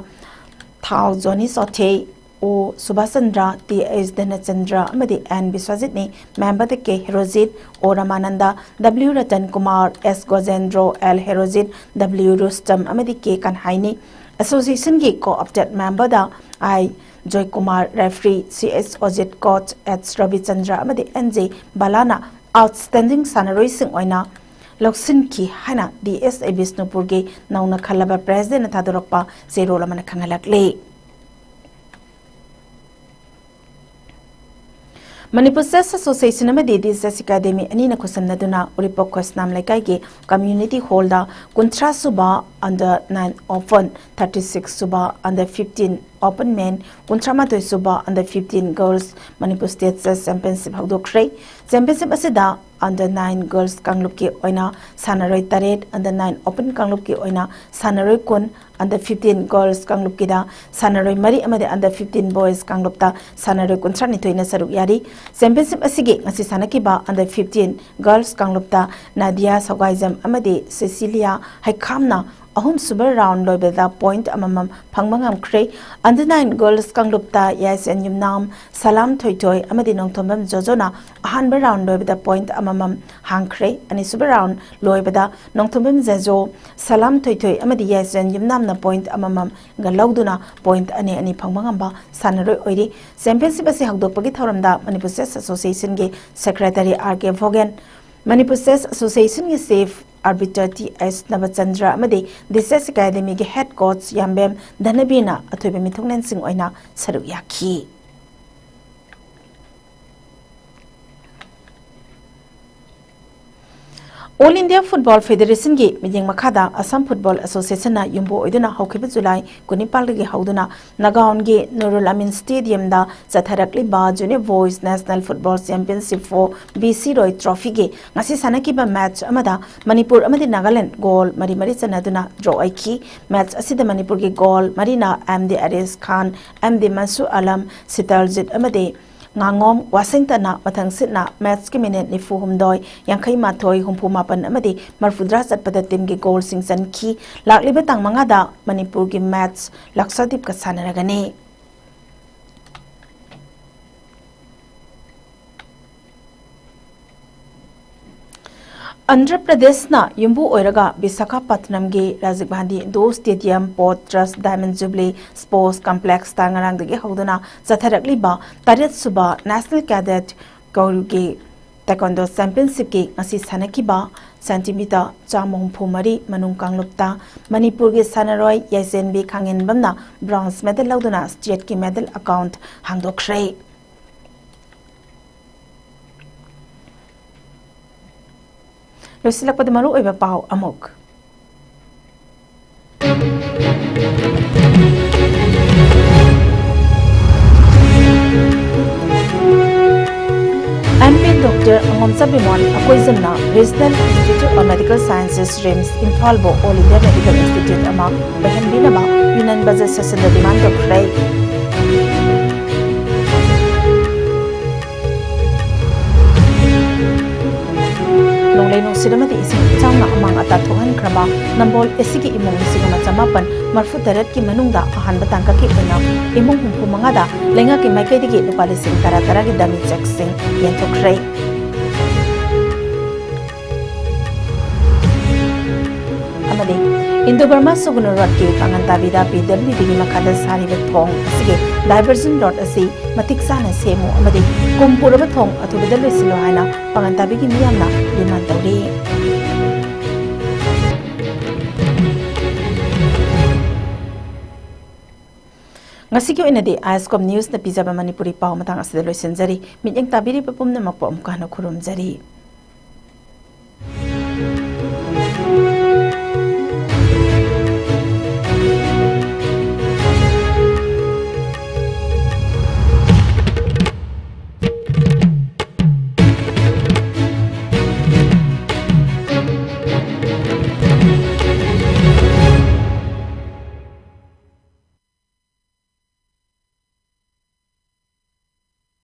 ꯊꯥꯎ ꯖꯣꯅꯤ ꯆꯣꯊꯦ, ꯑꯣ ꯁꯨꯕꯥꯁ ꯆꯟꯗ꯭ꯔ, ꯇꯤ ꯑꯩꯆ ꯙꯅꯆꯟꯗ꯭ꯔ ꯑꯃꯗꯤ ꯑꯦꯟ ꯕꯤꯁ꯭ꯋꯖꯤꯠꯅꯤ꯫ Memberꯗ ꯀꯦ ꯍꯦꯔꯣꯖꯤꯠ, ꯑꯣ ꯔꯃꯥꯅꯟꯗ, ꯗꯕ꯭ꯂꯤꯎ ꯔꯇꯟ ꯀꯨꯃꯥꯔ, ꯑꯦꯁ ꯒꯣꯖꯦꯟꯗ꯭ꯔꯣ, ꯑꯦꯜ ꯍꯦꯔꯣꯖꯤꯠ, ꯗꯕ꯭ꯂꯤꯎ ꯔꯨꯁꯇꯝ ꯑꯃꯗꯤ ꯀꯦ ꯀꯟꯍꯥꯏꯅꯤ꯫ Associationꯒꯤ co-opted memberꯗ ꯑꯥꯏ Joykumar, referee, C S ꯑꯣꯖꯤꯠ, coach, H ꯔꯕꯤꯆꯟꯗ꯭ꯔ ꯑꯃꯗꯤ ꯑꯦꯟ ꯖꯦ ꯕꯂꯥꯅ outstanding ꯁꯥꯟꯅꯔꯣꯏꯁꯤꯡ ꯑꯣꯏꯅ ꯂꯧꯁꯤꯟꯈꯤ ꯍꯥꯏꯅ ꯗꯤ ꯑꯦꯁ ꯑꯦ ꯕꯤꯁꯅꯨꯄꯨꯔꯒꯤ ꯅꯧꯅ ꯈꯜꯂꯕ presidentꯅ ꯊꯥꯗꯣꯔꯛꯄ ꯆꯦꯔꯣꯜ ꯑꯃꯅ ꯈꯪꯍꯜꯂꯛꯂꯤ꯫ ꯃꯅꯤꯄꯨꯔ ꯆꯦꯁ ꯑꯦꯁꯣꯁꯤꯌꯦꯁꯟ ꯑꯃꯗꯤ ꯗꯤ ꯆꯦꯁ ꯑꯦꯀꯥꯗꯦꯃꯤ ꯑꯅꯤꯅ ꯈꯨꯠꯁꯝꯅꯗꯨꯅ ꯎꯔꯤꯄꯣꯛ ꯈꯣꯏꯁꯅꯥꯝ ꯂꯩꯀꯥꯏꯒꯤ ꯀꯝꯃ꯭ꯌꯨꯅꯤꯇꯤ ꯍꯣꯜꯗ ꯀꯨꯟꯊ꯭ꯔꯥ ꯁꯨꯕ under nine open, thirty six ꯁꯨꯕ ꯑꯟꯗꯔ ꯐꯤꯐꯇꯤꯟ ꯑꯣꯄꯟ ꯃꯦꯟ, ꯀꯨꯟꯊ꯭ꯔꯥ ꯃꯥꯊꯣꯏ ꯁꯨꯕ under fifteen girls Manipur state chess championship ꯍꯧꯗꯣꯛꯈ꯭ꯔꯦ꯫ ꯆꯦꯝꯄꯤꯌꯟꯁꯤꯞ ꯑꯁꯤꯗ ꯑꯟꯗꯔ ꯅꯥꯏꯟ ꯒꯔꯜꯁ ꯀꯥꯡꯂꯨꯞꯀꯤ ꯑꯣꯏꯅ ꯁꯥꯟꯅꯔꯣꯏ ꯇꯔꯦꯠ, ꯑꯟꯗꯔ ꯅꯥꯏꯟ ꯑꯣꯄꯟ ꯀꯥꯡꯂꯨꯞꯀꯤ ꯑꯣꯏꯅ ꯁꯥꯟꯅꯔꯣꯏ ꯀꯨꯟ, ꯑꯟꯗꯔ ꯐꯤꯐꯇꯤꯟ ꯒꯔꯜꯁ ꯀꯥꯡꯂꯨꯞꯀꯤꯗ ꯁꯥꯟꯅꯔꯣꯏ ꯃꯔꯤ ꯑꯃꯗꯤ ꯑꯟꯗꯔ ꯐꯤꯐꯇꯤꯟ ꯕꯣꯏꯁ ꯀꯥꯡꯂꯨꯞꯇ ꯁꯥꯟꯅꯔꯣꯏ ꯀꯨꯟꯊ꯭ꯔꯥ ꯅꯤꯊꯣꯏꯅ ꯁꯔꯨꯛ ꯌꯥꯔꯤ꯫ ꯆꯦꯝꯄꯤꯌꯟꯁꯤꯞ ꯑꯁꯤꯒꯤ ꯉꯁꯤ ꯁꯥꯟꯅꯈꯤꯕ ꯑꯟꯗꯔ ꯐꯤꯐꯇꯤꯟ ꯒꯔꯜꯁ ꯀꯥꯡꯂꯨꯞꯇ ꯅꯥꯗꯤꯌꯥ ꯁꯧꯒꯥꯏꯖꯝ ꯑꯃꯗꯤ ꯁꯤꯁꯤꯂꯤꯌꯥ ꯍꯩꯈꯥꯝꯅ ꯑꯍꯨꯝꯁꯨꯕ ꯔꯥꯎꯟ ꯂꯣꯏꯕꯗ ꯄꯣꯏꯟꯠ ꯑꯃꯃꯝ ꯐꯪꯕ ꯉꯝꯈ꯭ꯔꯦ꯫ ꯑꯟꯗꯔ ꯅꯥꯏꯟ ꯒꯔꯜꯁ ꯀꯥꯡꯂꯨꯞꯇ ꯌꯥꯏꯁꯦꯟ ꯌꯨꯝꯅꯥꯝ, ꯁꯂꯥꯝ ꯊꯣꯏꯊꯣꯏ ꯑꯃꯗꯤ ꯅꯣꯡꯊꯣꯝꯕꯝ ꯖꯣꯖꯣꯅ ꯑꯍꯥꯟꯕ ꯔꯥꯎꯟ ꯂꯣꯏꯕꯗ ꯄꯣꯏꯟꯠ ꯑꯃꯃꯝ ꯍꯥꯡꯈ꯭ꯔꯦ꯫ ꯑꯅꯤꯁꯨꯕ ꯔꯥꯎꯟ ꯂꯣꯏꯕꯗ ꯅꯣꯡꯊꯣꯝꯕꯝ ꯖꯦꯖꯣ, ꯁꯂꯥꯝ ꯊꯣꯏꯊꯣꯏ ꯑꯃꯗꯤ ꯌꯥꯏꯁꯦꯟ ꯌꯨꯝꯅꯥꯝꯅ ꯄꯣꯏꯟꯠ ꯑꯃꯃꯝꯒ ꯂꯧꯗꯨꯅ ꯄꯣꯏꯟꯠ ꯑꯅꯤ ꯑꯅꯤ ꯐꯪꯕ ꯉꯝꯕ ꯁꯥꯟꯅꯔꯣꯏ ꯑꯣꯏꯔꯤ꯫ ꯆꯦꯝꯄꯤꯌꯟꯁꯤꯞ ꯑꯁꯤ ꯍꯧꯗꯣꯛꯄꯒꯤ ꯊꯧꯔꯝꯗ ꯃꯅꯤꯄꯨꯔ ꯆꯦꯁ ꯑꯦꯁꯣꯁꯤꯌꯦꯁꯟꯒꯤ ꯁꯦꯀ꯭ꯔꯦꯇꯔꯤ ꯑꯥꯔ ꯀꯦ ꯚꯣꯒꯦꯟ, ꯃꯅꯤꯄꯨꯔ ꯆꯦꯁ ꯑꯦꯁꯣꯁꯤꯌꯦꯁꯟꯒꯤ ꯆꯤꯐ ꯑꯥꯔꯕꯤꯇꯔ ꯇꯤ ꯑꯦꯁ ꯅꯕꯆꯟꯗ꯭ꯔ ꯑꯃꯗꯤ ꯗꯤ ꯆꯦꯁ ꯑꯦꯀꯥꯗꯦꯃꯤꯒꯤ ꯍꯦꯗ ꯀꯣꯆ ꯌꯥꯝꯕꯦꯝ ꯙꯅꯕꯤꯔꯅ ꯑꯊꯣꯏꯕ ꯃꯤꯊꯨꯡꯂꯦꯟꯁꯤꯡ ꯑꯣꯏꯅ ꯁꯔꯨꯛ ꯌꯥꯈꯤ꯫ ꯑꯣꯜ ꯏꯟꯗꯤꯌꯥ ꯐꯨꯠꯕꯣꯜ ꯐꯦꯗꯦꯔꯦꯁꯟꯒꯤ ꯃꯤꯠꯌꯦꯡ ꯃꯈꯥꯗ ꯑꯁꯥꯝ ꯐꯨꯠꯕꯣꯜ ꯑꯦꯁꯣꯁꯤꯌꯦꯁꯟꯅ ꯌꯨꯝꯕꯨ ꯑꯣꯏꯗꯨꯅ ꯍꯧꯈꯤꯕ ꯖꯨꯂꯥꯏ ꯀꯨꯟꯅꯤꯄꯥꯜꯗꯒꯤ ꯍꯧꯗꯨꯅ ꯅꯥꯒꯥꯎꯟꯒꯤ ꯅꯨꯔꯨꯜ ꯑꯃꯤꯟ ꯁ꯭ꯇꯦꯗꯤꯌꯝꯗ ꯆꯠꯊꯔꯛꯂꯤꯕ junior boys national football championship for B C Roy ꯇ꯭ꯔꯣꯐꯤꯒꯤ ꯉꯁꯤ ꯁꯥꯟꯅꯈꯤꯕ ꯃꯦꯆ ꯑꯃꯗ ꯃꯅꯤꯄꯨꯔ ꯑꯃꯗꯤ ꯅꯥꯒꯥꯂꯦꯟ ꯒꯣꯜ ꯃꯔꯤ ꯃꯔꯤ ꯆꯟꯅꯗꯨꯅ ꯗ꯭ꯔꯣ ꯑꯣꯏꯈꯤ꯫ ꯃꯦꯆ ꯑꯁꯤꯗ ꯃꯅꯤꯄꯨꯔꯒꯤ ꯒꯣꯜ ꯃꯔꯤꯅ ꯑꯦꯝ ꯗꯤ ꯑꯔꯤꯁ ꯈꯥꯟ, ꯑꯦꯝ ꯗꯤ ꯃꯟꯁꯨꯔ ꯑꯂꯝ, ꯁꯤꯇꯔꯖꯤꯠ ꯑꯃꯗꯤ ꯉꯥꯉꯣꯝ ꯋꯥꯁꯤꯡꯇꯟꯅ ꯃꯊꯪ ꯁꯤꯠꯅ ꯃꯦꯆꯀꯤ ꯃꯤꯅꯤꯠ ꯅꯤꯐꯨ ꯍꯨꯝꯗꯣꯏ, ꯌꯥꯡꯈꯩ ꯃꯥꯊꯣꯏ, ꯍꯨꯝꯐꯨ ꯃꯥꯄꯟ ꯑꯃꯗꯤ ꯃꯔꯐꯨꯇꯔꯥ ꯆꯠꯄꯗ ꯇꯤꯝꯒꯤ ꯒꯣꯜꯁꯤꯡ ꯆꯟꯈꯤ꯫ ꯂꯥꯛꯂꯤꯕ ꯇꯥꯡ ꯃꯉꯥꯗ ꯃꯅꯤꯄꯨꯔꯒꯤ ꯃꯦꯆ ꯂꯛꯁꯗꯤꯞꯀ ꯁꯥꯟꯅꯔꯒꯅꯤ꯫ ꯑꯟꯙ꯭ꯔ ꯄ꯭ꯔꯗꯦꯁꯅ ꯌꯨꯝꯕꯨ ꯑꯣꯏꯔꯒ ꯕꯤꯁꯥꯈꯥꯄꯠꯅꯝꯒꯤ ꯔꯥꯖꯤꯕ ꯒꯥꯟꯙꯤ ꯏꯟꯗꯣꯔ ꯁ꯭ꯇꯦꯗꯤꯌꯝ ꯄꯣꯔꯠ ꯇ꯭ꯔꯁ ꯗꯥꯏꯃꯟ ꯖꯨꯕꯤꯂꯤ ꯁ꯭ꯄꯣꯔꯠꯁ ꯀꯝꯄ꯭ꯂꯦꯛꯁꯇ ꯉꯔꯥꯡꯗꯒꯤ ꯍꯧꯗꯨꯅ ꯆꯠꯊꯔꯛꯂꯤꯕ ꯇꯔꯦꯠ ꯁꯨꯕ ꯅꯦꯁꯅꯦꯜ ꯀꯦꯗꯦꯠ ꯀꯧꯜꯒꯤ ꯇꯥꯏꯀꯣꯟꯗꯣ ꯆꯦꯝꯄꯤꯌꯟꯁꯤꯞꯀꯤ ꯉꯁꯤ ꯁꯥꯟꯅꯈꯤꯕ ꯁꯦꯟꯇꯤꯃꯤꯇꯔ ꯆꯥꯝꯃ ꯍꯨꯝꯐꯨ ꯃꯔꯤ ꯃꯅꯨꯡ ꯀꯥꯡꯂꯨꯞꯇ ꯃꯅꯤꯄꯨꯔꯒꯤ ꯁꯥꯟꯅꯔꯣꯏ ꯌꯥꯏꯁꯦꯟꯕꯤ ꯈꯥꯡꯉꯦꯟꯕꯝꯅ ꯕ꯭ꯔꯣꯟꯖ ꯃꯦꯗꯜ ꯂꯧꯗꯨꯅ ꯁ꯭ꯇꯦꯠꯀꯤ ꯃꯦꯗꯜ ꯑꯦꯀꯥꯎꯟꯠ ꯍꯥꯡꯗꯣꯛꯈ꯭ꯔꯦ꯫ ꯂꯣꯏꯁꯤꯜꯂꯛꯄꯗ ꯃꯔꯨꯑꯣꯏꯕ ꯄꯥꯎ ꯑꯃꯨꯛ꯫ M P doctor Angomcha Bimol ꯑꯀꯣꯏꯖꯝꯅ Regional Institute of Medical Sciences, RIMS, ꯏꯝꯐꯥꯜꯕꯨ All India Medical Institute ꯑꯃ ꯑꯣꯏꯍꯟꯕꯤꯅꯕ ꯌꯨꯅꯤꯌꯟ ꯕꯖꯦꯠ ꯁꯦꯁꯟꯗ ꯗꯤꯃꯥꯟ ꯇꯧꯈ꯭ꯔꯦ꯫ ꯅꯣꯡꯂꯩ ꯅꯨꯡꯁꯤꯠ ꯑꯃꯗꯤ ꯏꯁꯤꯡ ꯏꯆꯥꯎꯅ ꯑꯃꯥꯡ ꯑꯇꯥ ꯊꯣꯛꯍꯟꯈ꯭ꯔꯕ ꯅꯝꯕꯣꯜ ꯑꯦ ꯁꯤꯒꯤ ꯏꯃꯨꯡ ꯂꯤꯁꯤꯡ ꯑꯃ ꯆꯃꯥꯄꯟ ꯃꯔꯐꯨ ꯇꯔꯦꯠꯀꯤ ꯃꯅꯨꯡꯗ ꯑꯍꯥꯟꯕ ꯇꯥꯡꯀꯛꯀꯤ ꯑꯣꯏꯅ ꯏꯃꯨꯡ ꯍꯨꯝꯐꯨ ꯃꯉꯥꯗ ꯂꯩꯉꯥꯛꯀꯤ ꯃꯥꯏꯀꯩꯗꯒꯤ ꯂꯨꯄꯥ ꯂꯤꯁꯤꯡ ꯇꯔꯥ ꯇꯔꯥꯒꯤ ꯗꯃꯤ ꯆꯦꯛꯁꯤꯡ ꯌꯦꯟꯊꯣꯛꯈ꯭ꯔꯦ꯫ ꯑꯃꯗꯤ ꯏꯟꯗꯣ ꯕꯔꯃꯥ ꯁꯨꯒꯨꯅꯨ ꯔꯣꯗꯀꯤ ꯄꯥꯉꯟ ꯇꯥꯕꯤꯗ ꯄꯤ ꯗꯕ꯭ꯂꯤꯎ ꯗꯤꯒꯤ ꯃꯈꯥꯗ ꯁꯥꯔꯤꯕ ꯊꯣꯡ ꯑꯁꯤꯒꯤ ꯗꯥꯏꯚꯔꯖꯟ ꯔꯣꯗ ꯑꯁꯤ ꯃꯇꯤꯛ ꯆꯥꯅ ꯁꯦꯝꯃꯨ ꯑꯃꯗꯤ ꯀꯨꯝ ꯄꯨꯔꯕ ꯊꯣꯡ ꯑꯊꯨꯕꯗ ꯂꯣꯏꯁꯤꯜꯂꯨ ꯍꯥꯏꯅ ꯄꯥꯉꯟ ꯇꯥꯕꯤꯒꯤ ꯃꯤꯌꯥꯝꯅ ꯗꯤꯃꯥꯟ ꯇꯧꯔꯤ꯫ ꯉꯁꯤꯒꯤ ꯑꯣꯏꯅꯗꯤ ꯑꯥꯏꯁꯀꯣꯝ ꯅ꯭ꯌꯨꯁꯅ ꯄꯤꯖꯕ ꯃꯅꯤꯄꯨꯔꯤ ꯄꯥꯎ ꯃꯇꯥꯡ ꯑꯁꯤꯗ ꯂꯣꯏꯁꯤꯟꯖꯔꯤ꯫ ꯃꯤꯠꯌꯦꯡ ꯇꯥꯕꯤꯔꯤꯕ ꯄꯨꯝꯅꯃꯛꯄꯨ ꯑꯃꯨꯛꯀ ꯍꯟꯅ ꯈꯨꯔꯨꯝꯖꯔꯤ꯫